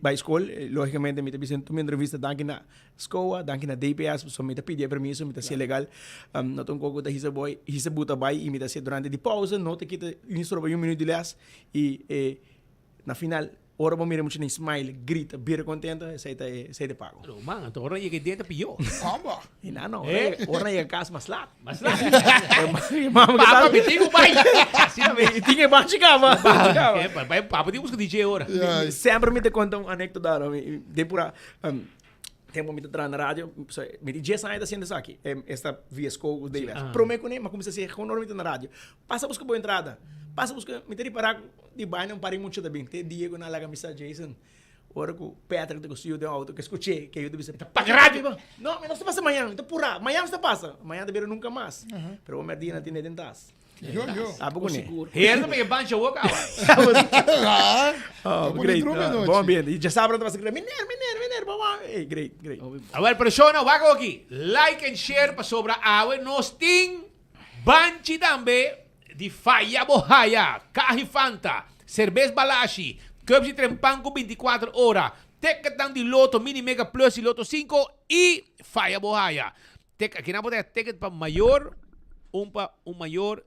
Speaker 5: bai skol. Lógicamente mi ta bisa den tur mi entrevista danki na SCOA, danki na DPS, pasobra mi ta pidi e permiso, mi ta hasié legal. No ta un kos ku ta hisa boy, hisa buta bai i mi ta hasié durante di pausa, no ta kita ni stroba un minuut di les. I e na final, ora bo mira e muchanan smile, grita, bira kontento, esei ta e, esei ta e pago.
Speaker 20: Pero man, anto ora nan yega e denta pió.
Speaker 4: Komba?
Speaker 5: I nan no, ora nan yega kas mas lat.
Speaker 20: Mas lat.
Speaker 5: Mama
Speaker 20: Papa, mi tin ku bai. Asina mes.
Speaker 5: Mi tin e banchi kaba.
Speaker 20: Papa tin buska DJ ora.
Speaker 5: Semper mi ta konta un anekdota, no, mi den pura Tempo mi ta traha na radio, so, mi di dies aña ta haciendo esaki, esta via school cu DBS.
Speaker 20: Ah.
Speaker 5: Prome cu ne, ma cuminsa haci gewoon ora mi ta na radio. Pasa busca bo entrada. Pasa busca, mi ta ripara di baina un par di mucha ta bin. Te dia cu nan laga mi sa, Jason, ora cu Patrick ta cu su yu den auto, cu escuché, cu e yu ta bisa,
Speaker 20: Ta paga radio!
Speaker 5: No, mi no ta pasa mañan, mi ta pura. Mañan ta pasa. Mañan ta bira nunca mas. Pero bo merdia nan tin e den tas.
Speaker 4: Yo, yo.
Speaker 5: Abo ku ne.
Speaker 20: Herde pa e bancha wok awa.
Speaker 5: Oh, great. Bon ambiente. Y djasabra ta pasa grita, Meneer, meneer, meneer, bon bon. Hey, great, great.
Speaker 20: Awel, persona, wak aki. Like and share pasobra awe nos tin banchi tambe di Faya Bo Haya, Kahi Fanta, Cerbes Balashi, Cups di Trempan ku 24 ora, Ticketnan di Lotto Mini Mega Plus y Lotto 5 y Faya Bo Haya. Tek, aki nan por traha ticket pa mayor, un pa un mayor,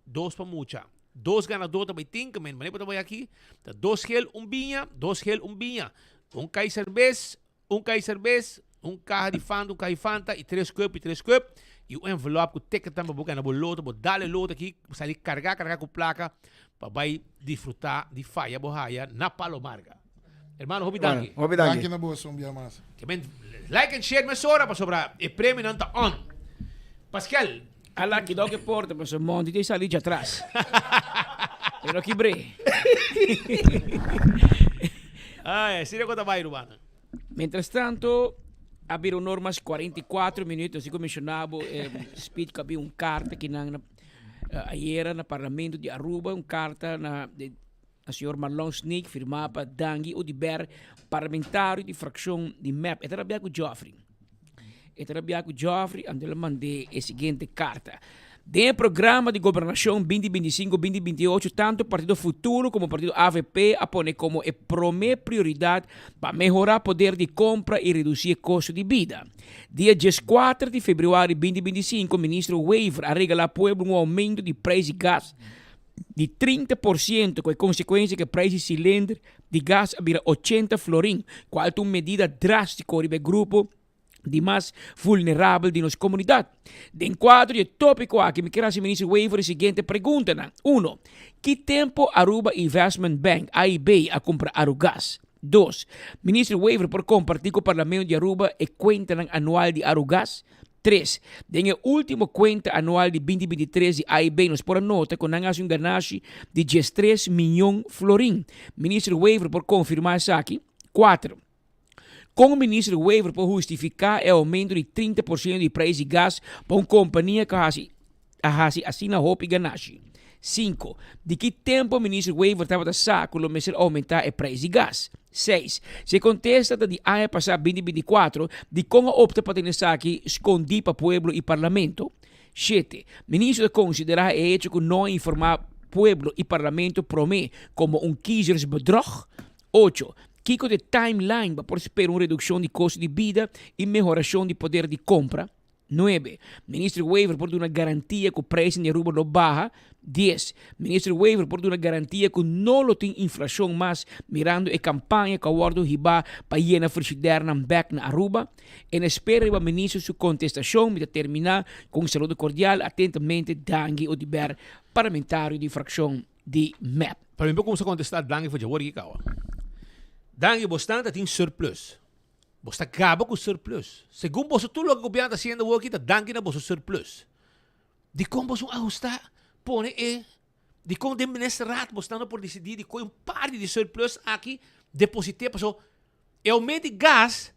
Speaker 20: dos pa mucha. Dos ganador ta bay tin, men manera por ta bay aki, ta dos gel, un biña, dos gel, un biña. Un kai cerbes, un kai cerbes, un caja di Fanta, un caja di Fanta, y tres cup, y tres cup. Y un envelop cu ticket tambe bo gana bo loto, bo dal e loto aki, bo sali carga, carga cu placa, pa bay disfruta di faya bo haya na Palo Marga. Hermano, hopi danki.
Speaker 5: Hopi danki.
Speaker 4: Danki na boso un bia mas.
Speaker 20: Ke men like and share mesora pasobra e premionan ta on. Pascal.
Speaker 1: Ala kidó ke porta pasobra Monty ta sali djatras. E no kibr'é.
Speaker 20: Ay, asina ku ta bai rumannan.
Speaker 1: Mientras tanto, a bira un or mas 44 minuut, así ku menshoná bo, Speed ku a bin un karta ki nan ayera na Parlamento di Aruba, un karta na di señor Marlon Sneek firmá pa Dangui Oduber, parlamentario di frakshon di mep. E ta rabia ku Geoffrey. E ta rabia ku Geoffrey, anto el a mand'é e siguiente karta. Den e programa di gobernashon binti binti i sinku, binti binti i ocho, tantu Partido Futuro komo Partido avp a pone komo e promé prioridat pa mehorá poder di kompra i redusí e kosto di bida. Dia dieskuater di febrüari binti binti i sinku, Ministro Wever a regalá pueblo un oumento di preis di gas di 30% ku e konsekuensia ku e preis di silinder di gas a bira 80 florin, kual ta un medida drástiko riba e grupo di mas vulnerabel di nos komunidat. Den kuadro di e tópiko aki mi kier hasi Minister Wever e siguiente preguntanan, Uno, ki tempo Aruba Investment Bank, AIB, a kumpra Arugas? Dos, Minister Wever por kompartí ku Parlamento di Aruba e kuentanan anual di Arugas? Tres, den e último kuenta anual di binti binti tres di AIB nos por a nota ku nan a hasi un ganashi di diestres miñon florin. Minister Wever por konfirmá esaki? Kuater, kon Minister Wever por hustifiká e oumento di 30 por siento di preis di gas pa un kompania ku a hasi a hasi asina hopi ganashi? Sinku, Di ki tempu Minister Wever tabata sa ku lo mester oumentá e preis di gas? Seis, Si e kontesta ta di aña pasá binti 24, dikon a opta pa tene esaki skondí pa pueblo i Parlamento? Shete, Minister ta konsiderá e hecho ku no a informá pueblo i Parlamento promé komo un kiezersbedrog? Ocho, Kiko ta e timeline pa por spera un redukshon di kosto di bida i mehorashon di poder di kompra? Nuebe, Minister Wever por duna garantia ku prijzen di Aruba lo baha. Dies, Minister Wever por duna garantia ku no lo tin inflashon mas mirando e kampaña ku a wòrdu hibá pa yena frishidernan bèk na Aruba. En espera riba Minister su kontestashon mi ta terminá ku un saludo kordial. Atentamente, Dangui Oduber, Parlamentario di frakshon di mep.
Speaker 20: Pa mi por kumsa kontestá Dangui for dje wor aki kawa. Dangui, bo stan ta tin surplus. Bo sta gaba ku surplus. Segun boso tur loke gobièrnu ta hasiendo awor aki ta danki na boso surplus. Dikon boso un ahustá pone e dikon den ministerraad bosnan no por disidí di koe un parti di surplus aki deposit'é paso e aumento di gas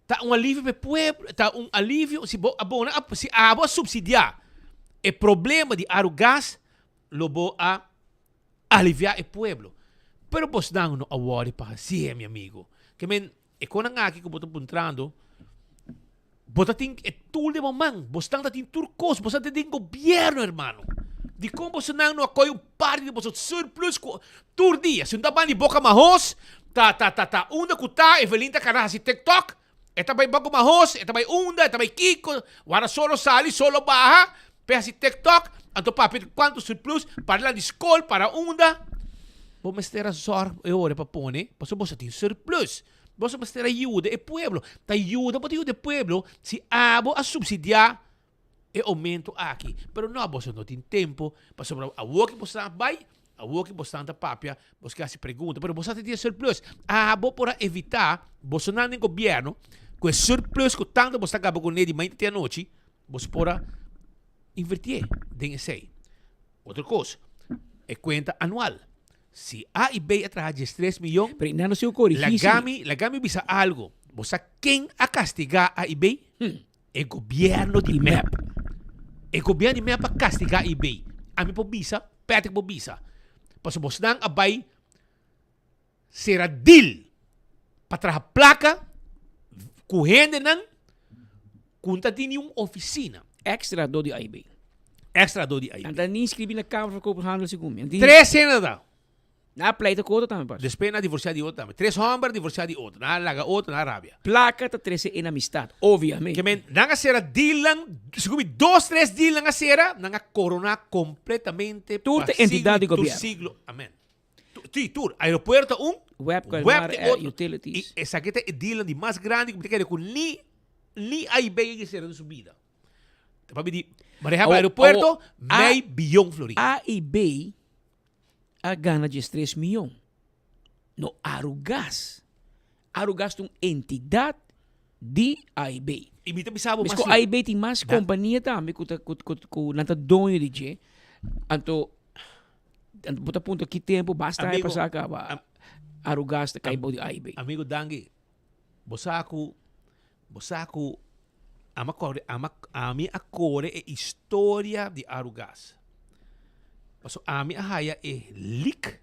Speaker 20: ta un alivio pa e pueblo ta un alivio si bo a bona si abo a supsidiá e problema di Arugas lo bo a Aliviá e pueblo. Pero bosnan no a wòri pa hasié, mi amigo. Ke men, e konan aki ku bo ta puntrando, bo ta tin e tul den bo man, bosnan ta tin tur kos, bosnan ta den gobièrnu, hermano. Dikon bosonan no a kohe un parti di boso surplus ku tur dia, si un ta ban di boka mahos, ta ta ta ta unda ku ta, Evelyn ta kana hasi tiktok, e ta bai boka mahos, e ta bai unda, e ta bai kiko, wara solo sali, solo baha, Pe hasi tiktok, anto papia di kuantu surplus, para lan di skol, para unda. Bo mester a zorg e ora pa pone, pasobra boso tin surplus. Boso mester a yuda e pueblo. Ta yuda bo ta yuda e pueblo si abo a subsidia e oumento aki. Pero no, boso no tin tempo, pasobra awor ki boso a bai, awor ki boso ta papia, boso ke hasi pregunta, pero boso a tin e surplus. Abo por a evita bosonan den gobierno ku e surplus ku tantu boso ta gaba kuné di mainta te anochi, Bo por a invertié den esei. Otro kos, e kuenta anual. Si A i B a traha diestres miyon,
Speaker 1: Pero nan no sigo korigí si.
Speaker 20: laga mi, laga mi bisa algo. Bo sa ken a kastigá A i B? E gobièrnu di mep. E gobièrnu di mep a kastigá A i B. Ami por bisa, Patrick por bisa. Pasobra bosnan a bai Sera deal pa traha placa cu hendenan cu no ta tin ni un oficina.
Speaker 1: Extra dor di AIB.
Speaker 20: Extra dor di AIB.
Speaker 1: Nan ta ni inscribi na Kamer van Koophandel segun mi.
Speaker 20: Tres hende ta.
Speaker 1: Nan a pleita cu otro tambe pas.
Speaker 20: Despues nan a divorcia di otro tambe. Tres homber a divorcia di otro. Nan a laga otro, nan a rabia.
Speaker 1: Placa ta trece enamistad, obviamente.
Speaker 20: Ke men, nan a sera dealnan, segun mi dos, tres dealnan a sera, nan a corona completamente
Speaker 1: Tur
Speaker 20: pa
Speaker 1: ta entidad
Speaker 20: siglo
Speaker 1: di
Speaker 20: y tur
Speaker 1: gobierno.
Speaker 20: siglo. Amen. Sí, tur. Aeropuerto un,
Speaker 1: Web,
Speaker 20: web
Speaker 1: Elmar,
Speaker 20: te
Speaker 1: Air
Speaker 20: otro.
Speaker 1: Utilities.
Speaker 20: I esaki ta e dealnan di mas grandi ku mi ta kere ku ni ni AIB a yega den su bida. Ta papia di maneha pa
Speaker 1: Awo-
Speaker 20: aeropuerto,
Speaker 1: awo, A-
Speaker 20: mei biyon florin.
Speaker 1: AIB a gana diestres miyon. No Arugas. Arugas ta un entidat. Di AIB.
Speaker 20: I mi ta bisa bo mas.
Speaker 1: Mesco AIB tin mas compania tambe cu ta cu cu cu nan ta doño di dje. Anto anto bo ta puntra ki tempo basta aña pasa caba Arugas ta cay bou di AIB.
Speaker 20: Amigo danki. Bo sa cu bo sa cu ama core ama ami a core e historia di Arugas. Paso ami a haya e leak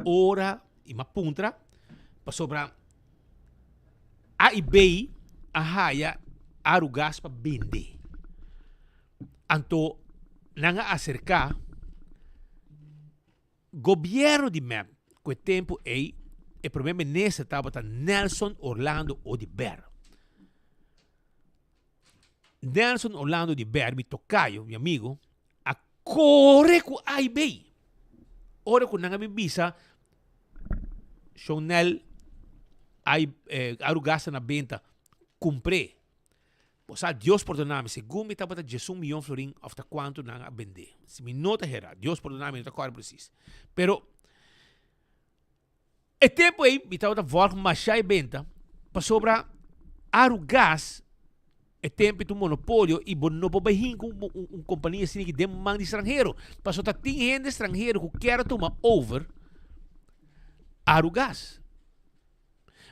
Speaker 20: ora i mi a puntra pasobra AIB a haya Arugas pa bende. Anto nan a aserká gobièrnu di mep ku e tempu ei e promé minister tabata Nelson Orlando Oduber. Nelson Orlando Oduber, mi tokayo, mi amigo, a kore ku AIB. Ora ku nan a bin bisa Shon Nel ai Arugas ta na benta, kumpr'é. Bo sa, Dios pordona mi, segun mi tabata diesun miyon florin of ta kuantu nan a bend'é. Si mi no ta hera, Dios pordona mi, no ta kòrda presis. Pero e tempu ei mi tabata vòlg masha e benta, pasobra Arugas e tempu ta un monopolio i bo no por bai hinka un un kompania asina aki den man di stranhero. Pasobra ta tin hende stranhero ku kier a tuma over Arugas.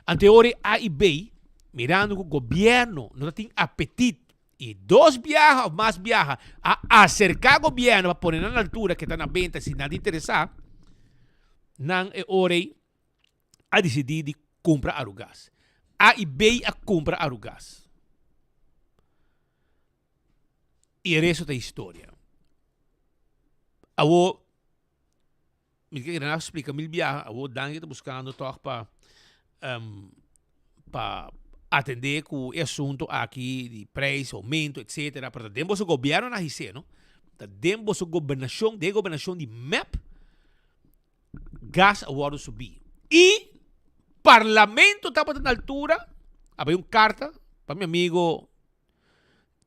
Speaker 20: Anteori A i B, mirando ku gobièrnu no ta tin apetit i dos biaha òf mas biaha a aserká gobièrnu pa pone nan na altura ke ta na benta si nan ta interesá, nan e ora ei a disidí di kumpra Arugas. A i B a kumpra Arugas. I e resto ta historia. Awor. Mi ke kere splika mil biaha, awor Dangui ta buskando tòg pa pa atendé ku e asuntu aki di preis, oumento, etsetera, pero ta den boso gobièrnu nan a his'é, no? Ta den boso gobernashon, den e gobernashon di mep, gas a wòrdu subí. I parlamento tabata na altura, a bai un karta pa mi amigo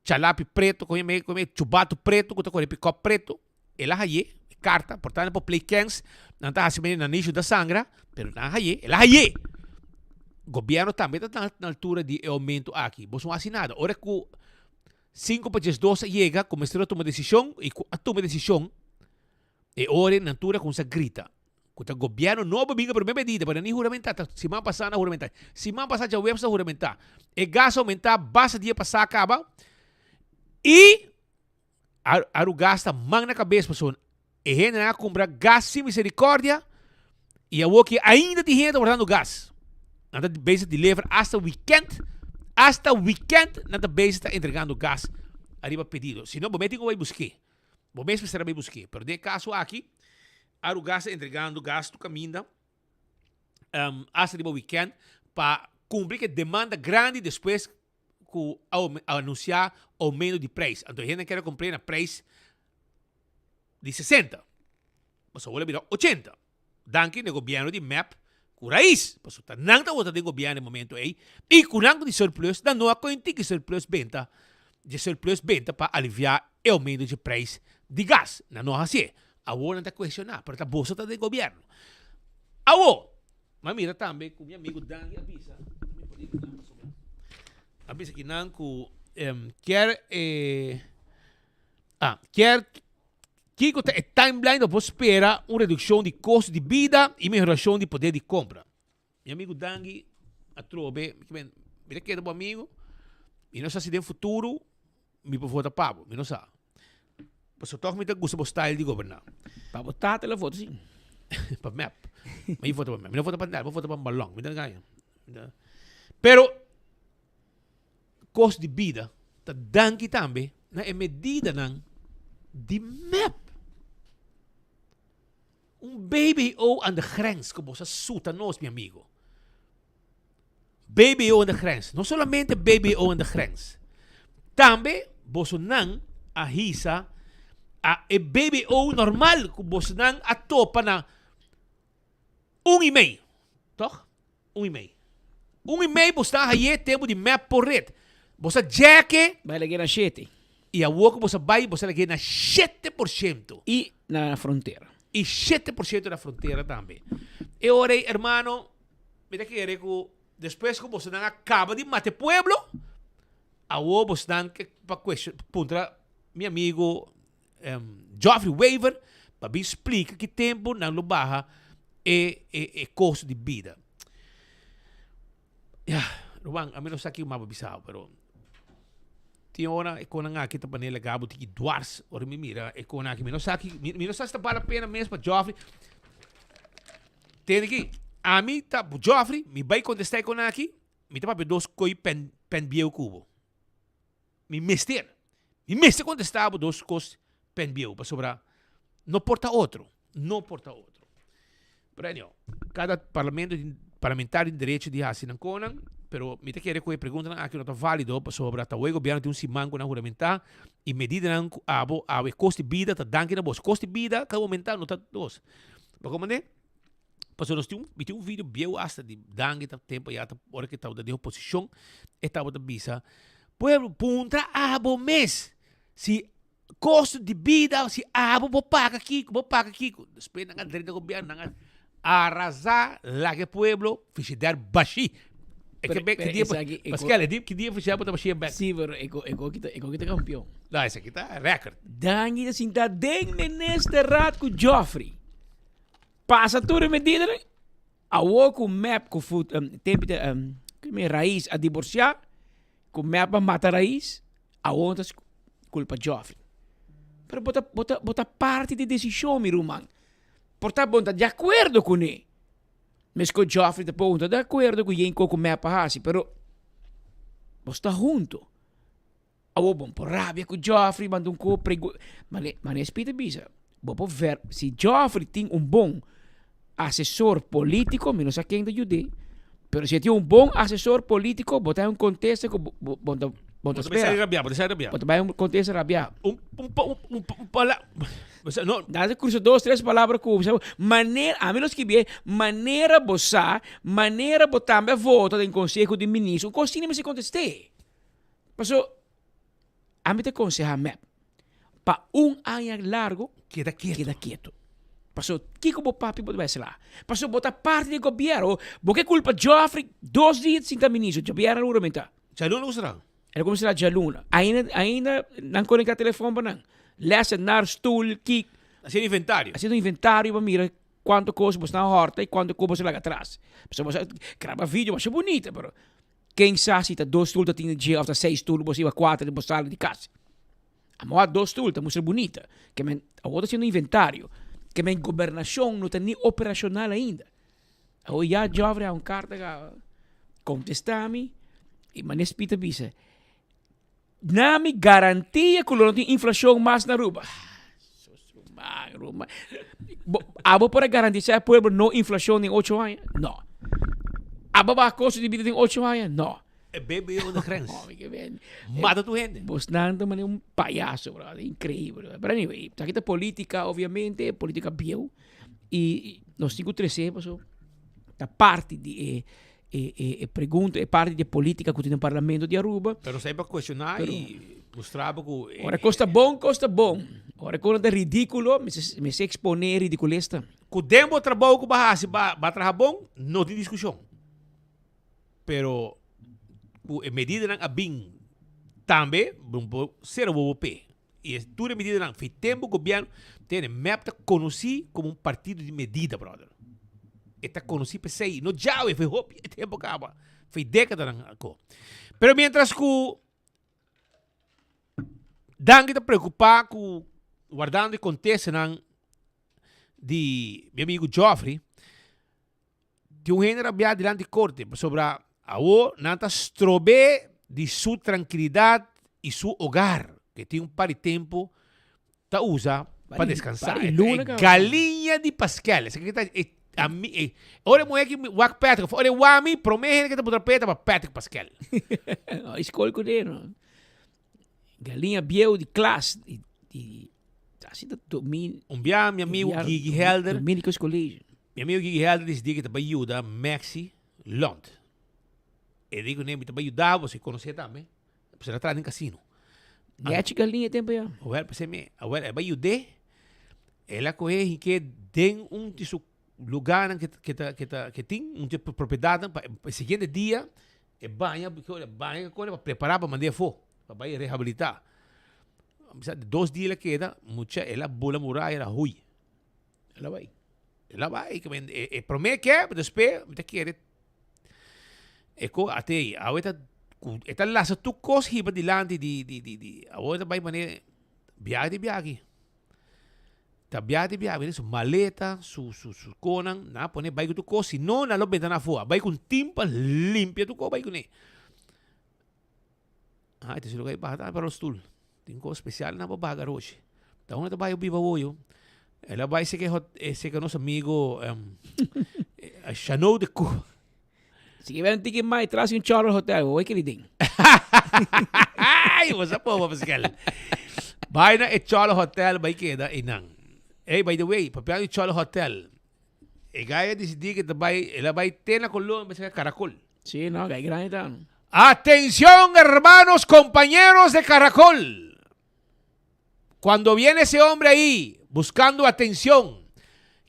Speaker 20: Chalapi preto, kon yama e, kon yama e, chubato preto ku ta kore pikòp preto, el a hay'é, e karta, por tanto por play kens, nan ta hasi manera nan nishu ta sangra, pero nan a hay'é, el a hay'é! Gobièrnu tambe ta na altura di e oumento aki, boso no hasi nada, ora ku sinku pa diesdos a yega ku mester a tuma desishon i ku a tuma e desishon, e ora nan tur a kuminsá grita. Ku ta gobièrnu nobo bin ku e promé medida, pero ni huramentá, ta siman pasá nan huramentá. Siman pasá djaweps nan huramentá. E gas a oumentá basta dia pasá kaba i Arugas ta man na kabes pasobra e hendenan a kumpra gas sin miserikòrdia i awor ki ainda tin hende ta wardando gas. Nan ta bezig deliver hasta wikènt, hasta wikènt nan ta bezig ta entregando gas ariba pedido. Si no bo mes tin ku bai busk'é. Bo mes mester a bai busk'é. Pero den e kaso aki Arugas ta entregando gas tu caminda um, hasta riba weekend pa cumpli cu e demanda grandi despues cu a anuncia aumento di prijs. Anto hende kier a cumpli na prijs di 60. Pasobra awor a bira 80. Danki na e gobierno di mep cu Raiz, pasobra ta nan ta wota den gobierno e momento ey y cu nan cu di surplus, nan no a coge un tiki surplus benta, dje surplus benta pa alivia e aumento dje prijs di gas. Nan no a hacié. Awor nan ta cuestiona, pero ta boso ta den gobierno. Awor, m'a mira tambe cu mi amigo Dangui a bisa, a bisa ki nan cu kier e, ah, kier Kiko ta e timeline pa por spera un redukshon di kosto di bida i mehorashon di poder di kompra? Mi amigu Dangui atrobe, mi ta keda bo amigu, mi no sa si den futuro mi por vota pa bo, mi no sa. Pasobra tòg mi ta gusta bo style di goberná.
Speaker 1: Pa bo tata lo vota si.
Speaker 20: Pa mep. Mi vota pa mep. Mi no vota pa nada, mi vota pa balòn. Mi ta gaña. Pero Kos di bida ta danki tambe na e medidanan di mep. Un BBO aan de grens ku boso a suta nos, mi amigo. BBO aan de grens. No solamente BBO aan de grens. Tambe bosonan a hisa a e BBO normal ku bosonan a topa na un i mei. Toch? Un i mei. Un i mei bo sta haye tempu di mep por ret. Bo sa djeke.
Speaker 1: Bai lag'é na shete.
Speaker 20: I awor ku bo sa bai, bo sa lag'é na 7%.
Speaker 1: I na frontera.
Speaker 20: I 7% na frontera tambe. E ora ei, hermano, mi ta kere ku. Despues ku bosonan a kaba di mata e pueblo, awor bosonan ke pa kuestion puntra mi amigo Geoffrey Wever pa bin splika ki tempu nan lo baha e e kosto di bida. Ya, ruman, ami no sa ki maba bisa bo, pero tin ora e konan aki ta pone laga bo tiki dwars ora mi mira e konan aki. Mi no sa ki, mi no sa si ta bal la pena mes pa Geoffrey. Tende ki, ami ta Geoffrey, mi bai kontesta e konan aki, mi ta papia dos koi pen, pen bieu ku bo. Mi mester, mi mester kontesta bo dos kos pen bieu, pasobra no por ta otro, no por ta otro. Pero anyhow, kada parlamento tin, parlamentario tin derecho di hasi nan konan, pero mi ta kere ku e preguntanan aki no ta valido, pasobra ta awor e gobièrnu tin un siman ku nan huramentá i medidanan ku abo awe kos di bida ta danki na bos. Kos di bida ka oumentá no ta dos. Bo komprendé? Pasobra nos tin un, mi tin un video bieu hasta di Dangui ta tempo ya ta ora ke tabata den oposishon, e tabata bisa, Pueblo, puntra abo mes si kosto di bida, si abo bo paga kiko, bo paga kiko. Despues nan a drenta gobierno, nan a arrasá laga e pueblo, frigidair bashí. E ke be, ki dia, Pascal, e di, ki dia frigidair bo ta bashí bek?
Speaker 1: Sí, pero e ko, e ko kita, e ko kita kampeon.
Speaker 20: No, esaki ta record.
Speaker 1: Dangui ta sinta den ministerraad ku Geoffrey. Pasa tur e medidanan. Awor ku mep ku fut tempi ta mi Raiz a divorcia ku mep a mata Raiz awor ta kulpa Geoffrey. Pero bo ta bo ta bo ta parti di desishon mi ruman. Por ta bo no ta di akuerdo kuné. Meskos Geoffrey ta por no ta di akuerdo ku yen ku mep a hasi pero bo sta hunto. Awor bo por rabia ku Geoffrey manda un ko pregu mane mane Speed a bisa bo por ver si Geoffrey tin un bon asesor politico mi no sa ken ta yud'é pero si e tin un bon asesor politico bo ta haña un kontesta ku bo bo bo ta bo ta
Speaker 20: Bo ta bai
Speaker 1: spera
Speaker 20: sali rabia bo ta sali rabia
Speaker 1: bo ta bai un kontesta rabia.
Speaker 20: Un un un un un pala bo no
Speaker 1: Nan ta krusa dos tres palabra ku bo manera ami lo skibié manera bo sa manera bo tambe a vota den konseho di ministro un kos asina mester kontest'é. Paso, ami ta konsehá mep pa un aña largo
Speaker 20: keda keto.
Speaker 1: Keda keto. Paso, kiko bo papia bo ta bai sla? Paso, bo ta parti di gobièrnu. Bo ke kulpa Geoffrey dos dia sin ta ministro. Djabièrnè lo huramentá.
Speaker 20: Djaluna ku sra?
Speaker 1: El a kuminsá djaluna. Ainda, ainda nan konektá telefòn pa nan. Lèsenar, stul, kik.
Speaker 20: Hasiendo inventario.
Speaker 1: Hasiendo inventario pa mira kuantu kos bo sta hòrta i kuantu kos bo sa laga atras. Pasobra bo sa graba video masha bunita, pero Ken sa si ta dos stoel ta tin na dje of ta seis stoel bo siba kuater den bo sala di kas. Amo a dos stoel ta mustra bunita. Ke men awor ta haciendo inventario. Ke men gobernacion no ta ni operacional ainda. Awor ya Geoffrey a un carta ka contesta mi y manes Piet a bisa na mi garantia ku lo no tin inflacion mas na Aruba. Ruman, ruman. Bo, abo por a garantisa e pueblo no inflacion den ocho aña? No. Abo baha costo di bida den ocho aña? No.
Speaker 20: E BBO de grens.
Speaker 1: Oh, mi ben.
Speaker 20: Mata tu hende.
Speaker 1: Bosnan ta mane un payaso, brother. Increíble. Pero anyway, aki ta politica, obviamente, politica bieu. Y nos tin cu trece, paso, ta parti di e, e, e, e pregunta, e parti di e politica cu tin den parlamento di Aruba.
Speaker 20: Pero sa pa cuestiona
Speaker 1: Pero
Speaker 20: y mustra bo cu
Speaker 1: Ora cos ta bon, cos ta bon. Ora cos ta ridiculo, mester, mester expone e ridiculez ta.
Speaker 20: Cu den bo trabou cu bo a haci, bo a traha bon, no tin discusion. Pero cu e medidanan a bin tambe, bo por cera wowo p'e. Y e tur e medidanan, fi tempo gobierno, tene, mep ta conoci como un partido di medida, brother. E ta conoci p'esey, no djawe, fi hopi e tempo caba, fi decadanan aco. Pero mientras cu Dangui ta preocupa cu wardando e contestanan di mi amigo Geoffrey, Tin un hende rabiá dilanti korte pasobra awor nan ta strob'é di su trankilidat i su hogar ke tin un par di tempu ta usa pa deskansá. E galiña di Paskel. Esaki ta e ami e ora e muhé ki wak Patrick of ora e wak mi promé hende ke ta puntra p'e ta pa Patrick Paskel.
Speaker 1: E skol kuné no. Galiña bieu di klas di di asi ta domin.
Speaker 20: Un bia mi amigu Gigi Helder.
Speaker 1: Dominicus College.
Speaker 20: Mi amigo Gigi Helder disidí ke ta bai yuda Maxi Lont. E di kuné mi ta bai yuda bo, si konosé tambe. Pasobra el a traha den kasino.
Speaker 1: Nechi galiña e tempo ya.
Speaker 20: Awel, p'esei mi, awel, el bai yud'é, el a kohe hink'é den un di su. lugánan ke ke ta ke ta ke tin, un di e propiedatnan pa e siguiente dia e baña e baña pa prepará pa mand'é afó, pa bai rehabilitá. Bisa di dos dia el a keda, mucha el a bula muraya, el a hui.
Speaker 1: El a bai.
Speaker 20: El a bai, e e promé ke, despues mi ta kere e ko ate ei. Awe ta ku e ta lasa tur kos hiba dilanti di di di di awor e ta bai manera biaha di biaha aki. Ta biaha di biaha, mira su maleta, su su su konan, nan a pone bai ku tur kos, si no nan lo benta nan afó. A bai ku un tim pa limpia tur kos bai kuné. Ah, e ta siñor ku a baha tambe pa rolstoel. Tin kos spesial nan pa baha garoshi. Ta unda ta bai biba awoyo. El a bai seke hot, seke nos amigo Chanot de Cuba.
Speaker 1: Si ke ben tiki mai tras un Charles Hotel, hoy ke li den.
Speaker 20: Ay, bo sa poba Pascal. Bai na e Charles Hotel bai keda einan. Hey, by the way, papia di Charles Hotel. E guy a disidí ke ta bai, el a bai te na Colombia bai saka caracol.
Speaker 1: Sí, no, guy grandi ta.
Speaker 20: Atención, hermanos, compañeros de Caracol. Cuando viene ese hombre ahí buscando atención,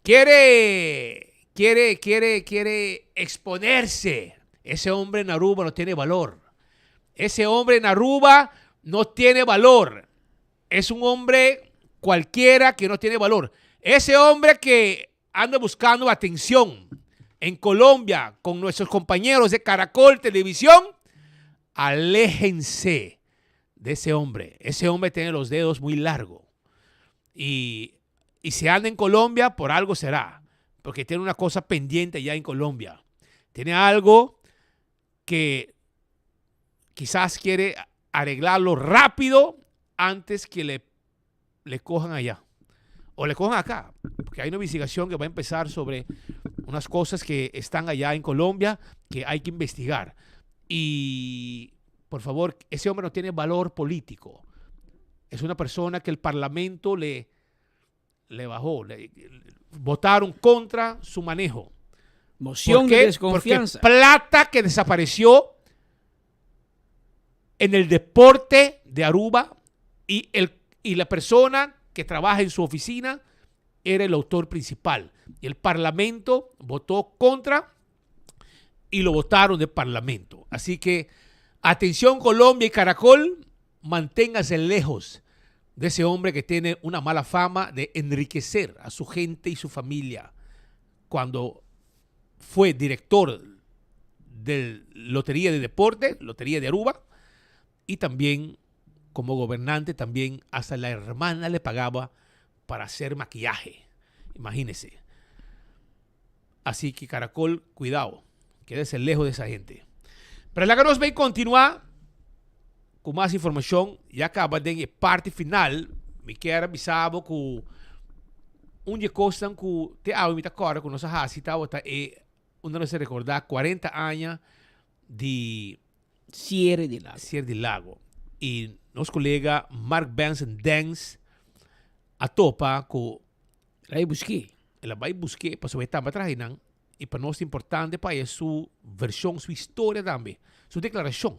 Speaker 20: quiere, quiere, quiere, quiere exponerse. Ese hombre en Aruba no tiene valor. Ese hombre en Aruba no tiene valor. Es un hombre cualquiera que no tiene valor. Ese hombre que anda buscando atención en Colombia con nuestros compañeros de Caracol Televisión, aléjense de ese hombre. Ese hombre tiene los dedos muy largos. Y, y si anda en Colombia, por algo será. Porque tiene una cosa pendiente ya en Colombia. Tiene algo que quizás quiere arreglarlo rápido antes que le, le cojan allá. O le cojan acá. Porque hay una investigación que va a empezar sobre unas cosas que están allá en Colombia que hay que investigar. Y por favor, ese hombre no tiene valor político. Es una persona que el Parlamento le, le bajó, le, votaron contra su manejo.
Speaker 1: Moción de desconfianza.
Speaker 20: Porque plata que desapareció en el deporte de Aruba y, el, y la persona que trabaja en su oficina era el autor principal. Y el Parlamento votó contra y lo votaron del Parlamento. Así que atención Colombia y Caracol, manténgase lejos de ese hombre que tiene una mala fama de enriquecer a su gente y su familia. Cuando fue director de Lotería de Deporte, Lotería de Aruba, y también como gobernante, también hasta la hermana le pagaba para hacer maquillaje. Imagínese. Así que Caracol, cuidado, quédese lejos de esa gente. Pero la que nos ve y continúa con más información, ya acaba de parte final, mi kier a bisa bo ku un di e kosnan ku te awe mi ta kòrda ku nos a hasi tabata e unda nos a rekordá kuarenta aña di
Speaker 1: Siere di Lago.
Speaker 20: Siere di Lago. I nos kolega Mark Benson Dens a topa ku.
Speaker 1: El a bai busk'é.
Speaker 20: El a bai busk'é pasobra e tamba traha einan i pa nos ta importante pa haya su vershon, su historia tambe, su deklarashon.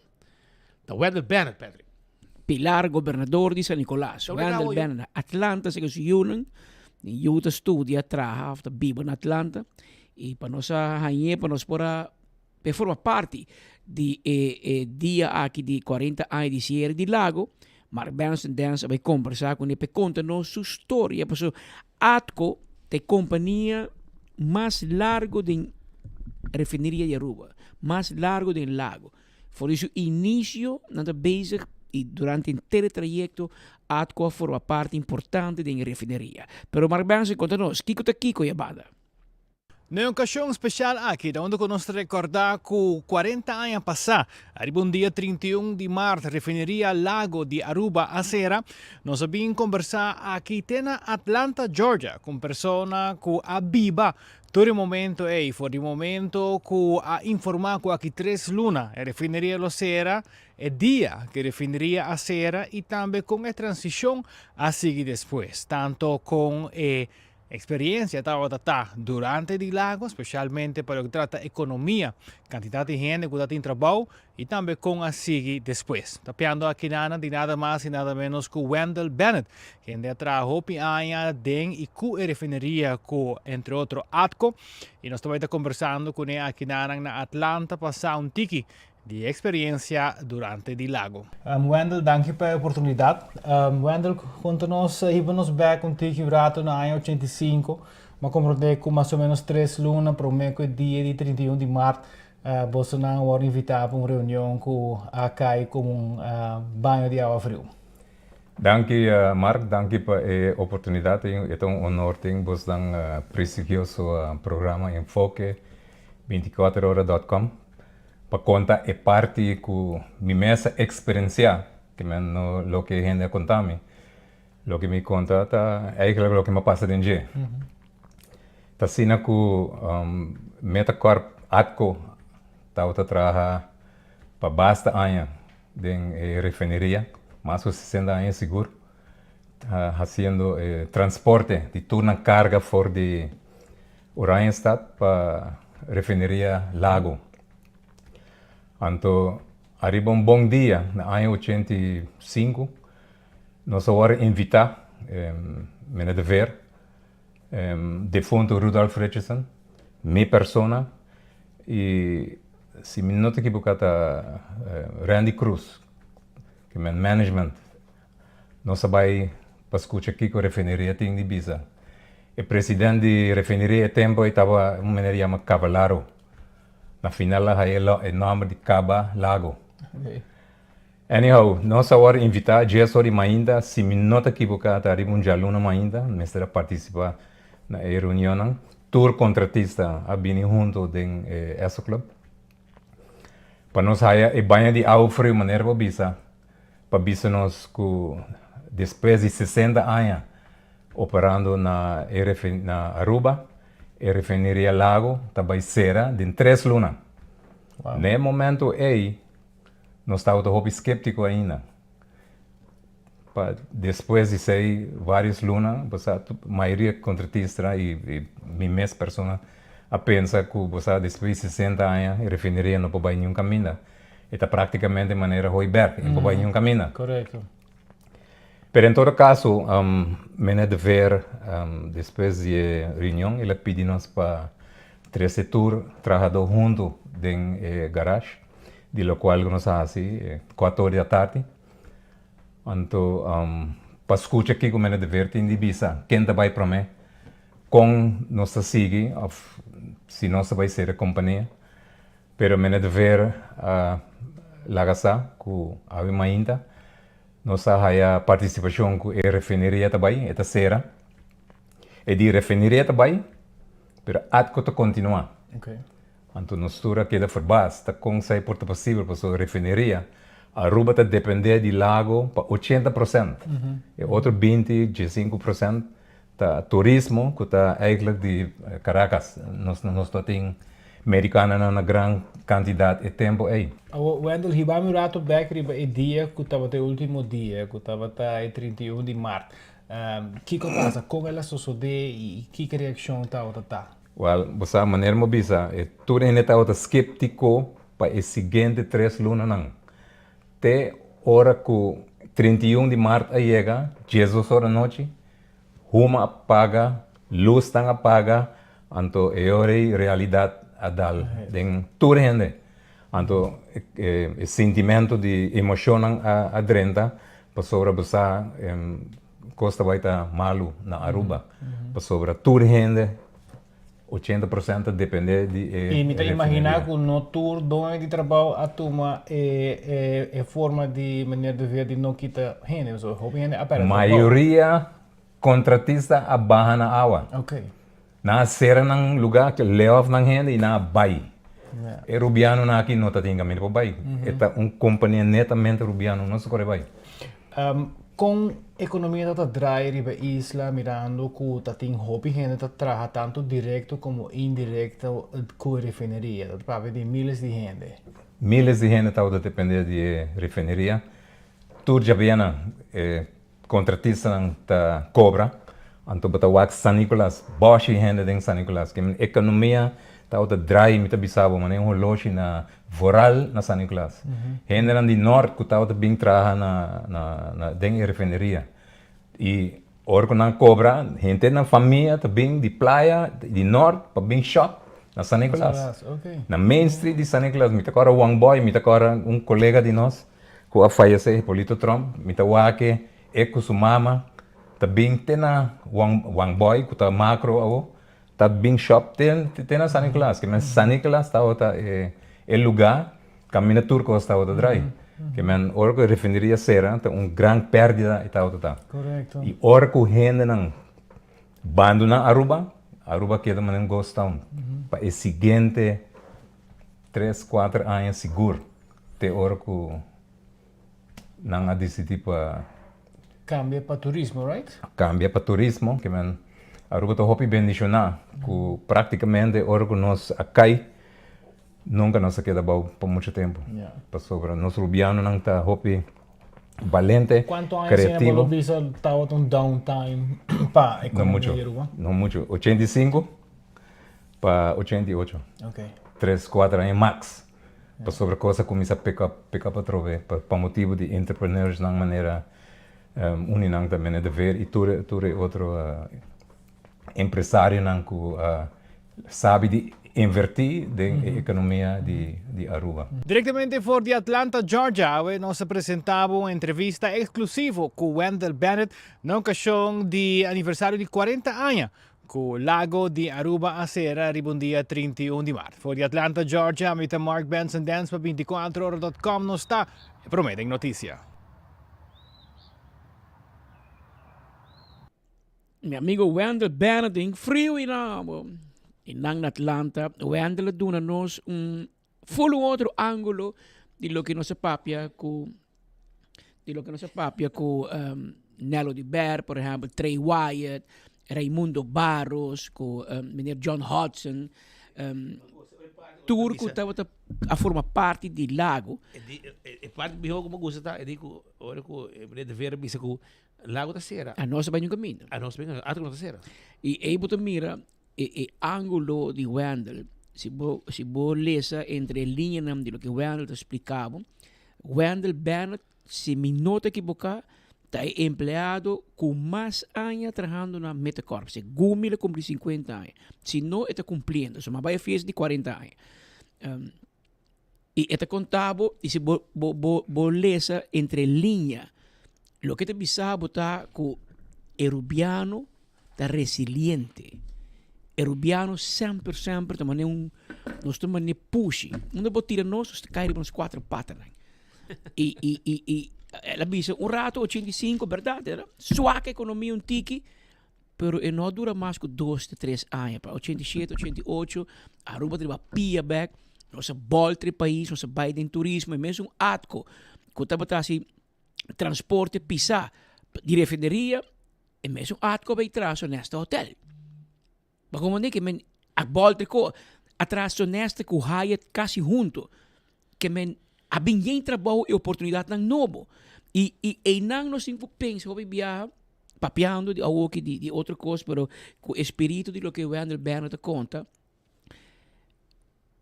Speaker 20: Ta Wendell Bennett, Patrick.
Speaker 1: Pilar, gobernador di San Nicolas. Wendell Bennett, Atlanta, sega su yunan. Yu ta studia, traha of ta biba na Atlanta. I pa nos a hañ'é, pa nos por a p'e forma parti di e e dia aki di 40 aña di siere di Lago, Mark Benson Dance a bai kombersá kuné p'e konta nos su storia, pasobra ATCO ta e kompania mas largo den refineria di Aruba, mas largo den Lago. For di su inisio nan ta bezig i durante henter e trayekto ATCO a forma parti importante den e refineria. Pero Mark Benson konta nos kiko ta kiko ya banda.
Speaker 6: Na e okashon speshal aki ta unda ku nos ta rekordá ku kuarenta aña pasá, ariba un dia 31 di mart, Refineria Lago di Aruba a sera. Nos a bin kombersá aki te na Atlanta, Georgia, ku un persona ku a biba tur e momento ei, for di momento ku a informá ku aki tres luna e refineria lo sera, e dia ku e refineria a sera i tambe kon e transishon a sigui despues, tanto kon e. Experiencia tabata ta durante di Lago, specialmente pa loke trata economia, cantidad di hende cu ta tin trabou y tambe con a sigui despues. Ta piando akinan di nada mas y nada menos cu Wendell Bennett, kende a traha hopi aña den y cu e refineria cu entre otro ATCO y nos ta bay ta conversando cune akinan na Atlanta pa sa un tiki di e experiencia durante di Lago. Wendell, danki pa e oportunidad. Wendell, conta nos, hiba nos bek un tiki rato na aña 85. M'a comprende cu mas o menos tres luna prome cu e dia di 31 di maart bosonan a worde invita pa un reunion cu a cay como un baño di awa friu.
Speaker 8: Danki Mark, danki pa e oportunidad. E ta un honor tin bosnan prestigioso programa Enfoke 24 ora dot com. Pa konta e parti ku mi mes a eksperensiá, ke men no loke hende a konta mi. Loke mi konta ta eigentlik loke mi a pasa den dje. Ta asina ku Metacorp Atco tabata traha pa basta aña den e refineria, mas ku sesenta aña sigur, hasiendo e transporte di tur nan karga for di Oranjestad pa refineria Lago. Anto ariba un bon dia na aña 85 nos a wòrdu invitá, Meneer de Veer, defunto Rudolf Richardson, mi persona i si mi no ta ekiboká ta Randy Cruz, ke men management Nos a bai pa skucha kiko refineria tin di bisa. E president di refineria e tempo ei taba un meneer yama Cavallaro. Na final a haya e nomber di Caba Lago. Anyhow, nos a wòrdu invitá dies or di mainta, si mi no ta kiboká ta riba un djaluna mainta, mester a partisipá na e reunionnan. Tur kontratista a bini huntu den e Esso Club. Pa nos haya e baña di awa friu manera bo bisa. Pa bisa nos ku despues di sesenta aña operando na e na Aruba, e refineria Lago ta bai sera den tres luna. Na e momento ei nos tabata hopi skeptiko ainda. Pa despues di esei varios luna bo sa mayoria kontratista i mi mes persona a pensa ku bo sa despues di sesenta aña e refineria no por bai niun kaminda. E ta práktikamente manera Hooiberg, e no por bai niun kaminda.
Speaker 6: Korekto.
Speaker 8: Pero en todo kaso Meneer de Veer despues di e reunion el a pidi nos pa trese tur trahadó huntu den e garage, di lokual ku nos a hasi kuater or di atardi. Anto pa skucha kiko Meneer de Veer tin di bisa, ken ta bai promé, kon nos ta sigui òf si nos ta bai sera kompania. Pero Meneer de Veer a laga sa ku awe mainta nos a haya partisipashon ku e refineria ta bai, e ta sera. E di refineria ta bai, pero ATCO ta kontinuá. Anto nos tur a keda ferbas ta kon esei por ta posibel pasobra refineria Aruba ta depende di lago pa 80%. E otro 20, 15% ta turismo ku ta eigenlijk di Caracas. Nos nos ta tin merikanonan na gran kantidat e tempu ei.
Speaker 6: Awor Wendell, hiba mi un rato bek riba e dia ku tabata e ultimo dia, ku tabata e 31 di mart. Kiko a pasa? Kon el a sosodé i kiko reakshon tabata ta?
Speaker 8: Wel, bo sa, manera mi a bisa, e tur hende tabata skeptiko pa e siguiente tres lunanan. Te ora ku 31 di mart a yega, diesdos ora anochi, huma a paga, lusnan a paga, anto e ora ei realidat a dal den tur hende. Anto e sintimentu di emoshonnan a drenta pasobra bo sa kos ta bai ta malu na Aruba pasobra tur hende 80 por sènt ta dependé di e
Speaker 6: I mi ta imaginá ku no tur doño di trabou a tuma e e forma di meneer de Veer di no kita hende pasobra hopi hende a pèrdè trabou.
Speaker 8: Mayoria kontratista a baha na awa. Nan a sera nan lugá, lay off nan hende i nan a bai. E rubianonan aki no ta tin kaminda pa bai. E ta un kompania netamente rubiano, no sa kore bai.
Speaker 6: Kon ekonomia ta ta drai riba e isla mirando ku ta tin hopi hende ta traha tantu direkto komo indirekto ku e refineria? Ta papia di miles di hende.
Speaker 8: Miles di hende tabata dependé di e refineria. Tur djabianan e kontratistanan ta kobra. Anto bo ta wak San Nicolas, boshi hende den San Nicolas. Ke men ekonomia tabata drai, mi ta bisa bo, manera un holoshi na vooral na San Nicolas. Hendenan di nort ku tabata bin traha na na na den e refineria. I ora ku nan kobra, henter nan famia ta bin di playa di nort pa bin shop na San Nicolas. Na Main Street di San Nicolas, mi ta kòrda Wong Boy, mi ta kòrda un kolega di nos ku a fayesé, Hipolito Tromp, mi ta wak e ku su mama ta bin te na Wong Wang Boy ku ta Makro awo, ta bin shop te te na San Nicolas. Ke men San Nicolas tabata e e lugá kaminda tur kos tabata drai. Ke men ora ku e refineria sera ta un gran pèrdida e tabata ta. I ora ku hendenan bandoná Aruba, Aruba keda manera un ghost town pa e siguiente tres kuater aña sigur te ora ku Nan a disidí pa.
Speaker 6: Kambia pa turismo, right?
Speaker 8: Kambia pa turismo, ke men Aruba ta hopi bendishoná ku praktikamente ora ku nos a kai nunka nos a keda abou pa muchu tempu. Pasobra nos rubianonan ta hopi balente,
Speaker 6: Kuantu aña asina bo
Speaker 8: kreativo.
Speaker 6: lo bisa tabata un downtime pa
Speaker 8: No
Speaker 6: ekonomia
Speaker 8: muchu,
Speaker 6: di Aruba?
Speaker 8: no muchu. 85 pa 88.
Speaker 6: Oké.
Speaker 8: Tres, kuater aña max. Pasobra kos a kuminsá pick up, pick up atrobe pa pa motibu di entrepreneursnan manera un di nan ta Meneer de Veer i tur tur e otro empresarionan ku a sabi di invertí den e ekonomia di di Aruba.
Speaker 6: Direktamente for di Atlanta, Georgia, awe nos a presentá bo un entrevista eksklusivo ku Wendell Bennett na okashon di aniversario di 40 aña Cu Lago di Aruba a cera riba un dia 31 di maart. For di Atlanta, Georgia, mi ta Mark Benson Dance pa 24 ora dot com. Nos ta e prome den noticia.
Speaker 1: Mi amigo Wendell Bennett den friu y nan y nan na Atlanta. Wendell a duna nos un full un otro angulo di loke nos a papia cu di loke nos a papia cu um, Nello de Ber, por ehempel, Trey Wyatt, Raimundo Barros, cu um, meneer John Hudson, um, tur cu tabata a forma parti di Lago.
Speaker 20: E, e parti mihó ku mi gusta ta e di ku ora ku meneer de Vera bisa ku Lago ta sera.
Speaker 1: A nos a bai un kaminda.
Speaker 20: A nos a bai un kaminda, atro no ta sera.
Speaker 1: I ei bo ta mira E e angulo di Wendell, si bo si bo lesa entre e liñanan di loke Wendell ta splika bo, Wendell Bennett, si mi no ta ekiboká, ta e empleado ku mas aña trahando na Metacorp. Segun mi el a kumpli sinkuenta aña. Si no, e ta kumpliendo. So, mi a bai e fiesta di kuarenta aña. I e ta konta bo, i si bo bo bo bo lesa entre liña, loke ta bisa bo ta ku e rubiano ta resiliente. E rubiano semper semper ta manera un, nos ta manera pushi. Unda bo tira nos, nos ta kai riba nos kuater patanan. I i i i el a bisa un rato 85, bèrdat, era swak ekonomia un tiki. Pero e no a dura mas ku dos te tres aña. Pa 87, 88, Aruba ta riba pia bek. Nos a bolter e pais, nos a bai den turismo. E mesun ATCO ku tabata hasi transporte pisá di refineria, e mesun ATCO a bai traha Sonesta Hotel. Bo a komprende ke men a bolter ko a traha Sonesta ku Hyatt kasi hunto. Ke men a bin yen trabou i oportunidatnan nobo. I i einan nos tin ku pensa hopi biaha, papiando di awoki di di otro kos, pero ku e spiritu di loke Wendell Bernard ta konta,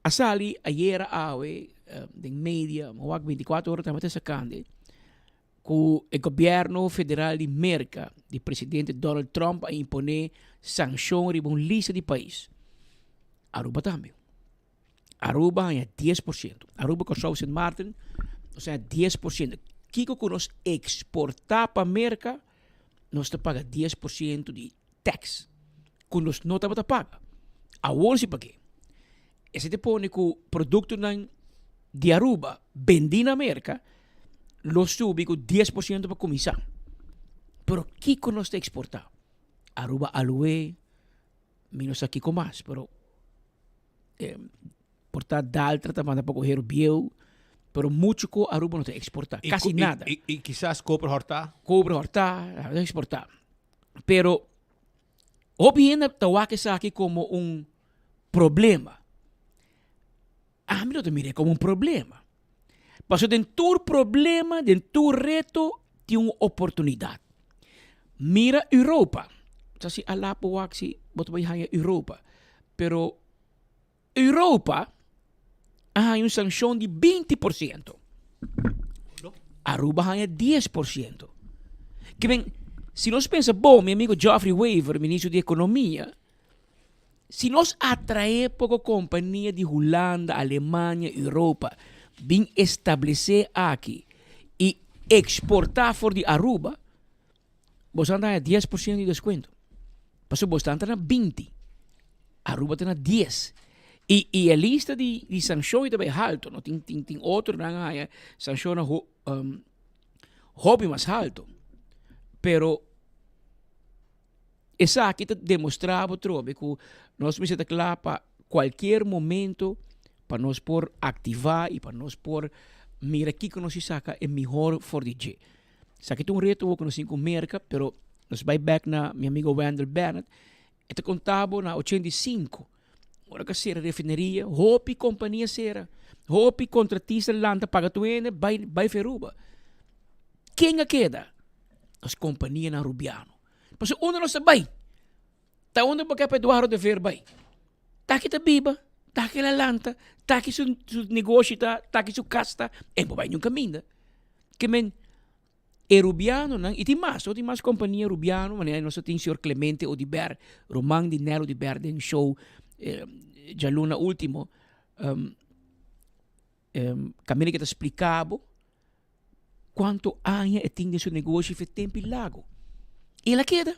Speaker 1: a sali ayera awe den media, mi wak 24 ora tambe ta sakando, ku e gobièrnu federal di Merka di presidente Donald Trump a imponé sanshon riba un lista di pais. Aruba tambe. Aruba haña dies por siento. Aruba, Kòrsou, Sint Maarten nos haña dies por siento. Kiko ku nos eksportá pa Merka, nos ta paga dies por siento di tax ku nos no tabata paga. Awor si pak'é. Esei ta pone ku produktonan di Aruba bendí na Merka lo subi ku dies por siento pa kuminsá. Pero kiko nos ta eksportá? Aruba aloe, Mi no sa kiko mas, pero eh, por ta Daltra ta manda poko hero bieu, pero mucho ko Aruba no ta exporta,
Speaker 20: I
Speaker 1: casi
Speaker 20: ku- i-
Speaker 1: nada.
Speaker 20: I, i kisas koper hortá.
Speaker 1: Koper hortá, no ta exporta. Pero hopi hende ta wak esaki como un problema. Ami no ta mir'é como un problema. Pasobra den tur problema, den tur reto, tin un oportunidad. Mira Europa. Sa si ala por wak si bo ta bai haña Europa. Pero Europa a haña un sanshon di binti por siento. Aruba haña dies por siento. Ke men, si nos pensa bon, mi amigo Geoffrey Wever, ministro di Economia, si nos atrae poko kompania di Hulanda, Alemania, Europa bin establesé aki i eksportá for di Aruba, Boso ta haña dies por siento di deskuento. Pasobra boso ta na binti, Aruba ta na dies. I i e lista di di sanshon ta bai halto, no? Tin tin tin otronan a haña sanshonnan ho hopi mas halto. Pero esaki ta demostrá bo trobe ku nos mester ta kla pa kualkier momento pa nos por aktivá i pa nos por mira kiko nos si saka e mihor for di dje. Esaki ta un reto ku nos tin ku Merka, pero nos bai bek na mi amigo Wendell Bennett, e ta konta bo na 85, ora ku a sera refineria, hopi kompania sera, hopi kontratista lanta paga tur hende bai bai Feruba. Ken a keda? Nos kompanianan Rubiano. Pasobra unda nos ta bai? Ta unda bo ke pa Eduardo de Veer bai? Ta aki ta biba, ta aki el a lanta, ta aki su su negoshi ta, ta aki su kas ta, e bo bai niun kaminda. Ke men e rubianonan, i tin mas, tin mas kompania rubiano, manera nos a tin señor Clemente Oduber, ruman di Nel Oduber den show djaluna ultimo, Kaminda ke ta splika bo kuantu aña e tin den su negoshi for tempu i lago. I el a keda.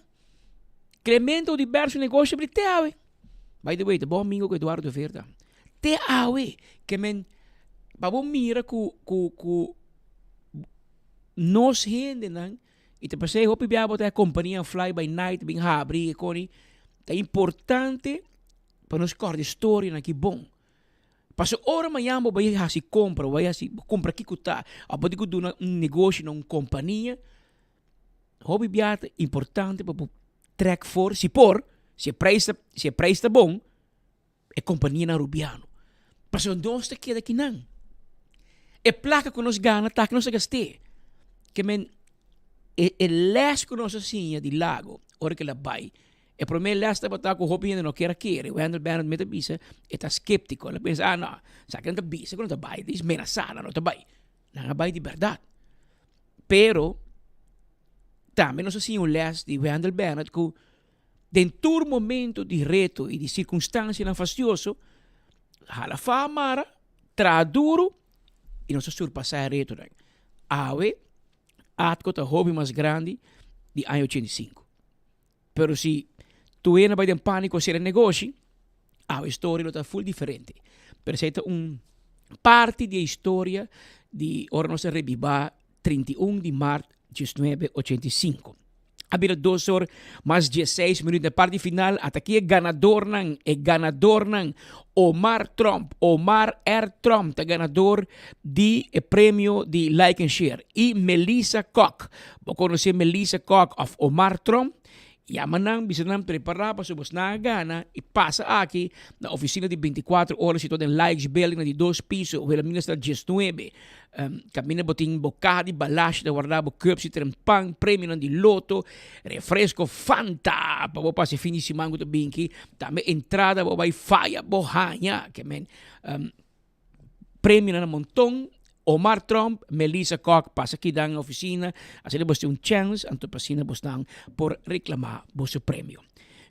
Speaker 1: Clemente Oduber su negoshi abri te awe. By the way, ta bon amigo ku Eduardo Ver ta. Te awe. Ke men, pa bo mira ku ku ku nos hendenan, i ta pasei hopi bia bo ta e kompania fly by night bin habri e koni, ta importante pa nos kòrda e storianan aki bon. Pasobra ora mañan bo bai hasi kompra, bo bai hasi, bo kumpra kiko ta, òf bo tin ku duna un negoshi na un kompania, hopi bia ta importante pa bo trèk for, si por, si e preis ta, si e preis ta bon, e kompanianan rubiano. Pasobra nos ta keda kinan. E plaka ku nos gana ta aki nos ta gast'é. Ke men e e lès ku nos a siña di Lago ora ku el a bai, E promé lès tabata ku hopi hende no kier a kere. Wendell Bennett mi ta bisa e ta sképtiko. El a pensa, ah no, sa ke nan ta bisa ku nan ta bai, ta menasá nan no ta bai. Nan a bai di bèrdat. Pero tambe nos a siña un lès di Wendell Bennett ku den tur momento di reto i di sirkunstansianan fastioso, hala fa mara, traha duru i nos a surpasá e retonan. Awe, ATCO ta hopi mas grandi di aña 85. Pero si tu hende bai den panico sera negoshi, awe historia lo ta full diferente. Pero esei ta un parti di e historia di ora nos a rebiba 31 di maart 1985. A bira dos or mas 16 minuut. Na parti final ata aki e ganadornan, e ganadornan Omar Tromp, Omar R. Tromp ta ganador di e premio di Like and Share y Melissa Kok. Bo conoce Melissa Kok of Omar Tromp? Yama nan, bisa nan prepara pasobra bosnan a gana y pasa aki na oficina di 24 ora situa den Likes Building na di dos piso, Wilhelminastraat 19. Caminda bo tin bo caha di balashi ta warda bo cups y trempan, premionan di loto, refresco Fanta pa bo pasa e fin di siman cu ta binki. Tambe entrada bo bay faya bo haña. Ke men premionan a monton. Omar Tromp, Melissa Kok pasa kidan na oficina, asina bos tin un chance anto pa asina bosnan por reclama boso premio.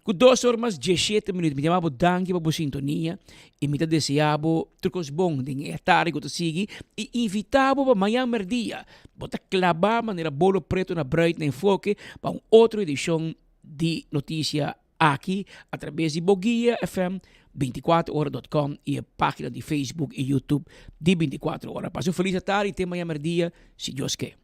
Speaker 1: Ku dos or mas diesshete minuut mi ta yama bo danki pa bo sintonia i mi ta desea bo tur kos bon den e atardi ku ta sigui i invita bo pa mañan merdia bo ta klaba manera bolo preto na bruid na Enfoke pa un otro edishon di Notisia aki atrabes di bo guia FM 24 ora dot com i e pagina di Facebook i YouTube di 24 ora. Pasa un felis atardi i te mañan merdia si Dios ke.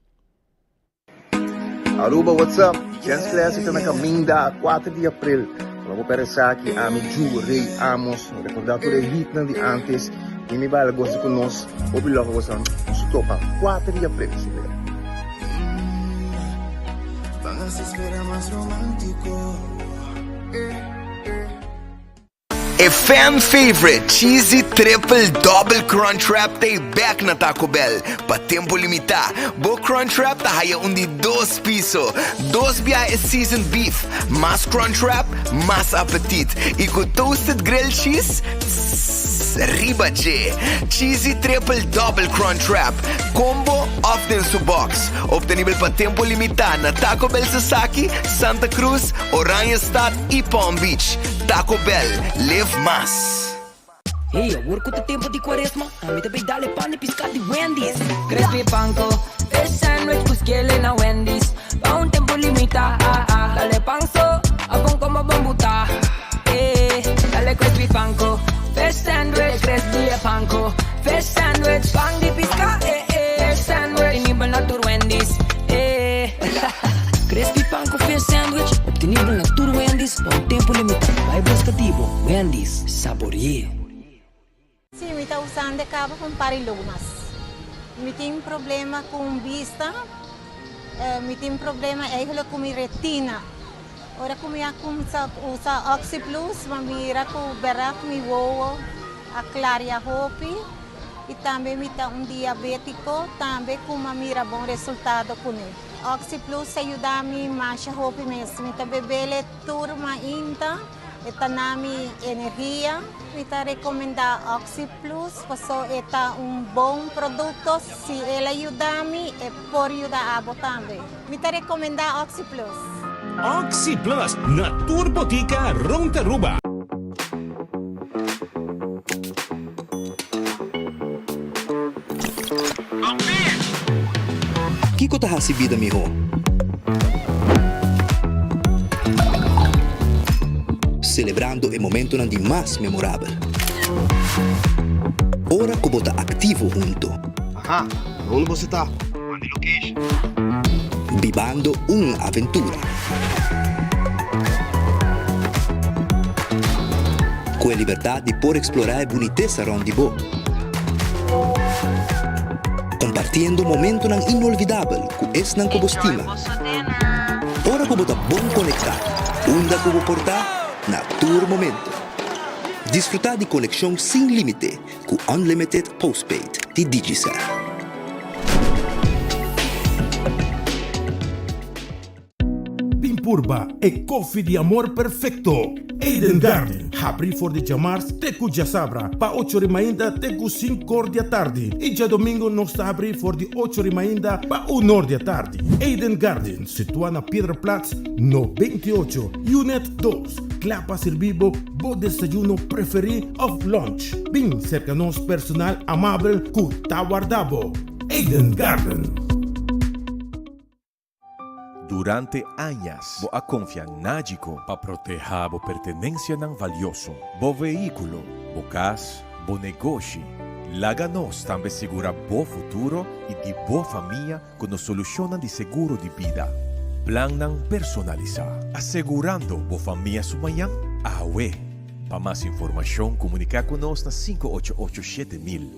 Speaker 9: Aruba what's up? Jens Classic ta na caminda 4 di april. No bo perde esaki, ami Ju Rey Amos. Recorda tur e hitnan di antes. Bini baila goza cu nos. Hopi love pa boso. Nos topa 4 di april. Super.
Speaker 7: Ban haci spera mas romantico.
Speaker 10: E fan favorite Cheesy Triple Double Crunch Wrap ta bek na Taco Bell. Pa tempo limita, bo Crunch Wrap ta haya un di dos piso. Dos bia e seasoned beef, mas Crunch Wrap, mas apetit. Y cu toasted grilled cheese, tss, riba dje. Cheesy Triple Double Crunch Wrap, combo of den su box. Obtenibel pa tempo limita na Taco Bell Sasaki, Santa Cruz, Oranjestad y Palm Beach. Taco Bell, live mas.
Speaker 13: Hey, awor cu ta tempo di cuaresma, ami ta bay dale pan di pisca di Wendy's. Crispy panko, fish sandwich cu skele na Wendy's. Pa un tempo limita, ah, ah. Dale pan so, a bon como bon buta. Eh, dale crispy panko, fish sandwich, crispy panko, fish sandwich, pan di pisca, eh, eh. Fish sandwich, obtenibel na tur Wendy's, eh. Crispy panko fish sandwich, obtenibel na tur Wendy's pa un tempo limita. Bai busca di bo, Wendy's, sabore'e.
Speaker 23: Sí, mi ta usando e caba pa un par di lunas. Mi tin problema cu bista, mi tin problema eigenlijk cu mi retina. Ora cu mi a cuminsa usa OxyPlus, mi a mira cu berdad mi wowo a claria hopi y tambe mi ta un diabetico tambe cu mi a mira bon resultado cune. OxyPlus a yuda mi masha hopi mes. Mi ta bebele tur mainta, e ta na mi energia. Mi ta recomenda OxyPlus paso e ta un bon producto. Si el a yuda mi, e por yuda abo tambe. Mi ta recomenda OxyPlus.
Speaker 24: OxyPlus na tur botica rond Aruba.
Speaker 25: Kiko ta hasi bida mihó? Selebrando e momentonan di mas memorabel. Ora ku bo ta aktivo hunto.
Speaker 9: Aha, na unda boso ta? Manda e location.
Speaker 25: Bibando un aventura. Ku e libertat di por eksplorá e bunitesa rònt di bo. Kompartiendo momentonan inolvidabel ku esnan ku bo stima. Ora ku bo ta bon konektá, unda ku bo por ta, na tur momento. Disfrutá di konekshon sin límite ku Unlimited Postpaid di Digicel.
Speaker 26: Bin purba e koffie di amor perfecto! Eden Garden, habri for di djamars te ku djasabra pa ocho ri mainta te ku sinkor di atardi i djadomingo nos ta habri for di ocho ri mainta pa unor di atardi. Eden Garden, situa na Piedraplaats no 28, Unit dos, kla pa sirbi bo bo desayuno preferi of lunch. Bin serka nos personal amabel ku ta warda bo. Eden Garden.
Speaker 27: Durante añas bo a konfia Nagico pa protehá bo pertenensianan valioso, bo vehíkulo, bo kas, bo negoshi. Laga nos tambe sigurá bo futuro i di bo famia ku nos solushonnan di seguro di bida. Plannan personalisá, asegurando bo famia su mañan awe. Pa mas informashon komuniká ku nos na 588 7000.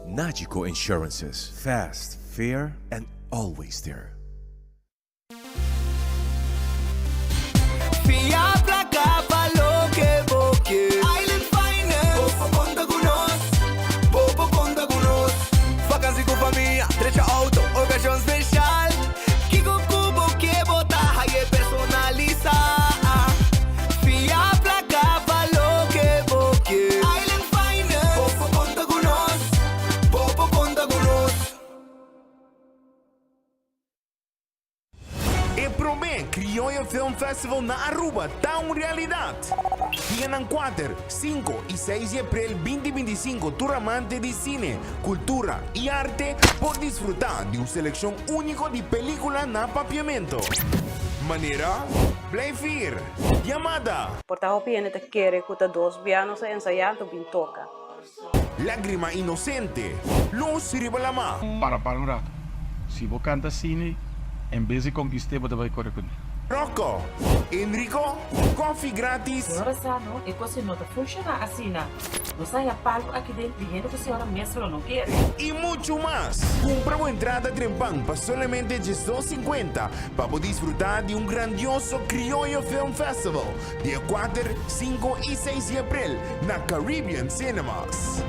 Speaker 27: Nagico Insurances, fast, fair and always there.
Speaker 7: Fia placa pa loke bo ke. Island Finance. Bo por conta cu nos. Bo por conta cu nos. Vakantie cu famia, drecha auto, ocasion special. Kico cu bo ke bo ta haye personalisa. Fia placa pa loke bo ke. Island Finance. Bo por conta cu nos. Bo por conta cu nos.
Speaker 16: E promé Crioyo Film Festival na Aruba ta un realidad! Dianan kuater, sinku i seis di aprel binti binti i sinku tur amante di sine, kultura i arte por disfrutá di un selekshon úniko di pelíkula na papiamento. Manera, Blijf Hier, Yamada!
Speaker 17: Por ta hopi hende ta kere ku ta dos bia nos a ensayá anto bin toka.
Speaker 16: Lágrima inosente, lus riba lamá.
Speaker 18: Para para un rato. Si bo canta asina, en bes di conquist'é bo ta bai core cun'é.
Speaker 16: Rocco, Enrico, koffie gratis.
Speaker 3: Señora sa no, e cos no ta funciona asina. Nos a haya palu aki den di hende cu señora mes lo no kere.
Speaker 16: Y mucho mas! Cumpra bo entrada trempan pa solamente 12,50 pa bo disfruta di un grandioso Crioyo Film Festival dia kuater, sinku y seis di april na Caribbean Cinemas.